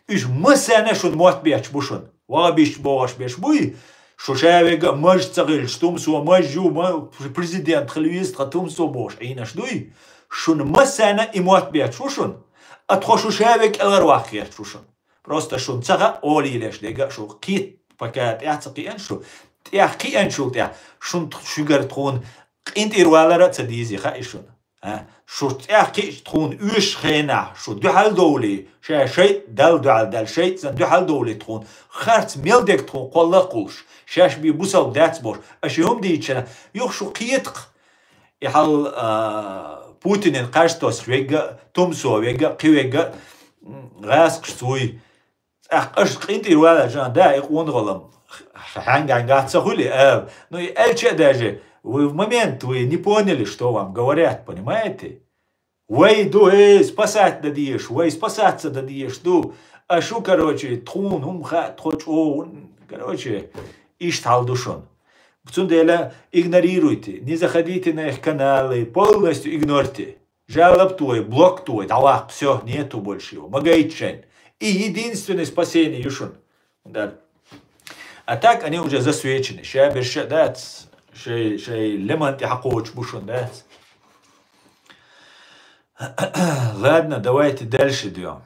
уьш массарна а шуна мотт бетташ бу шуна. Вахабисташ бохуш берш буй, шу ша верг а маж ца хилча, Тумсо маж ю, ма-, президент хила веза тхан Тумсо бохуш Ӏийнаш дуй, шуна массарна а и мотт бетташ ву шуна, а тхо шу ша верг кӀелхьарваккха гӀерташ ву шуна. Просто шуна ца хаьа, олийлеш дерг а шу кхета, пока тӀаьхьа ца кхиъна шу, тӀаьхьа кхиъначул тӀаьхьа шуна тх-, шуьгара тхуна къинтӀера валар а ца дезий хаьа шуна. А? Шу цӀаьхха кхиъча тхуна оьшучу хенахь, шу дуьхьал довлий, ша шайтӀа Далла дуьхьал даьлла, шайтӀа санна дуьхьал довлий тхуна, харц мел дерг тхуна кхолла а кхуллуш, шаьш бен бусалба дац бохуш, аша и хӀума дийцича, юха шу кхета-кх. И хьал, а, Путинан кхаж тосуш верг а, Тумсо верг а, кхин верг а, м, гӀазкхашца вуй. ТӀаккха аша къинтӀера валахь, жан, да, и къонахалла хьаьнга-хьаьнга ца хуьлий, ала. Ну, и аьлча а даже, вы в момент, вы не поняли, что вам говорят, понимаете? Вай ду, э, спасать дан дезаш, вай спасаться дан дезаш ду. А шу, короче, тхуна хӀума хаьа, тхо чӀогӀа, короче, иштта хьал ду шуна. Цундела игнорируйте, не заходите на их каналы, полностью игнорьте. Жалоб твой, блок твой, дӀаваккха, всё, нету больше его. Ма гайта шайна. И единственное спасение ю шуна. Да. А так они уже засвечены. Ша берш а дац, шай, шай леман тӀе хьакхочуш бу шуна, дац. Ладно, давайте дальше идём.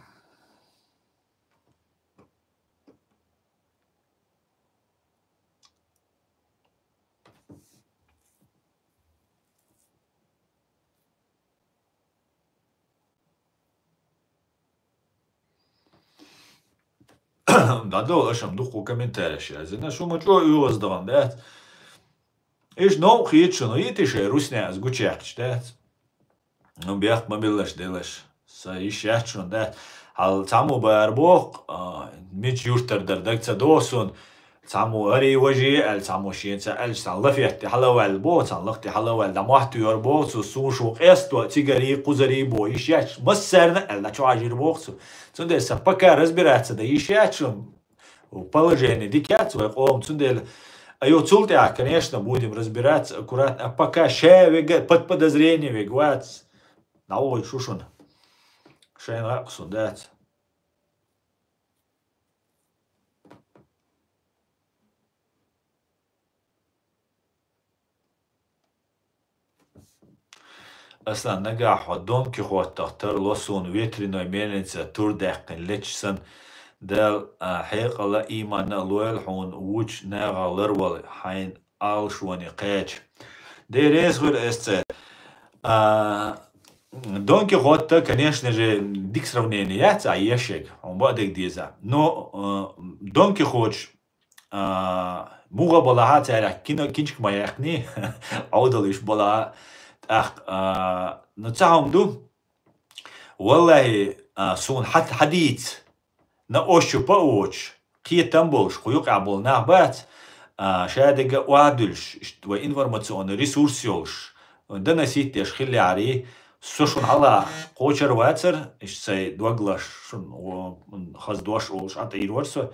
ДӀадолу аша-м дуккха комментареш яздина, шу ма чӀогӀа оьгӀаздахана дац. Иштта новкъа хета шуна, хӀета шайн русняхьа ас гучуяьккхича дац. Ну, бехк ма биллаш делаш. Сан йиш яц шуна, да? Хьал цхьаммо бара боху, а, мича юьртара дара даг ца догӀу суна. Цхьаммо ари важи аьлла, цхьаммо шена ца аьлча, цхьана лафетте хьала а ваьлла боху, цхьана лакхте хьала а ваьлла, дӀа мотт йора боху цо, суна шу къесто, цигари, кхузари боху, йиш яц, массарна а аьлла, дӀачу хьажийра боху цо. Цундела сан пока разбираться дан йиш яц шуна. Положение дика яц вай къоман, цундела, а, ю, цул тӀаьхьа, конечно, будем разбираться аккуратно, а пока ша вега, под подозрение вега вац, дӀавойтуш ву шуна. Шайна гӀаьккху суна дац. Аслан, нагахь хьо Дон Кихотах тарло суна ветряной мельница тур даьккхина лечча санна. Дала, а, хьекъал а, ийман а лойла хьуна, вучу нагӀах ларвала хьайна алашоне кхача. Дера, реза хуьлу ас ца. А, Дон Кихот, конечно же, дика сравнение яц, а ешег, хьуна баъдерг деза. Но, а, Дон Кихоташ а, муха балахьа цаьрах кина-, кинчка ма яьккхиний, Ӏовдал уьш балахьа. ТӀаккха, а, ну, ца хьума ду. Валлахьи, а, суна хьат-, хьадийца, на ощупь а воцуш, кхетам болуш, кху юкъахь болу нах бац, а, шадерг а охьадуьллуш, иштта вай информационный ресурс йолуш, доносить деш хиллехьарий, со шуна хьалха кхочур вацара, иштта сайн дог лаш шуна, о, хаза дош олуш, Ӏа тӀаийр вара со.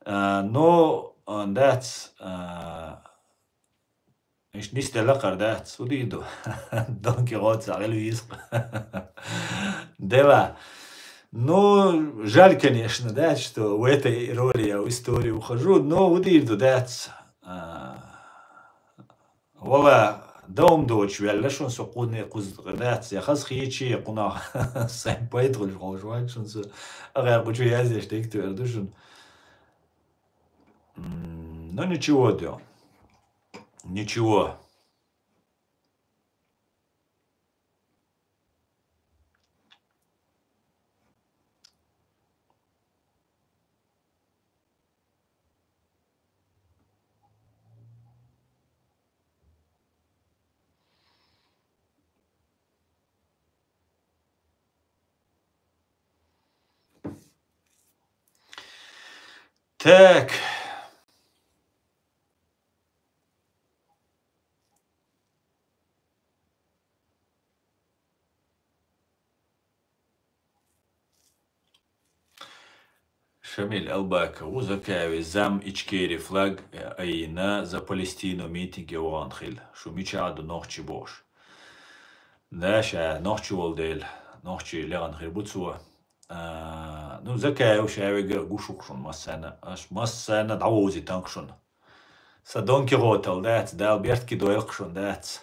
А, но, а, дац, а, иштта нисделла кхара дац, хӀун дийр ду? Дон Кихот ца хила веза-кх. Дела. Ну, жаль, конечно, да, что в этой роли я в историю ухожу, но хӀун дийр ду, дац. А, Вала, дан хӀума доцуш ваьлла шуна со кхунне кхуза дац, я хаза хийча, я кхунах сайн пайда хуьлуш хьовш вац шуна со. Ахьа кху чу яздеш дерг тоьар ду шуна. М, ну, ничего, дё. Ничего. Так. Шамиль Албаков ву Закаевн зам Ичкери флаг айина за Палестину митинге вахана хилла. Шу мичахь ду нохчий бохуш? Да, ша нохчи волу дела, нохчи легӀана хир бу цо. А, ну, Закаев ша вега а гуш ву-кх шуна массарна. Аш массарна дӀавовзийтан-кх шуна. Сан Дон Кихотал дац, Дала беркате дойла-кх шуна, дац.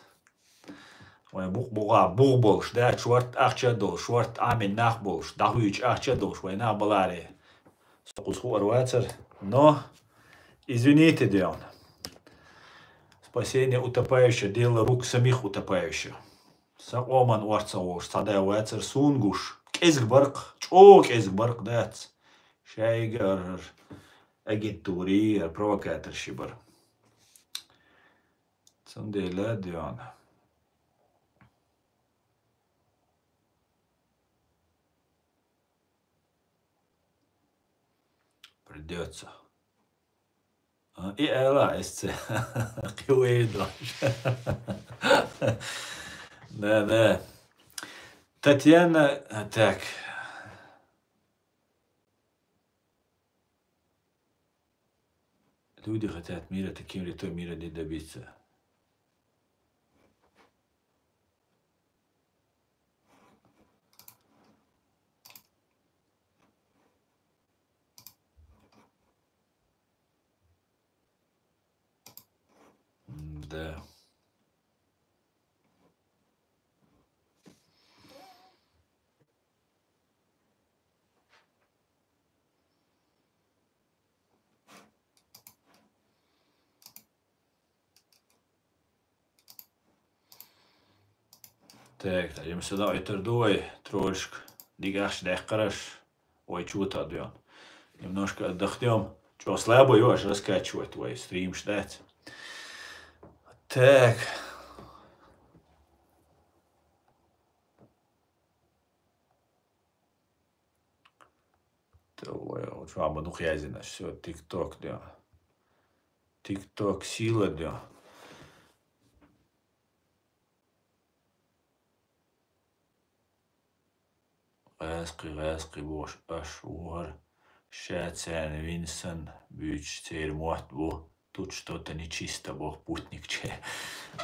Вайн букъ-букъа бух болуш, да, шорта ахча а долуш, шорта Ӏамийна нах болуш, дӀахуьйчу ахча а долуш, вайн нах баларе. Со кхуза хуур вацара. Но, извините, дел. Спасение утопающего — дело рук самих утопающих. Сан къоман орцах волуш цхьа да вацара суна гуш. КӀезиг баркъ, чӀогӀа кӀезиг баркъ дац. Шайга ар-, ар агентури, ар провокаторши бар. Цундела а доьгӀна. Придётся. А, и ала эсце. Кхиуэйдош. Да, да. Татьяна, а, так. Люди хотят мира, таким ли то мира не добиться. Да. Так, так, им сюда ойтар ду вай, трошка дигахш дехкараш, вай чего-то отдаём. Немножко отдохнём. Чё, слабо ю аж раскачивать вай, стрим ждать. Так. Давай, вот вам одну хрязина, всё, TikTok, да. TikTok сила, да. ГӀаьскхи, гӀаьскхи бохуш, аш вухар, ша царна вина санна буьйцуш церан мотт бу. Тут что-то нечисто боху путникче.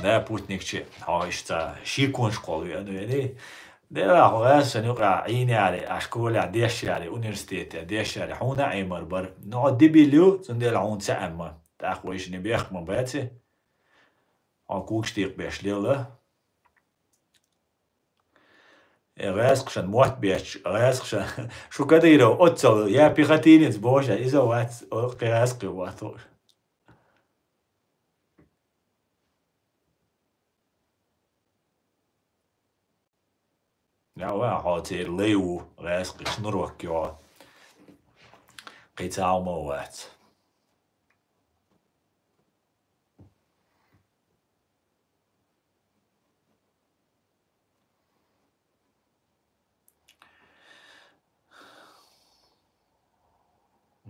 Да, путникче, хьо иштта шеконаш кхолла веана вени. Дела, хьо гӀаьссан юкъа Ӏийна яре, а школехь деш яре, университетехь деш яре, хьуна а Ӏемар бара. Но хьо дебил ю, цундела хьуна ца Ӏемма. ТӀаккха вайшинна бехк ма бац и. Хьо когаш текхабеш лела. Э, гӀаьскхашан мотт бетташ, гӀаьскхашан, шу Кадыров оццал, я пехотинец бохуш, иза вац, о, кхин гӀаьскхи вац. Я ва, хьо церан лай ву, гӀаьскхи шнурок йо. Кхин цхьа хӀума вац.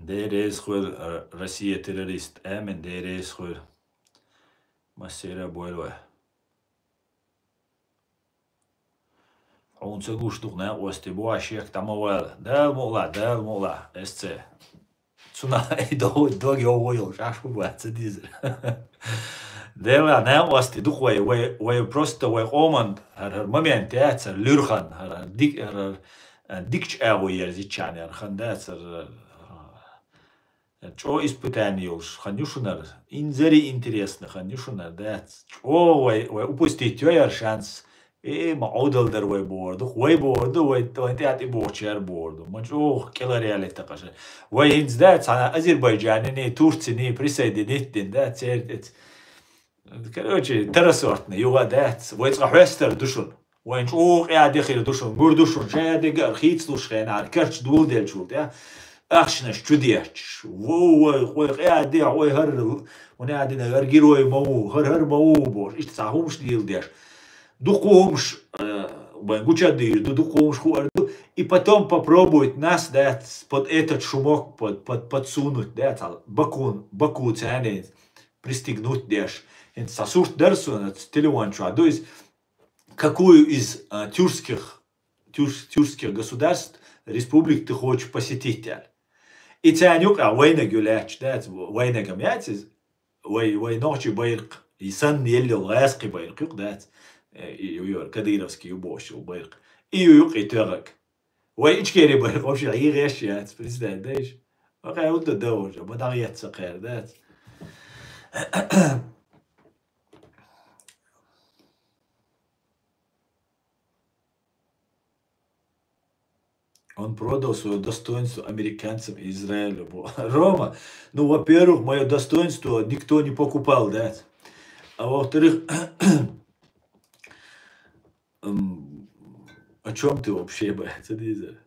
Дела реза хуьлда, Р-, Россия террорист. Амин, Дела реза хуьлда. Массера а бойла вай. Хьуна ца гуш ду-кх накъостий, бу аш шек дӀа ма вала. Дала мукъ лахь, Дала мукъ лахь, эсце. Цунах ай догӀу, дог йовгӀо йолуш, аш хӀун бац ца дезара. Дела, накъостий ду-кх вай, вай, вай просто вай къоман хӀара, хӀара момент яц, хӀара луьра хан, хӀара, хӀара дик-, хӀара, хӀара, а, дикачу агӀо ерзиччан хӀара хан дац, хӀара, хӀара, хӀара чӀогӀа испытание йолуш хан ю шуна хӀара. Инзаре интересно хан ю шуна хӀара, дац. ЧӀогӀа вай, вай упустить йо хӀара шанс. Э, ма Ӏовдал дара вай бохур ду, вай бохур ду, вай, вайн тӀаьхьа тӀебогӀучара бохур ду. Ма чӀогӀа кӀелхьаръяьллийтакъаша. Вай хӀинца дац, цхьана Азербайджанини, Турцини присоединить дина, дац, церан тӀе ц-, короче, второсортный, юха дац. Вай цкъа хьоьстур ду шуна. Вайн чӀогӀа къаьхьа де хир ду шуна, гур ду шуна, шайн дегара хийцалуш хенахь, карча доладеллачул тӀаьхьа. Ахчанаш чу детташ. Ву, вай, вай къаьхьа де, вай хӀара, вуна а дина, хӀара герой ма ву, хӀара, хӀара ма ву, бохуш. Иштта цхьа хӀумаш леладеш. Дукха хӀумаш, э, вайн гуча а дийр ду, дукха хӀумаш хуур ду. И потом попробует нас, да, под этот шумок под, под, подсунуть, да, цхьа Бакун, Баку царна пристегнуть деш. ХӀинца цхьа сурт дара суна, телефон чохь ду иза. Какую из, э, тюркских, тюрк-, тюркских государств, республик ты хочешь посетить аьлла. И царна юкъахь вайнаг ю лаьтташ дац, вайнаг-м яц иза. Вай, вай нохчий байракх, и санна елла йолу гӀаьскхи байракх юкъа дац, э, и, и, ю, кадыровский ю бохуш йолу байракх. И ю юкъа и тоьгӀаг. Вай Ичкери байракх вообще хьийгӀеш яц, представь, даиш? Ма кхаьа хӀунда дан уже, ма дӀагӀетта ца кхаьра дац. Он продал своё достоинство американцам и Израилю. Бо-, Рома, ну, во-первых, моё достоинство никто не покупал, да? А во-вторых, М, о чём ты вообще, бля, ца деза?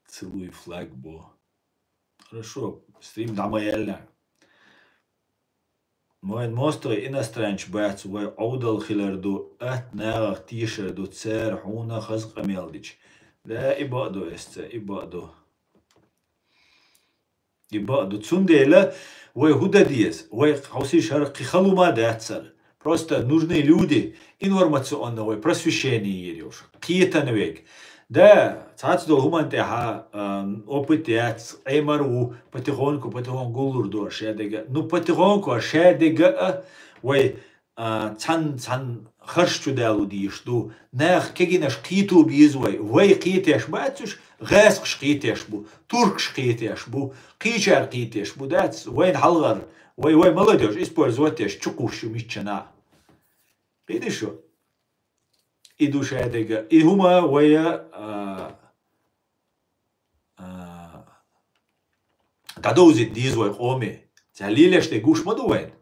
Целуй флаг, бо. Хорошо, стрим дӀа ма яьлла. Вайн мостагӀий иностранцаш бац, вай Ӏовдал хилар ду, атта нахах тешар ду, цара хьуна хаза къамел дича. Да, и бакъду эс ца, и бакъду. И бакъду. Цундела вай хӀу дан деза? Вай хьовсийша, хӀара кхин хала хӀума дацар. Просто нужны люди, информационно вай просвещение йир йолуш. Кхетан вег. Да, цхьацца долу хӀуманна тӀехьа, а, опыт яц, Ӏемар ву, потихоньку, потихоньку гуллур ду шадерг а. Ну, потихоньку шадерг а вай, а, цхьана, цхьана харш чу далу дийш ду. Нах кегинаш кхето беза вай. Вай кхетеш бац уьш, гӀаьскхаш кхетеш бу, туркаш кхетеш бу, кхечара кхетеш бу, дац, вайна хьалхара, вай, вай молодёжь использовать еш, чукхуш ю миччана. Кхидиш шу? И ду шадерг а. И хӀума вай, а, а, дӀадовзийта деза вай къоме. Цара лелаш дерг гуш ма ду вайна.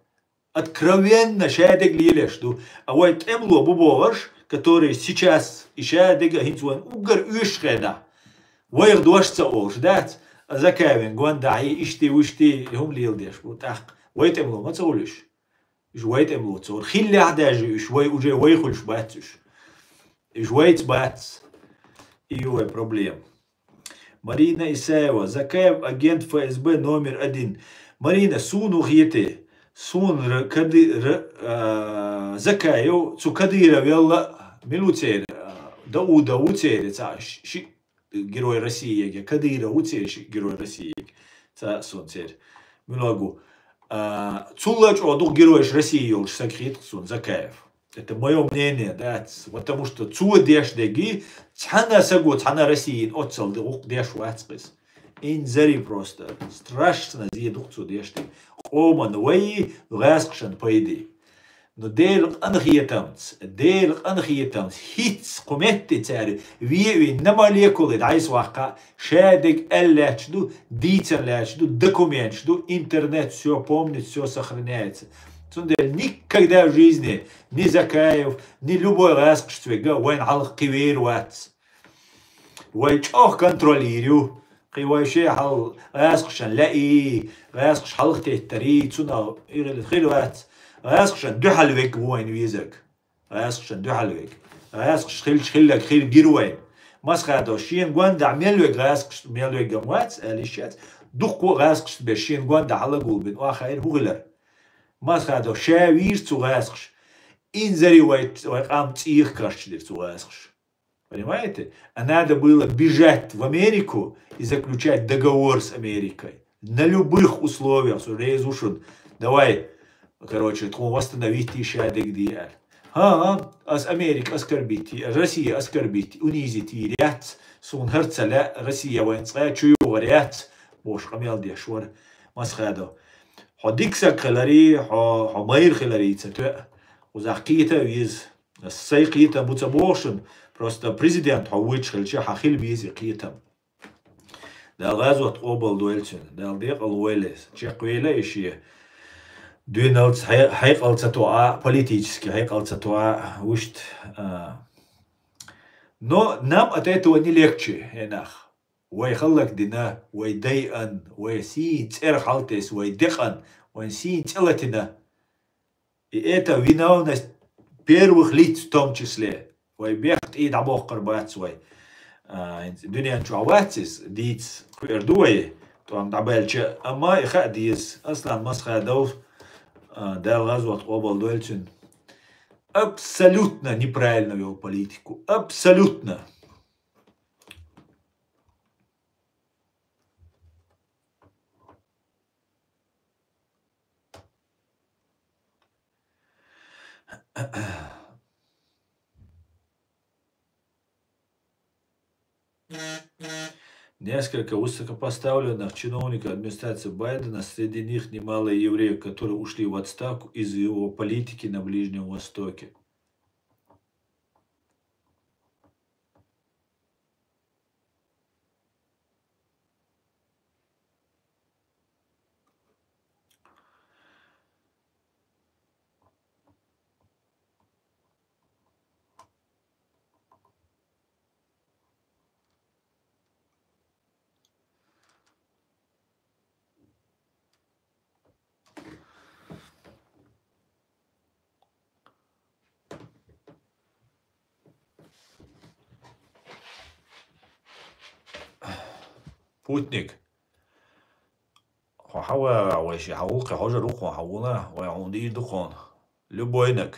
Откровенно шадерг лелаш ду. А вай тӀемало бу бохурш, который сейчас и шадерг а хӀинца вайн уггар оьшуш хенахь. Вайх дош ца олуш дац, а Закаевн гондахьий, ишти, вуьшти, хӀума леладеш бу тӀаккха. Вай тӀемало ма ца хуьлуш. Уьш вай тӀемало ца хуьлу. Хиллехь а даже уьш вай, уже вай хуьлуш бац уьш. Уьш вайца бац. И ю вай проблема. Марина Исаева, Закаев агент ФСБ номер один. Марина, суна хете, суна р-, Кади-, р-, а, Закаев, цу Кадыровел а, мила ву церан, а, Дауда ву церан, цхьа ши-, ши-, Герой России, я Кадыров ву церан ши-, Герой России. Цхьа суна церан. Мила ву. А, цул а чӀогӀа дукха геройш России йолуш саг хета суна Закаев. Это моё мнение, да, ц-, потому что цо деш дерг, цхьана саго, цхьана Россиян оццал д-, гӀуллакх деш вац кхиз. Инзаре просто. Страшно зе ду-кх цо деш дерг. Къоман вай, гӀаьскхашан пайде. Ну, Делан къинхетамца, Делан къинхетамца, хӀинца кху метте цара ве а вина, на молекулы дӀасаваккха, шадерг аьлла лаьтташ ду, дийцина лаьтташ ду, документаш ду, интернет всё помнит, всё сохраняется. Цундела никогда в жизни ни Закаев, ни любой гӀаьскхашца вега вайна хьалха кхин вер вац. Вай чӀогӀа контроль йийр ю. Кхин вай шен хьал гӀаьскхашна лаьий, гӀаьскхаш хьалха теттарий, цунах и хила, хила вац. ГӀаьскхашна дуьхьал вег ву вайна везаг. ГӀаьскхашна дуьхьал вег. ГӀаьскхаш хилча хилларг хир гира вайна. Масхадов шена гондахь мел вег гӀаьскхаш, мел вег ам вац, аьлла йиш яц. Дуккха а гӀаьскхашца беш шена гондахь хьала гулбина, охьахаийра хӀун хилар. Масхадов ша вийра цу гӀаьскхаш. Инзаре вай, вай къам цӀийх карчдира цу гӀаьскхаш. Понимаете? А надо было бежать в Америку и заключать договор с Америкой. На любых условиях, со реза ву шуна. Давай, короче, тхуна восстановить йиш яц дерг де аьлла. ХӀан, ас Америка оскорбить, Россия оскорбить, унизить йийр яц, суна хӀара ца лаьа, Россия вайна цкъа чу югӀур яц, бохуш къамел деш вара Масхадов. Хьо дика саг хиларий, хьо, хьо майра хиларий ца тоьа, кхузахь кхета а веза. Ас сайн кхетам бу ца боху шуна, просто президент хьо вуьйцуш хилча, хьан хила беза и кхетам. Дала гӀазот къобал дойла цуьнан, Дала декъал войла иза. Чекхвейла и шен дуьйналц хье-, хьекъал ца тоха, политически хьекъал ца тоха, вуьшта, а. Но нам от этого не легче, хӀей нах. Вай хӀаллакдина, вай дайъан, вай сийна цӀера хьалтесна, вай декъан, вайн сийна цӀе латина. И это виновность первых лиц в том числе. Вай бехк тӀе дӀабоккхур бац вай. А, хӀинца дуьнен чохь вац иза, дийца кхуьур ду вай, тӀом дӀабаьлча, амма и хаа деза. Аслан Масхадов, а, Дала гӀазот къобал дойла цуьнан, абсолютно неправильно вел политику. Абсолютно. Несколько высокопоставленных чиновников администрации Байдена, среди них немало евреев, которые ушли в отставку из-за его политики на Ближнем Востоке. Путник. Хьо хьавара вай ши, хьа гӀуллакхе хьожар ву хьуна, хьавуна, вай хьуна дийр ду хьуна. Любойнаг.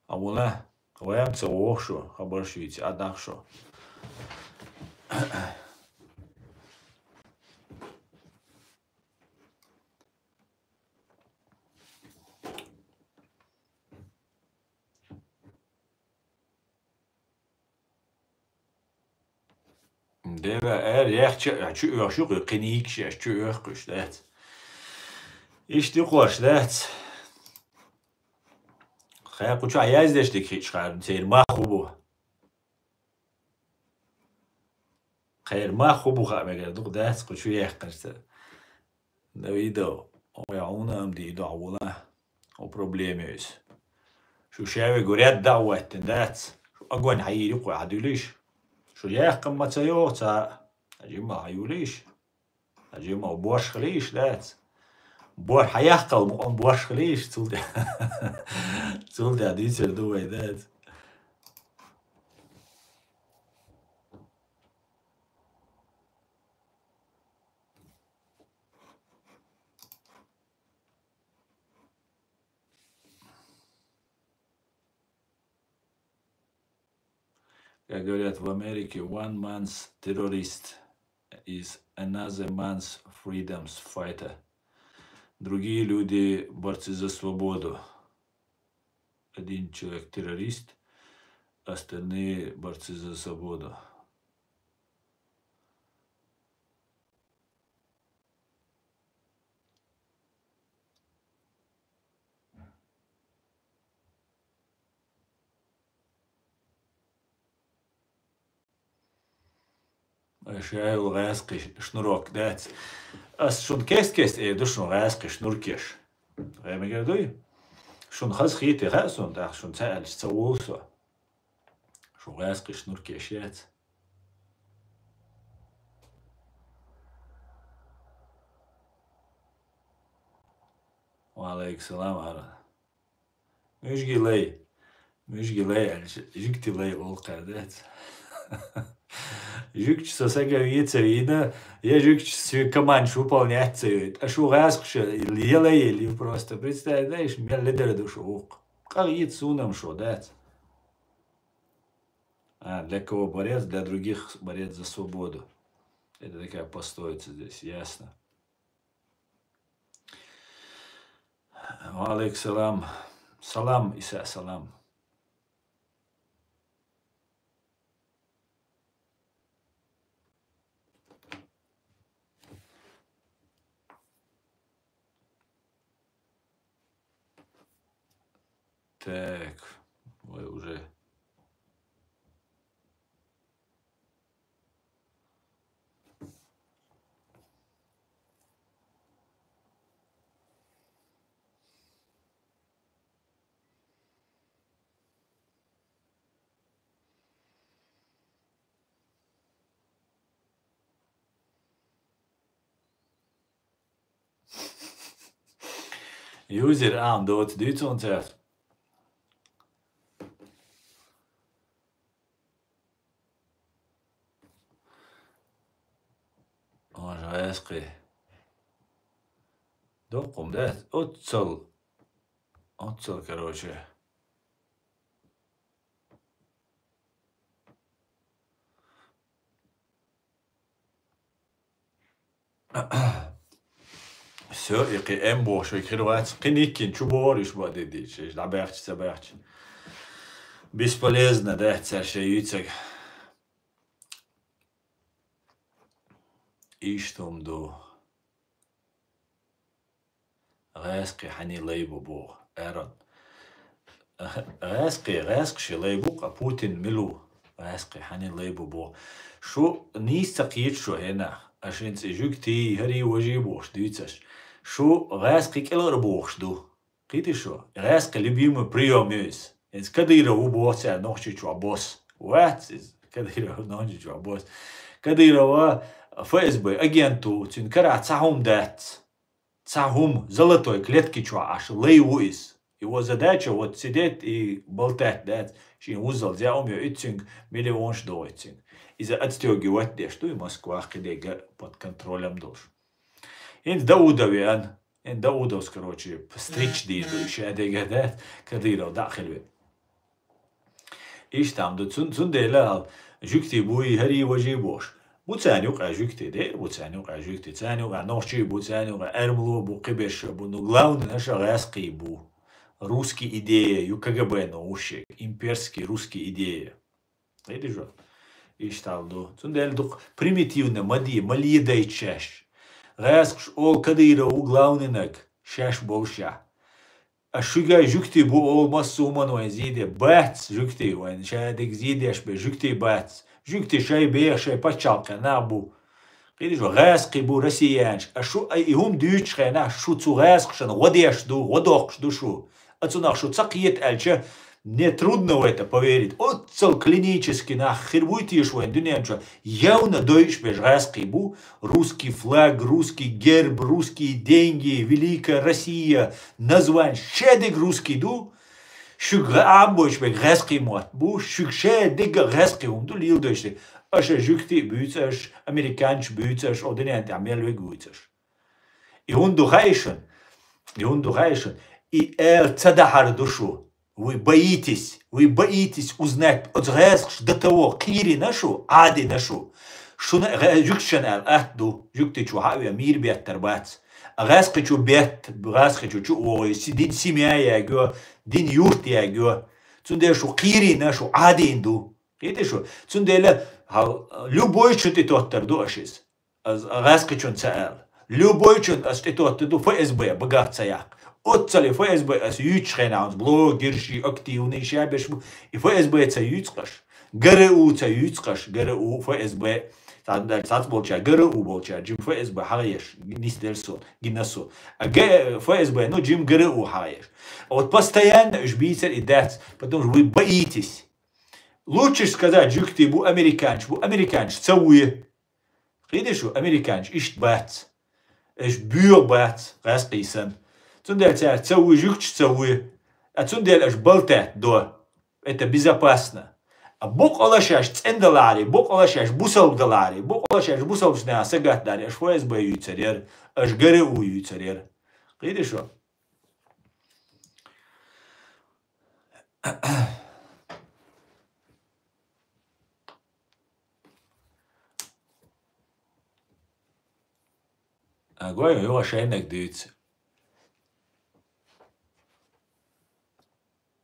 Хьавуна, вай ам ца воху шу, хабар шуьйца, а дах шу. Дера, эр, яхча, чу оьхуш ю, кхин йийкаш еш, чу оьхуш дац. Иштта юкъош дац. Хьекху чу а яздеш дика хиъча хаар, церан мах хӀу бу. Кхеран мах хӀу бу хаа мегар ду, дац кху чу яьккхинчу. Давидов, вай хьуна ам дийр ду хьавуна. О, проблема иза. Шу шаьвиг вряд да а ваттина дац. Шу огонь хьайийр ю кху хьадуьлийша. Шу яьккхина ма ца йогӀу ца. Хьажимма хьаюлийша. Хьажимма борш хилийша дац. Бор хьаяккхал мукъан борш хилийша, цул тӀе-, цул тӀе дийцар ду вай дац. Как говорят в Америке, one man's terrorist is another man's freedoms fighter. Другие люди — борцы за свободу. Один человек — террорист, остальные — борцы за свободу. Ай, шайла гӀаьскхи шнурок дац. Ас шуна кест-кест эр ду шуна гӀаьскхи шнуркеш. Вай мегар дуй? Шуна хаза хийтта хаьа суна, тӀаккха шуна ца аьлча ца ву со. Шу гӀаьскхи шнуркеш яц. Ва алейкум салам, Арон. Муьжги лай. Муьжги лай аьлча, жуьгти лай олу кхаьрдац. Жуьгтича со сага вийца вийна, я жуьгтича соьга командаш выполнять ца йойта. А шу гӀаьскхи шу, я лай, или просто представь, знаешь, мел ледара ду шу вукху. Къа вийца суна-м шу дац. А, для кого борец? Для других борец за свободу. Это такая пословица здесь, ясно. Ва алейкум салам. Салам, Иса, салам. Так, вай уже. Юзер ам доцу дуьйцу хӀунда цаьрца? Ожа гӀаьскхи. Доккхум дац. Оццал. Оццал, короче. Всё, и кхин М бохуш верг хир вац, кхин йиккина чу бохура уьш бан де дийча, уьш дӀабаьхча, ца баьхча. Бесполезно, да, цара шайн юьйцург. Иштта хӀума ду. ГӀаьскхи хьанийн лай бу боху, Арон. ГӀаьскхи, гӀаьскхи ши лай бу, ткъа Путин мила ву? ГӀаьскхи хьанийн лай бу боху. Шу нийса ца кхета шу хӀенах, аша хӀинца и жуьгтий, хӀарий, важий бохуш дуьйцу аш. Шу гӀаьскхи кӀелхьара бохуш ду. Кхетий шу? ГӀаьскхи любимый приём ю иза. ХӀинца Кадыров ву боху цара Нохчийчохь босс. Вац иза, Кадыров Нохчийчохь босс. Кадырова ФСБ агент ву, цуьнан карахь цхьа хӀума дац. Цхьа хӀума, золотой клетки чохь Ӏаш лай ву иза. Его задача вот сидеть и болтать, да, шен вузал зяум йо иццинг, миллионш догӀу иццинг. Иза отстёгивать деш ду, и Москва кхидега под контролем долуш. ХӀинца Даудов веан, хӀин Даудовс, короче, стрич дийр ду, иша дега, да, Кадыров дӀа а хилве. Иштта ам ду, цун, цундела ал жугтий буй, хӀарий важий бош. Бу царна юкъа жугтий, дера бу царна юкъа жугтий, царна юкъа нохчий бу, царна юкъа эрмло бу, кхиберш бу, ну, главный наша гӀаьскхий бу. Русский идея, ю К Г Б но ушек, имперский русский идея. Кхидиш ву? Иштта ал ду. Цундела дукха примитивно ма де, ма ледайта шаьш. ГӀаьскхаш олу Кадыров ву главный наг, шаьш болушехь. А шуьга жугтий бу олу массо а хӀуман вайн зийде. Бац жугтий вайн, ша дерг зийдеш бен жугтий бац. Жугтий шай беха, шай пачхьалкхе нах бу. Кхидиш ву, гӀаьскхий бу россиянаш. А шу, а и хӀума дуьйцучу хенахь, шу цу гӀаьскхашна гӀо деш ду, гӀо доккхуш ду шу. А цунах шу ца кхета аьлча, мне трудно в это поверить. Оццал клинически нах хир буй теша вайн дуьнен чу, явно дойуш беш гӀаьскхий бу, русский флаг, русский герб, русские деньги, Великая Россия, название, шадерг русский ду, шуьга гӀа а бойуш берг гӀаьскхий мотт бу, шуьга шадерг а гӀаьскхий хӀума ду леладойуш дерг. Аша жуьгтий а буьйцу аш, американча буьйцу аш, о дуьнен тӀехь мел вег вуьйцу аш. И хӀунда ду хаьий шуна? И хӀунда ду хаьий шуна? И аьлла ца дахьар ду шу. Вы боитесь, вы боитесь узнать, оцу гӀаьскхаша до того кхийрина шу, Ӏадийна шу. Шуна гӀа-, жуьгташна аьлла атта ду, жуьгтий чу хьа а вен мийра беттар бац. А гӀаьскхи чу бетта, гӀаьскхи чу чу а вогӀий, си-, дин семья ягайо, дин юрт ягайо. Цундела шу кхийрина шу, Ӏадийна ду. Кхетий шу? Цундела хьал-, любойчун тӀе тоттар ду аша иза. Ас гӀаьскхичунна ца аьлла. Любойчунна ас тӀе тоттар ду, Ф С Б багах ца яккха. Оццале Ф С Б ас юьйцучу хенахь, оцу блогерш, активный ша берш бу. И Ф С Б ца юьйцу-кх аш. Г Р У ца юьйцу-кх аш. Г Р У, Ф С Б. Цхьацца болчара, Г Р У болчара, жима Ф С Б хьагӀ еш, нисделла со, гина со. А Г-, Ф С Б, ну, жима Г Р У хьагӀ еш. А вот постоянно уьш бийцар и дац, потому что вы боитесь. Лучше сказать, жуьгтий бу, американча бу, американча ца вуй. Кхетий шу, американча иштта бац. Уьш боьха бац, гӀаьскхий санна. Цундела цара ца вуй, жуьгташ ца вуй. А цундела аша балтаьтта до. Это безопасно. А боккъала шаьш цӀена далахьарий, боккъала шаьш бусалба далахьарий, боккъала шаьш бусалбачу наха сагатдарий, аша Ф С Б юьйцур яра, аша Г Р У юьйцур яра. Кхетий шу? А, гой, юха шайнаг дуьйцу.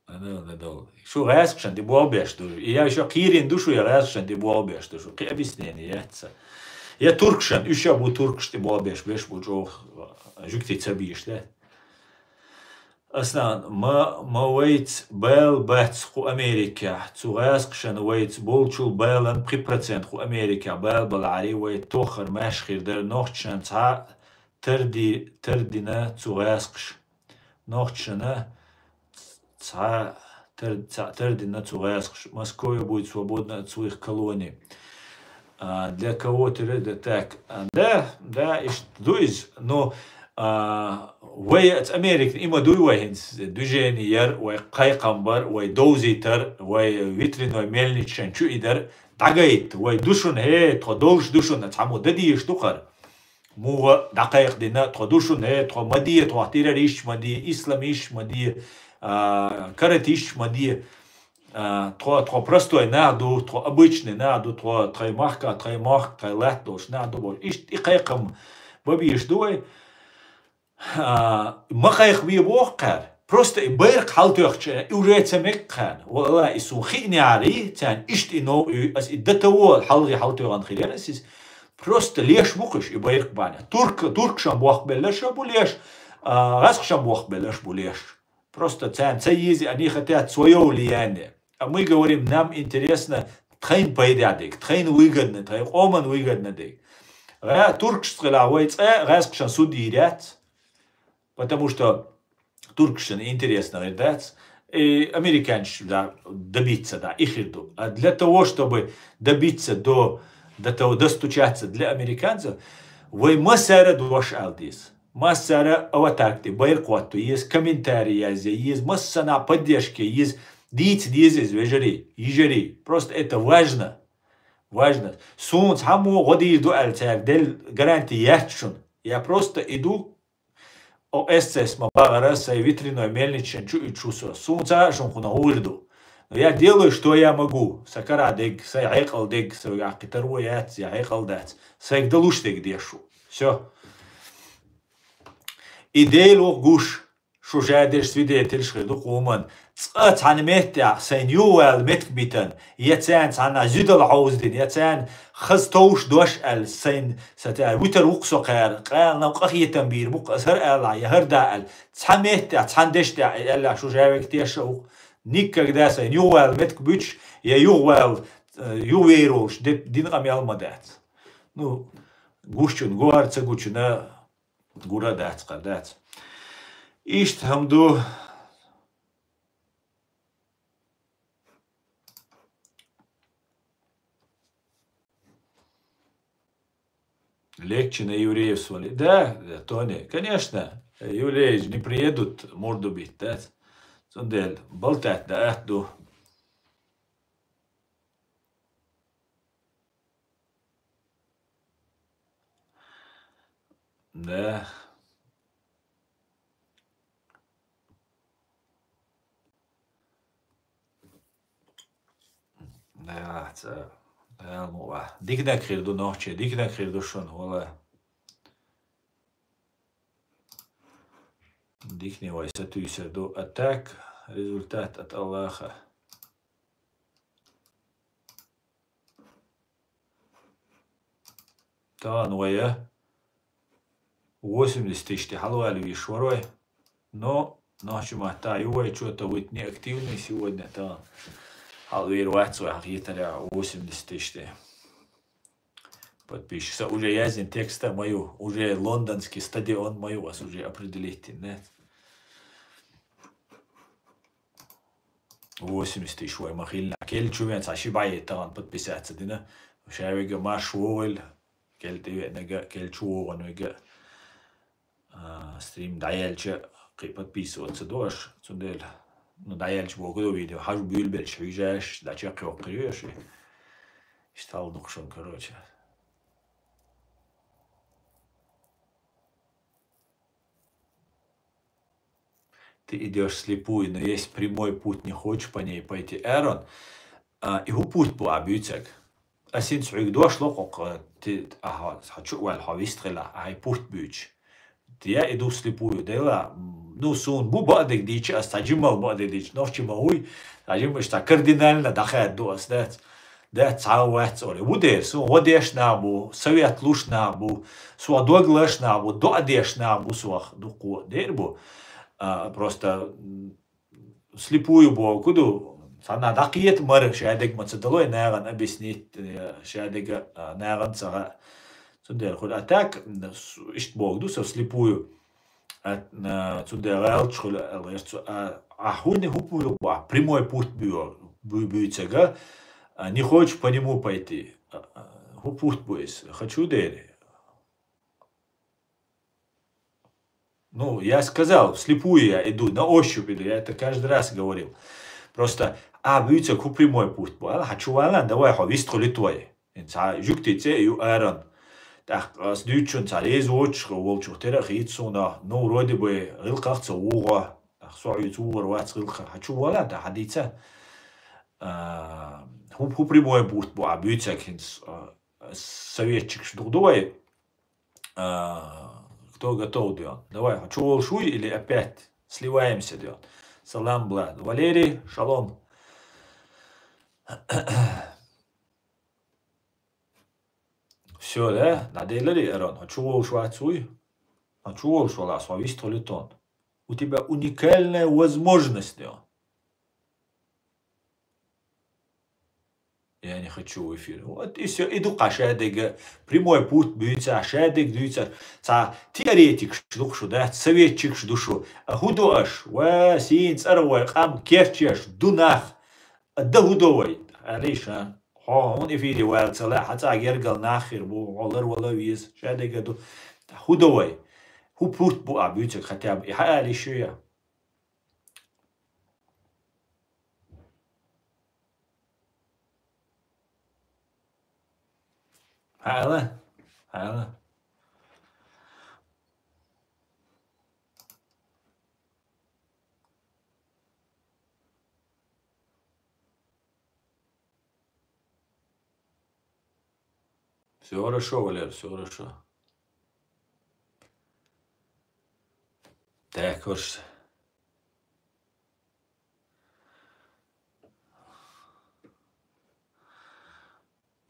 Ана, ана, дол. Шу гӀаьскхашна тӀе болх беш ду. И я шу кхийрина ду шу, я гӀаьскхашна тӀе болх беш ду шу. Кхин объяснение яц сан. Я туркашна, уьш а бу туркаш тӀе болх беш, беш бу чӀогӀа жуьгтий ца бийш, да? Аслан, ма, ма вайца бала бац кху Америкехь, цу гӀаьскхашна вайца болчул балан пхи процент кху Америкехь бала балахьарий, вай тохар маьрша хир дара, нохчашна цхьа тарди-, тардина цу гӀаьскхаша. Нохчашна цхьа тар-, цхьа тардина цу гӀаьскхаша. Москва будет свободна от своих колоний. А, для кого ты ре-, да, так. А, да, да, иштта ду иза. Ну, а, вай оцу Америка, и ма дуй вай хӀинца движение яр, вай кхайкхам бар, вай довзийтар, вай ветряной мельничашна чу и дар, дӀагайта, вай ду шуна, хӀей, тхо долуш ду шуна, цхьаммо дан дезаш ду хӀара. МугӀа дӀакхайкхадина, тхо ду шуна, хӀей, тхо ма де, тхох террористаш ма де, исламисташ ма де, а, каратисташ ма де. А, тхо, тхо простой нах ду, тхо обычный нах ду, тхо тхайн махка, тхайн мохк, тхайн латта долуш нах ду бохуш. Иштта и кхайкхам бан безаш ду вай. А, ма кхайкхабе боху кхара. Просто и байракх хьалтоьхча, и уже ца мега кхарна. Валла, и суна хиънехьарий, царна иштта и новкъа юй, ас и до того хьалхе хьалтоьхна хир яра ас иза. Просто леш бу-кх уьш и байракх бахьана. Турк-, туркашна бохкабелларш а бу леш, а, гӀаьскхашна бохкабелларш а бу леш. Просто царна ца еза, они хотят своё влияние. А мы говорим, нам интересно тхайна пайда дерг, тхайна выгодно, тхайн къоман выгодно дерг. ГӀа-, туркашца хилахь вай цкъа гӀаьскхашна суд йийр яц, потому что туркашна интересно гӀир дац, и американчаш, да, добиться, да, и хир ду. А для того, чтобы добиться до, до того, достучаться для американцев, вай массара дош ала деза. Массара аватаркте байракх хӀотто еза, комментарий язъе еза, массанахьа поддержка еза, дийца деза иза, вежарий, йижарий. Просто это важно. Важно. Суна цхьаммо гӀо дийр ду аьлла цаьрга делла гаранти яц шуна. Я просто иду, О С Ц С ма багӀара, сай ветряной мельничан чу ичу со. Суна ца а шуна хӀуна гӀур ду. Но я делаю, что я могу. Са кара дег, сай хьекъал дег, сай вегахь кхитар во яц, я хьекъал дац. Сайга далуш дег дешу. Всё. И Дела ву гуш, шу жадеш свидетельш хир ду къоман. Цкъа цхьана меттехь сайна юхавала метка битан, я царна цхьана зуьдала хьовздина, я царна хаза товш дош аьлла, сайна са цара вуьтар ву-кх со кхара, къала нам къахетам бийр бу-кх ас хӀара алахь, я хӀара да аьлла. Цхьа меттехь, цхьана дешдехь и аьллахь шу жавег теша а ву-кх. Никогда сайна юхавала метка буьтуш, я юхавала, э, юхавер волуш де-, дина къамел ма дац. Ну, гучун, гуар ца гучуна, гура дац, кхара дац. Иштта хӀама ду. Легче на евреев свалить. Да, да, Тони, конечно, евреи же не приедут морду бить, да? Цундела балтат да ат ду. Да. Да, ца, да, ну, а. Диканиг хир ду нохчий, диканиг хир ду шуна, вала. Дикане вай сатуьйсур ду. А так, результат от Аллаха. Тахана вай а восемьдесят тысяч тӀе хьалаваьлла везаш вара вай. Но нохчийн маттахь ю вай, чё-то вы неактивный сегодня, тахана хьалавер вац вай, хьан хетарехь, восемьдесят тысяч тӀе. Подписчик. Сан уже яздина текст а ма ю, уже лондонский стадион ма ю, ас уже определить дина. Восемьдесят тысяч вай ма хилла. Кел чу вен цхьа ши бӀе тахана подписаться дина. Ша вега марш вогӀийла. Кел тӀе веанага, кел чу вогӀун вега. А, стрим дӀаяьлча, кхин подписываться ду аш. Цундела, ну, дӀаяьлча боху ду видео. Хьажа буьйлабелча хьуьжаш, дӀачекхйоккхур ю аш. Иштта хьал ду-кх шуна, короче. Ты идёшь вслепую, но есть прямой путь, не хочешь по ней пойти, Эрон? А, и хӀун путь бу ахь буьйцург? Ас хӀинца хьоьга дош ло кхокхо, ти, ахьа, хьо чу а ваьлла, хьо вистхила, ахьа и путь буьйцуш. Ти я и ду вслепую, дела, м, ну, суна бу баъдерг дийча, ас цхьа жимал баъдерг дийча, нохчи ма вуй, цхьа жимал, иштта кардинально дӀахаьдда ду ас, дац? Дац, цхьа а вац олий. Ву дера, суна гӀо деш нах бу, совет луш нах бу, сух дог лаш нах бу, доӀа деш нах бу сух, дуккха а дера бу. А, просто, м, вслепую боху ду, цхьанна дӀакхета мара, шадерг ма ца далой, нахана объяснить, э, шадерга, а, нахана ца хаьа. Цундела хуьлу. А так, м, с-, иштта боху ду со вслепую. А, а, цундела гӀалаташ хуьлу аьлла гӀерта цо. А, а хӀунда хӀун путь бу, а, прямой путь бу-, бу-, буьйцург, а, не хочешь по нему пойти. А, а, хӀун путь бу иза? Хочу дера. Ну, я сказал, вслепую я иду, на ощупь иду, я это каждый раз говорил. Просто, а, буьйцург хӀун прямой путь бу, аьлла, хьан чу валан, давай хьо вистхуьлуьйту вай. ХӀинца жуьгтий цӀе а ю Эрон. ТӀаккха ас дуьйцучунна цхьа реза воцуш волчух тера а хийца суна, ну, вроде бы, гӀиллакхах а ца вугӀо, тӀаккха со хьуьйца вугӀур вац гӀиллакхах, хьан чу валан, тӀаккха хьан дийца. А, хӀун, хӀун прямой путь бу, а, буьйцург хӀинца, а, советчикаш дукха ду вай? А, кто готов, ден? Давай, хьо чу волуш вуй или опять сливаемся, ден? Салам, Влад. Валерий, шалом. Всё, да? ДӀаделарий, Эрон? Хьо чу волуш вац вуй? Хьо чу волуш валахь, со вистхуьлуьйту хьуна. У тебя уникальная возможность, ден. Я не хочу в эфир. Вот и всё. И ду-кх шадерг, прямой путь буьйцу, шадерг дуьйцу. Цхьа теоретикаш ду-кх шу, да, советчикаш ду шу. А хӀун ду аш? Ва, сийна цӀера вай къам керчаш ду нах. А дан хӀун до вай? Алиша, хьо хӀун эфире вала ца лаьа, хьан цӀа гергал нах хир бу, хьо ларвала веза, шадерг ду. ХӀун до вай? ХӀу пурт бу а буьйцург хотя бы, и хьаала йиш ю я? Хьаала? Хьаала? Всё хорошо, Валер, всё хорошо. Так, хорошо.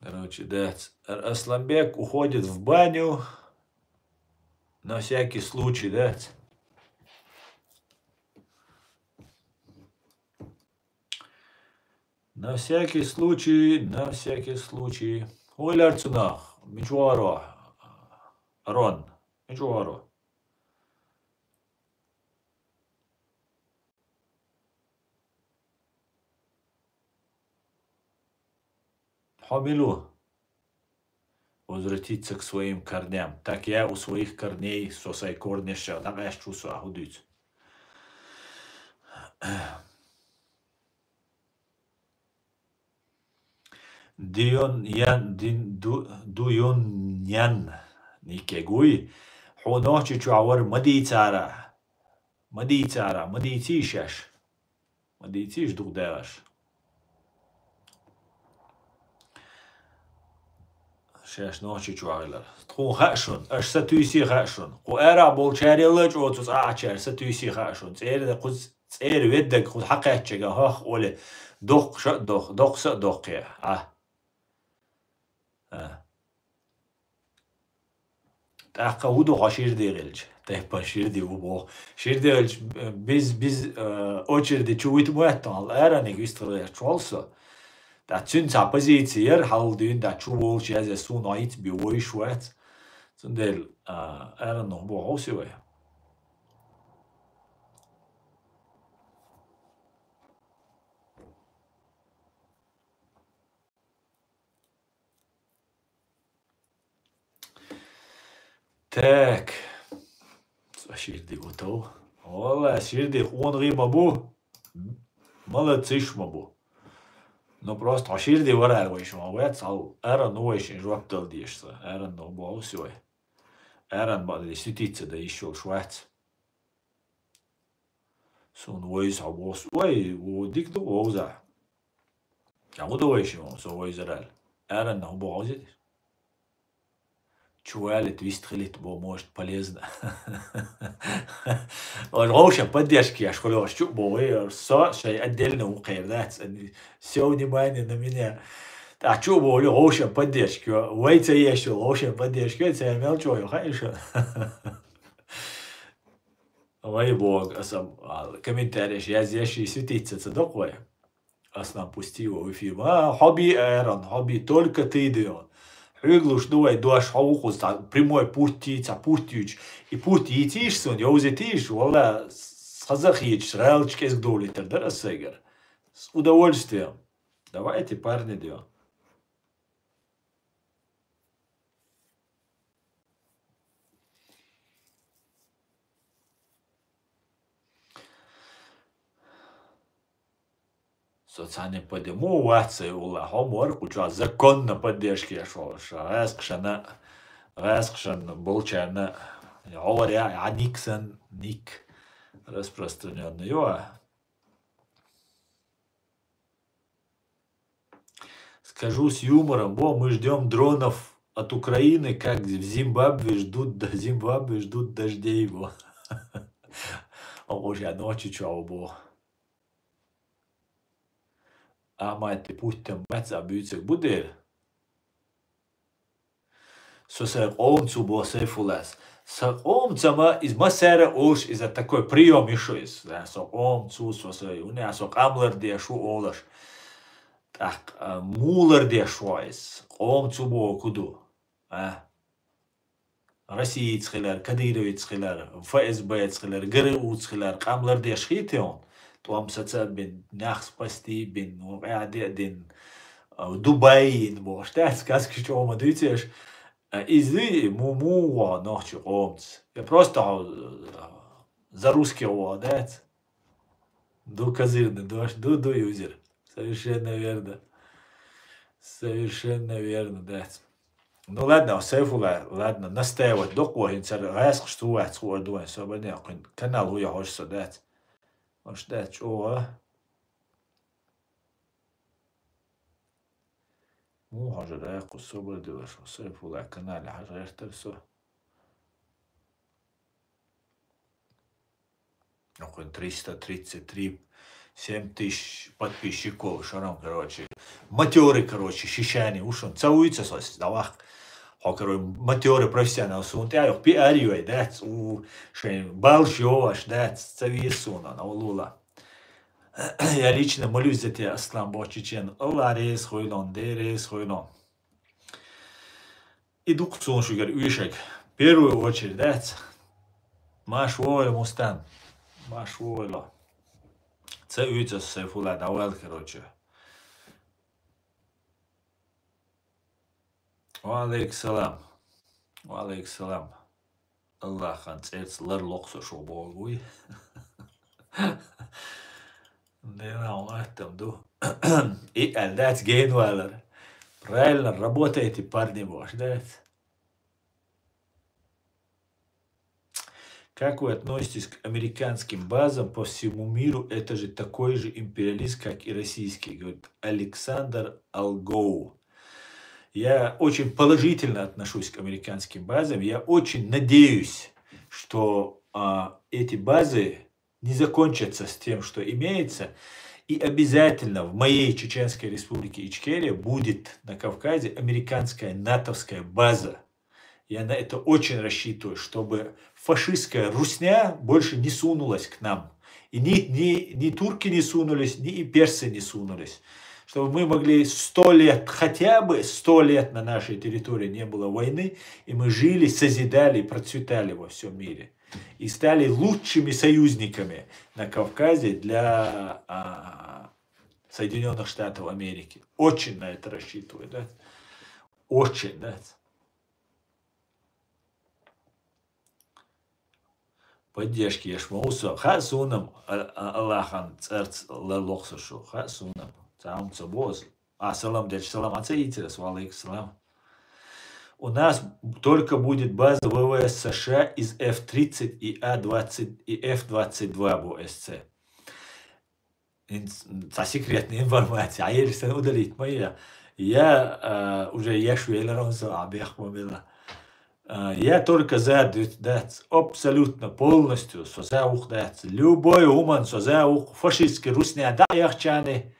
Короче, да, ц-, Ар-, Асланбек уходит в баню на всякий случай, да? Ц-, на всякий случай, на всякий случай. Хьо лаьрцунах, мича вахаро? Арон, мича вахаро? Хьо мила ву? Возвратиться к своим корням. Так я у своих корней, со сай корнеша дӀакъаьсташ ву со, а хӀу дуьйцу? Дион ян, дин, ду, дуйон ян, нике гуй. Хьо Нохчийчохь вара ма дийцара. Ма дийцара, ма дийцийша аш. Ма дийцийша дукха дагӀаш. Шаьш Нохчийчохь хилар. Тхуна хаьа шуна, аша сатуьйсий хаьа шуна. Кху арахь болчарел а чӀогӀа цу цӀа Ӏачара сатуьйсий хаьа шуна. ЦӀера кхуза, цӀера веддага кхуза хьакхаьччага хӀох оле, доккхуша а доккху, доккхуса а доккху я. А. А. ТӀаккха хӀун ду хьо ширде хилча? Тайпа ширде ву боху. Ширде хилча, биз, биз, э, очереди чу вуьту ма ваьтту, хьал араниг вистхила гӀерташ волу со. ТӀаккха цуьнан цхьа позици яра, хьал дуьйна, тӀаккха чу волчу язъян суна хьаийца бен вовзаш вац. Цундела, а, аранна боху хьовсий вай. Так. Цо ширди гу тов. Валла, ширди къонагӀий ма бу. Молодцаш ма бу. Ну, просто хьо ширди варара вайша ма вац, хьал аранна вайшин жоп дала дезаш ца. Аранна боху со вай. Аранна бакъдерг ситица дан йиш йолуш вац. Суна вайза хьо боху, вай, ву дика ду вовзахь. Ткъа хӀун ду вай ши вон, со вайзара аьлла? Аьлла, хӀун боху хьо иза? Чу валит, вист хилит бо, может, полезно. Ош гӀовша поддержка еш, хуьлу ош чу а боху, со шай отдельно ву кхер дац. Всё внимание на меня. ТӀаккха чу а боху, гӀовша поддержка. Вай ца еш, гӀовша поддержка, ца мел чу вай, хаьий шу? Вай боху, аса, а, комментарийш язъеш, и светиться ца доккху вай. Ас нам пусти его в эфир. А, хьо би, Эрон, хьо би, только ты, Дион. Хьоьга луш ду вай дош, хьо ву кхуза цхьа прямой пурт йий, цхьа пурт юьйцу. И пурт йийцийша суна, йовзийтийша, валла, хаза а хеташ, гӀалачу кӀезиг довлийтар дара ас сайгара. С удовольствием. Давайте, парни, Дион. Со цхьаьна поддержка, мо вац ай улла, хьо ма вара кху чохь законно поддержка еш волуш. ГӀаьскхашана, гӀаьскхашана болчарна, хьо вара я, я Никсон, ник распространённый, ё. Скажу с юмором, бо, мы ждём дронов от Украины, как в Зимбабве ждут, д-, Зимбабве ждут дождей, бо. Оха уже ночи чё, бо. Ахьмад, те путтам бац а буьйцург бу дера? Со сайн къоман цу бо, Сайфуллас. Сан къоманца ма, иза массара а олуш, иза такой приём ю шу иза. Да, со къоман цу, со сайн, уьне, со къам лардеш ву олуш. ТӀаккха, а, муха лардеш ву иза? Къоман цу боху ду? А? Россица хилар, Кадыровец хилар, ФСБ-ца хилар, ГРУ-ца хилар, къам лардеш хи те хьуна? ТӀом саца а бина, нах спасти а бина, вон къаьхьа де а дина, а, Дубай йина бохуш, дац, сказкаш чӀогӀа ма дуьйцу аш. А иза му, му вон нохчи къомца. Я просто хьо, э, за русский вон, дац? Ду козырный, ду, ду, ду юзер. Совершенно верно. Совершенно верно, дац. Ну ладно, Сайфулла, ладно, настаивать докъо, хӀинца гӀаскхаш цу вац хӀуъа дуан, собарне, къин канал хӀуя хьош со дац. Хьош дац чӀогӀа. Муха хьожа дакъу собар дилаш, Сайфулла канале хьажа гӀертар со. Окъуй триста тридцать три, семь тысяч подписчиков, шарам, короче. Матёры, короче, шишани, ушун. Ца уйца сос, давах. Хо, короче, матёры профессионал, сун тя, пиар юай, да, у, шей, балш йоваш, да, ца висуна, на улула. Я лично молюсь за тебя, Аслан, Бог чечен. Аллах рейс хуйлон, де рейс хуйлон. И дукха цун шугар уьйшаг. Первую очередь, дац? Маш войла, Мустан. Маш войла. Ца уьйца Сайфулла давал, короче. Ва алейкум салам. Ва алейкум салам. Аллахьан цӀерца лар локхсо шу богуй. Дена хӀун аттам ду. И аьлла дац гейн валар. Правильно работаете, парни, бош дац. Как вы относитесь к американским базам по всему миру? Это же такой же империализм, как и российский, говорит Александр Алгоу. Я очень положительно отношусь к американским базам. Я очень надеюсь, что а, эти базы не закончатся с тем, что имеется. И обязательно в моей Чеченской Республике Ичкерия будет на Кавказе американская натовская база. Я на это очень рассчитываю, чтобы фашистская русня больше не сунулась к нам. И ни, ни, ни турки не сунулись, ни и персы не сунулись. Чтобы мы могли сто лет, хотя бы сто лет на нашей территории не было войны, и мы жили, созидали и процветали во всем мире. И стали лучшими союзниками на Кавказе для а, Соединенных Штатов Америки. Очень на это рассчитываю, да? Очень, да? Поддержки еш ма усо. Ха сунам, а, а, Аллахьан цӀерц ла лохсо шу. Ха сунам. Цаум ца боз. А, салам, дядь, салам. А ца ицерас, ва алейкум салам. У нас только будет база В В С С Ш А из Ф тридцать и А двадцать и Ф двадцать два бу эсце. Ин-, ца секретная информация. А еле сэн удалить моя. Я, а, уже я швеллером со, а бех мобила. А, я только за дут дац. Абсолютно, полностью со за ух дац. Любой уман со за ух фашистский русня да яхчане.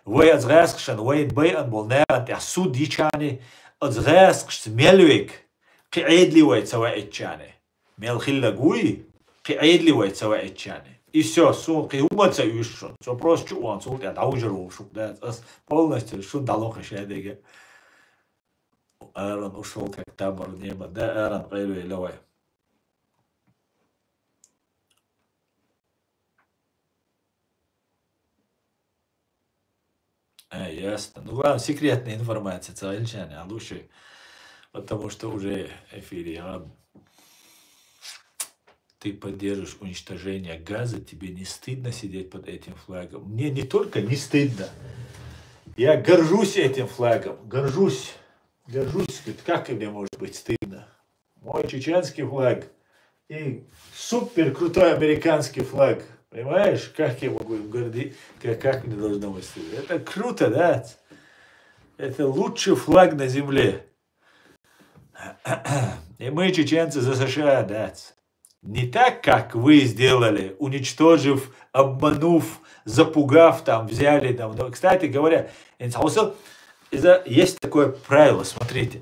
Вай аз гасхшан, вай бай ан бол наган тя суд ичане. Аз гасхш мелвек. Кхи эдли вай цава ичане. Мел хилла гуй, кхи эдли вай цава ичане. И всё, сун кхи ума ца уьш шун. Со просто чу ван, сул тя даужер вол шук да. Аз полностью шун далон хашадега. Аарон ушел как тамар небо. Да, Аарон, къайлу илавай. А, ясно. Ну, главное, секретная информация, ца ильчане, а лучше, потому что уже эфире, ладно. Ты поддерживаешь уничтожение Газы, тебе не стыдно сидеть под этим флагом? Мне не только не стыдно, я горжусь этим флагом, горжусь, горжусь, говорит, как мне может быть стыдно? Мой чеченский флаг и супер крутой американский флаг. Понимаешь, как я могу им гордиться, как, как мне должно быть стыдно? Это круто, да? Это лучший флаг на земле. И мы, чеченцы, за С Ш А, да. Не так, как вы сделали, уничтожив, обманув, запугав, там, взяли, там. Но, кстати говоря, инсауса, из-за, есть такое правило, смотрите,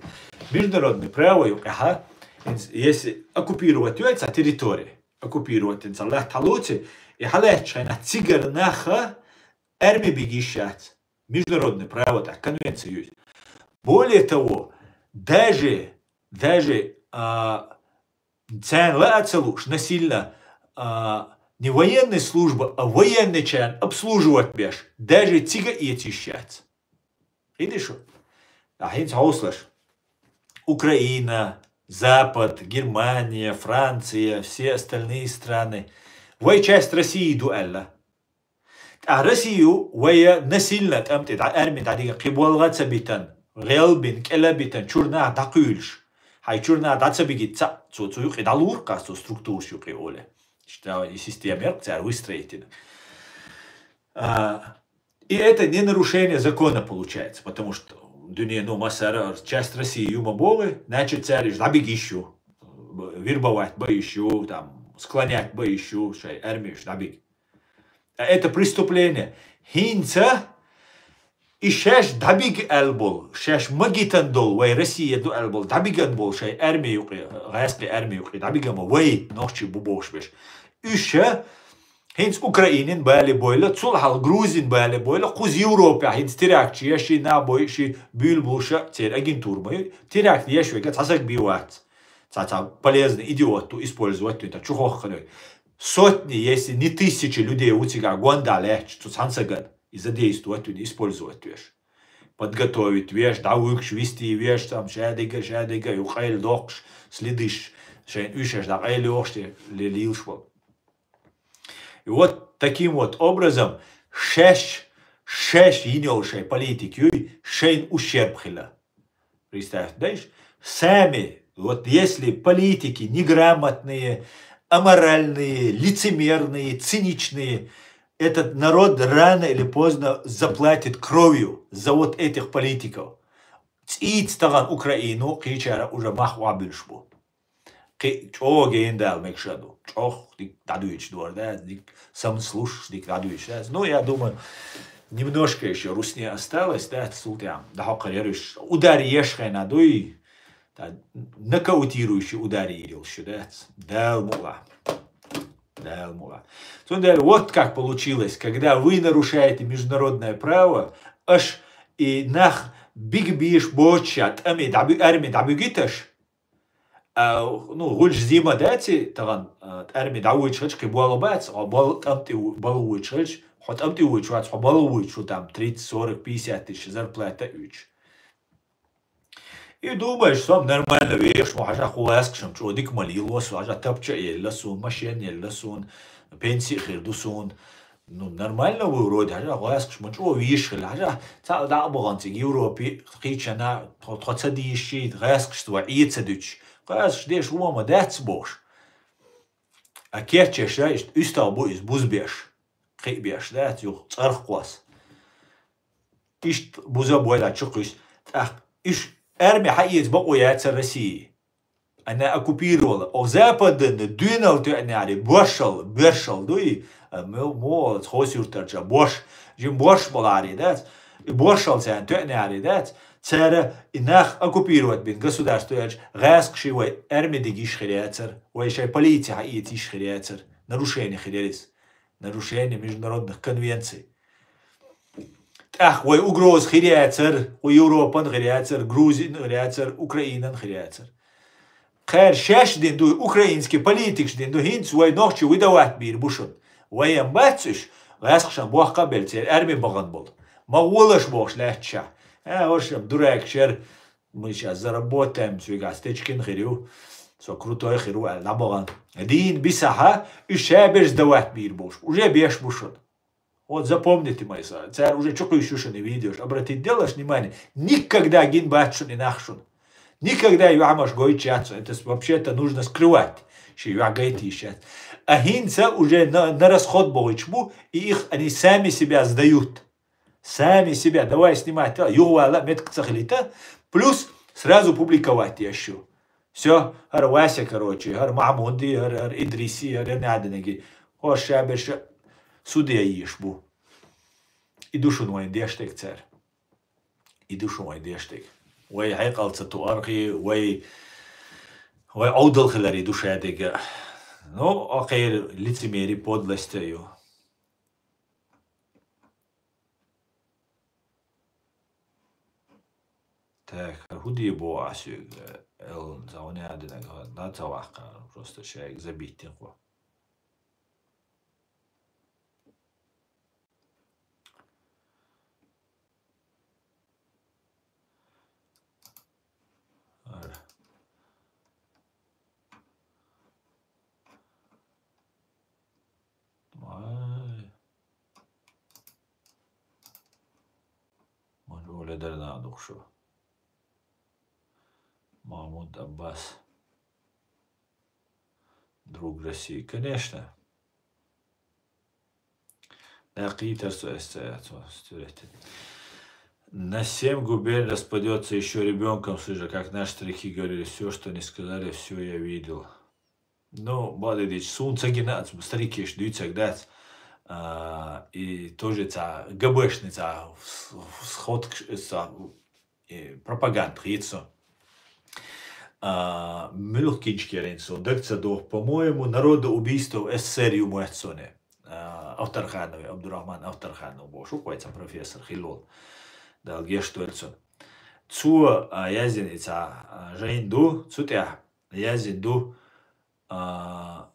международное право, ага, инс-, если оккупировать яйца территории, оккупировать инсаллах талути, и халат шайна цигар наха, арми бегишат. Международное право, так, конвенция есть. Более того, даже, даже, а, цен ла ацалуш насильно, а, не военная служба, а военный чан обслуживать беш, даже цига и очищать. Видишь? А хинц хауслаш. Украина, Запад, Германия, Франция, все остальные страны. Вай часть России ду аьлла. ТӀаккха Россию вай насильно тӀам тӀе дӀа, арми дӀадига кхин болга ца битан, гӀелбин, кӀела битан, чура нах дӀакхуьйлуш. Хьай чура нах дӀа ца бигита ца, цо, цу юкъе дӀалуркъа, цу структураш юкъе оле. Иштта и система яр цара выстроить йина. А, и это не нарушение закона получается, потому что дуьне, ну, массара часть России юма богӀи, значит, цара уьш дӀабига йиш ю. Вербовать ба йиш ю, там, склонять ба йиш ю, шай армеш дӀабига. А это преступление. ХӀинца и шаьш дӀабига аьлла болу, шаьш магитан долу, вай Россия ду аьлла болу, дӀабиган болу шай арми юкъе, гӀаьскхи арми юкъе, дӀабиган ма вай, нохчий бу бохуш беш. Уьш ша хӀинца Украинин бале бойла, цул хьал Грузин бале бойла, кхуза Европехь хӀинца теракташ еш, ши набой, ши буьйлабуша, церан агентура ма ю, теракт еш вега цхьа саг бий вац. Цхьа-цхьа полезный идиот ду, использовать ду, так чу хохкан вай. Сотни, если не тысячи людей ву цигахь гонда лаьтташ, цу цхьана сагана, и задействовать ву, использовать веш. Подготовить веш, дӀавуьгуш, вести веш, там, шадига, шадига, ю къайла доккхуш, следиш, шайн уьшаш дӀа къайла йохуш, те, ле-, лилаш болу. И вот таким вот образом шаьш, шаьш йина йолу шайн политика юй, шайн ущерб хила. Представьте, да, иш? Сами, вот если политики неграмотные, аморальные, лицемерные, циничные, этот народ рано или поздно заплатит кровью за вот этих политиков. ЦӀийца тахана Украину кхечара уже мах охьабуьлуш бу. Кхин чӀогӀа генадала мегаш а ду. ЧӀогӀа дика дӀадуьйцуш дора, да, дика самослушаешь, дика дӀадуьйцуш, да. Ну, я думаю, немножко ещё русне осталось, да, цул тӀаьхьа дӀахьокхур яра уьш. Удар еш хенахь дуй, та, нокаутирующий удар йийр йолуш ю, да. Дала мукъ лахь. Дала мукъ лахь. Цундела вот как получилось, когда вы нарушаете международное право, аш и нах биг-биш боцуша, тӀаме дӀабу-, арми дӀабуьгиташ, а, ну, гӀулч зима даци, тахана, а, тӀарми дӀавуьйчу хилча, кхин болу бац, хьо бал-, тӀам тӀе ву-, балу вуьйчу хилча, хьо тӀам тӀе вуьйчу вац, хьо балу вуьйчу, там, тридцать, сорок, пятьдесят тысяч зарплата а уьйчу. И думаешь, со нормально вехаш, мо хьажа хӀу аьскашам чӀо дика ма лело, со хьажа тапча а елла суна, машен елла суна, пенси а хир ду суна. Ну, нормально ву вроде, хьажа гӀаьскаш ма чӀо вийш хила, хьажа цхьа дӀа а бахана цига Европе, кхечана, тхо, тхо ца дийший, гӀаьскаш ва Ӏе ца дуьтуш. ГӀаьскаш деш ву ма дац бохуш. А кечъеш, да, иштта уьстагӀ бу иза бузбеш, кхиъ беш, да, цуьнах цӀарах кхосса. Иштта буза бойла чу кхуьйсу. ТӀаккха уьш арми хьаэца бакъо яцара России. Она оккупировала. Оха западана дуьйнал тоьънехьари, боршал, боьршал дуй, а, мо-, мо-, хос юьртарча борш, жим борш балари дац, и боршал царна тоьънехьари дац, цара и нах оккупировать бин государство аьлча, гӀаьскхи вай арми дига йиш хир яцара, вай шайн полиция хьаэца йиш хир яцара, нарушение хир яра иза. Нарушение международных конвенций. ТӀаккха вай угроза хир яцара, вай Европан хир яцара, Грузин хир яцара, Украинан хир яцара. Кхара шаьш дин ду, украинский политикаш дин ду, хӀинца вай нохчи выдавать бийр бу шуна. Вай ам бац уьш, гӀаьскхашан бохка а белла, церан арми бахана болу. Ма гӀолаш бохуш лаьтташехь. А, вашам, дуракаш яра, мы сейчас заработаем, цуьнгахь стечкин хир ю, со крутой хир ву аьлла, дӀабахана. Дийна бисахьа, уьш ша берш давать бийр болуш. Уже беш бу шуна. Вот запомните, мои слова. Цара уже чу кхуьйсуш ю шуна и видеош. Обратите дело, внимание. Никогда гин бац шуна и нах шуна. Никогда и ваьхьамаш гойтуш яц. Это с-, вообще-то нужно скрывать. Ши ваьхьа гайта йиш яц. А хӀинца уже на, на расход бохуьйтуш бу, и их они сами себя сдают. Сами себя, давай снимать, а, юхавала, метка ца хилита, плюс сразу публиковать еш ю. Всё, хӀара Вася, короче, хӀара Махьмуди, хӀара, хӀара Идриси, хӀара Ренадинаги. ХӀорш ша берш суде йиш бу. И ду шуна вайн деш дерг цара. И ду шуна вайн деш дерг. Вай хьекъал ца туархи, вай, вай Ӏовдал хилари ду ша дерг. Ну, окхеран лицемери, подлость а ю. Так, хӀара хӀу де боху ахь соьга? Эл, ца гӀо яа динарг, да, ца ваккха, просто шайга забиттина кхо. ХӀара. Хорошо. Махмуд Аббас. Друг России. Конечно. Да, кхийтар цо эссе, цо стюретин. На семь губерний распадётся ещё ребёнком, слышь, как наши старики говорили, всё, что не сказали, всё я видел. Ну, бадидич, сун цагина ац, старикеш дуьйцаг дац. А, и тоже ца, ГБшный ца, в с-, в сходкаш, ца, э, пропаганда хийцу. А, муьлха кинчкерин со, даг ца дох, по-моему, «Народоубийство в СССР» ю моьтту соне. А, Авторхановый, Абдурахман Авторханов бохуш ву кхойца профессор хилла волу. Дала гешт дойла цунна. Цо, а, яздина и ца, а, жайна ду, цу тӀехь яздина ду, а,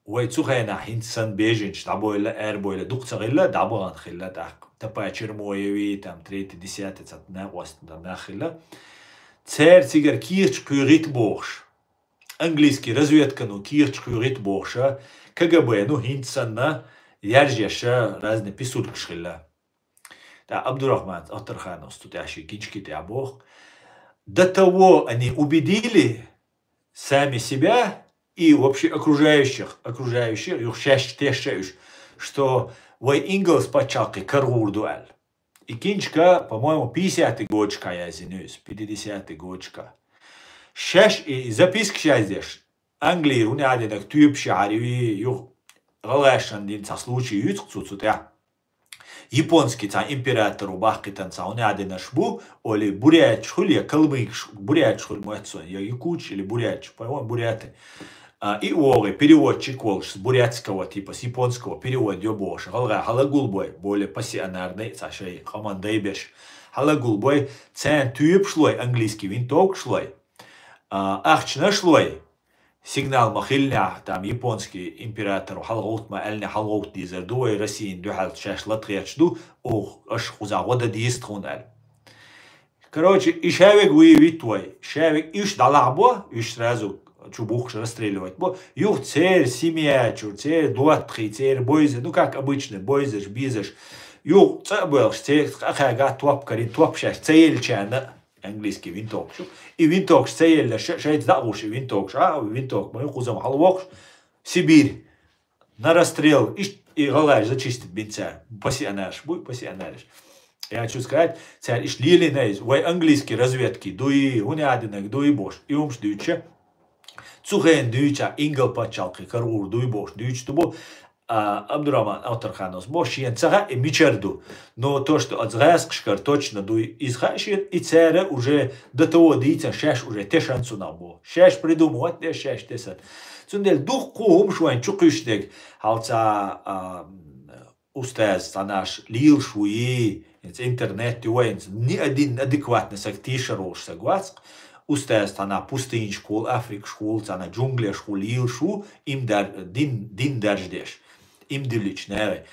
вай цу хенахь хӀинца санна беженцаш дӀабойла, арабойла дукха ца хилла, дӀабахана хилла тӀаккха. Тапа Чермоеви, там, третий, десятый, цхьа накъост там нах хилла. Церан цигара кехаташ кхоьхьийта бохуш. Английский разведкано кехаташ кхоьхьийта бохуша, КГБ, ну, хӀинца санна, яржеша разные писулькаш хилла. ТӀаккха Абдурахман Авторхановс цу тӀехь шен кинчки тӀехь боху: «До того они убедили сами себя и вообще окружающих, окружающих, юха шаьш тешша уьш, что вай ингалс пачхьалкхе карагӀур ду», аьлла. И кинчка, по-моему, пятидесятый годашка яздина иза, пятидесятый годашка. Шаьш и запискаш яздеш, Англера хӀунда аьлла динарг тоьпаш яхьар ю, юха гӀалгӀашна дина цхьа случай юьйцу цо цу тӀехь. Японский цхьа император ву баккхийтина цхьа хӀунда аьлла динарш бу, олий, буряташ хуьлу я калмыкаш, буряташ хуьлу моьтту соне, я якуташ или буряташ, по-моему, буряты. А, и вогӀий, переводчик волуш, с бурятского, типа, с японского перевод йо бохуш, гӀалгӀа хьала гулбой, более пассионарный, цхьа шайн къаман дай берш. Хьала гулбой, царна тоьпаш лой, английский винтовкаш лой, а, ахчанаш лой, сигнал ма хиллинехь, там, японский император хьалагӀовтта ма аьллинехь, хьалагӀовтта дезар ду, вай Россин дуьхьал шаьш латхеташ ду, оха аша кхузахь гӀо дан деза тхуна аьлла. Короче, и шаверг вуй витта вай. Шаверг уьш дӀалахьбо, уьш сразу чу бухкуш расстреливать бо. Юха церан семья чуьра, церан доттагӀий, церан бойза, ну, как обычно, бойзаш, безаш. Юха цӀа а боьлхуш, церан къахьегна топ карийна, топ шаьш ца еллачарна, английский винтовкаш ю. И винтовкаш ца елларш, шайца дӀа а гӀуш, и винтовкаш, а, винтовка ма ю, кхузам хьалавоккхуш, Сибирь. На расстрел, иштта и гӀалгӀаш зачистить бина цара. Пассионараш буй, пассионараш. Я хочу сказать, цара иштта лелийна иза, вай английский разведки дуй, хӀунда аьлла динарг дуй бохуш, и хӀумаш дуьйцуша. Цу хенахь дуьйцу, ингал пачхьалкхе карагӀур дуй бохуш дуьйцуш ду бо, а, Абдурахман Авторхановс бо, шена ца хаьа и мичара ду. Но то, что оцу гӀаскхашкара точно дуй, иза хаьа шена, и цара уже до того дийцина, шаьш уже тешан цунах бо. Шаьш придумывать деш, шаьш тесна. Цундела дуккха хӀумаш вайн чу кхуьйсудерг, хьалца, а, устаз цхьанаш лелаш вуй, хӀинца интернет ю вайн, ни один адекватный саг, тешар волуш саг вац-кх. Устаз цхьана пустыньшка хуьлу, Африкашка хуьлу, цхьана джунглешка хуьлу лелаш ву, им дар-, дин, дин даржадеш. Им диллича нагӀе.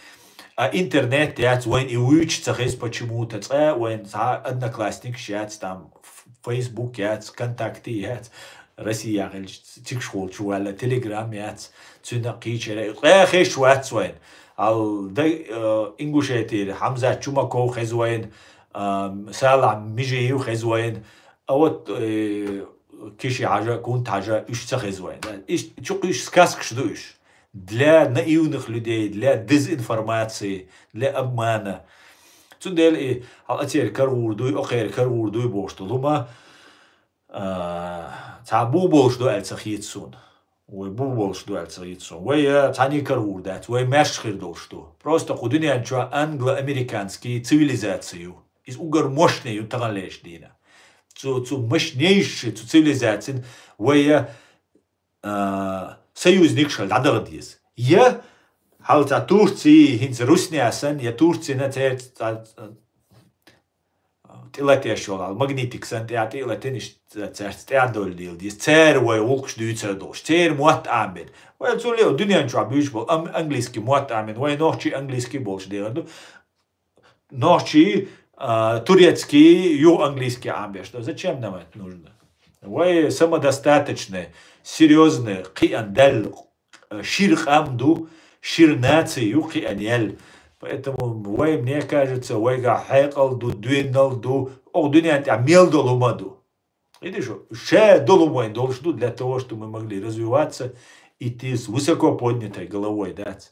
А интернет яц, вайн и вуьйча ца хеза почему-то, цкъа вайн цхьа Одноклассникаш яц, там, Ф-, Facebook яц, ВКонтакте яц, Россия хилча, цигаш волчу ваьлла, Telegram яц, цуьнан кхечера, цкъа хезаш вац вайн. Ал дай, э, Ингушетера Хьамзат Чумаков хеза вайн, а, Салахь Мижиев хеза вайн, а вот, э, Киши-Хьажа, Кунта-Хьажа, уьш ца хеза вайн. Иштта чу кхуьйсуш сказкаш ду уьш. Для наивных людей, для дезинформации, для обмана. Цундела и хьал ацеран карагӀур дуй, окхеран карагӀур дуй бохуш долу хӀума, а, цхьа бух болуш ду аьлла ца хета суна. Вай бух болуш ду аьлла ца хета суна. Вай, а, цхьаьний карагӀур дац, вай маьрша хир долуш ду. Просто кху дуьнен чохь англо-американский цивилизация ю. Иза угар мощный ю таханлерчу дийнахь. Цу, цу мощнейший, цу цивилизацин вай, а, а, союзникаш хила дӀадаха деза. Я хьалца Турци, хӀинца Русня санна, я Турцина церан цхьа, цхьа, тӀелатеш йолу хьал, магнитик санна, тӀе а тӀе а латина, иштта цаьрца тӀе а довла дела деза. Церан вай гӀуллакхаш дуьйцур долуш, церан мотт Ӏамабина. Вай цу ле-, дуьнен чохь буьйцуш болу ам-, английский мотт Ӏамабина. Вай нохчий английский болуш дехар ду. Нохчий, а, турецкий, юха английский Ӏамбеш ду. Зачем нам это нужно? Вай самодостаточный, серьёзный, кхиъна даьлла, э, шира къам ду, шира наци ю кхиъна яьлла. Поэтому вай, мне кажется, вайгахь хьекъал ду, дуьйнал ду, оха дуьнен тӀехь мел долу хӀума ду. Видишь, ша долу хӀума вайн долуш ду, для того, чтобы мы могли развиваться, идти с высоко поднятой головой, дац.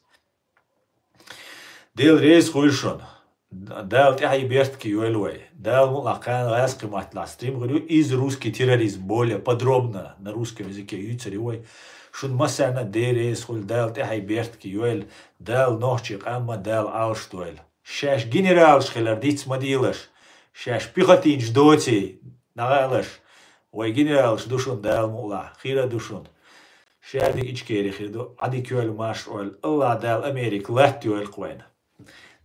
Дела реза хуьлда шуна. Дала тӀаьхье беркате йойла вай. Дала мукъалахь кхана гӀазкхи матталахь стрим гӀур ю, из русский терроризм, более подробно на русском языке юьйцур ю вай. Шуна массарна а Дела реза хуьлда, Дала тӀаьхье беркате йойла, Дала нохчийн къам а Дала Ӏалашдойла. Шаьш генералаш хилар диц ма дийлаш, шаьш пехотинцаш доций, нагӀалаш. Вай генералаш ду шуна, Дала мукъалахь, хир а ду шуна. Шаьш дика Ичкери хир ду, Ӏадика йойла, марша Ӏойла. АллахӀ Дала Америка латтайойла-кх вайна.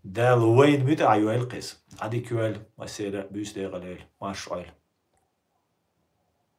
Дала вайна муьтӀахь йойла-кх иза. Ӏадика йойла, массеран а буьйса декъала йойла, марша Ӏойла.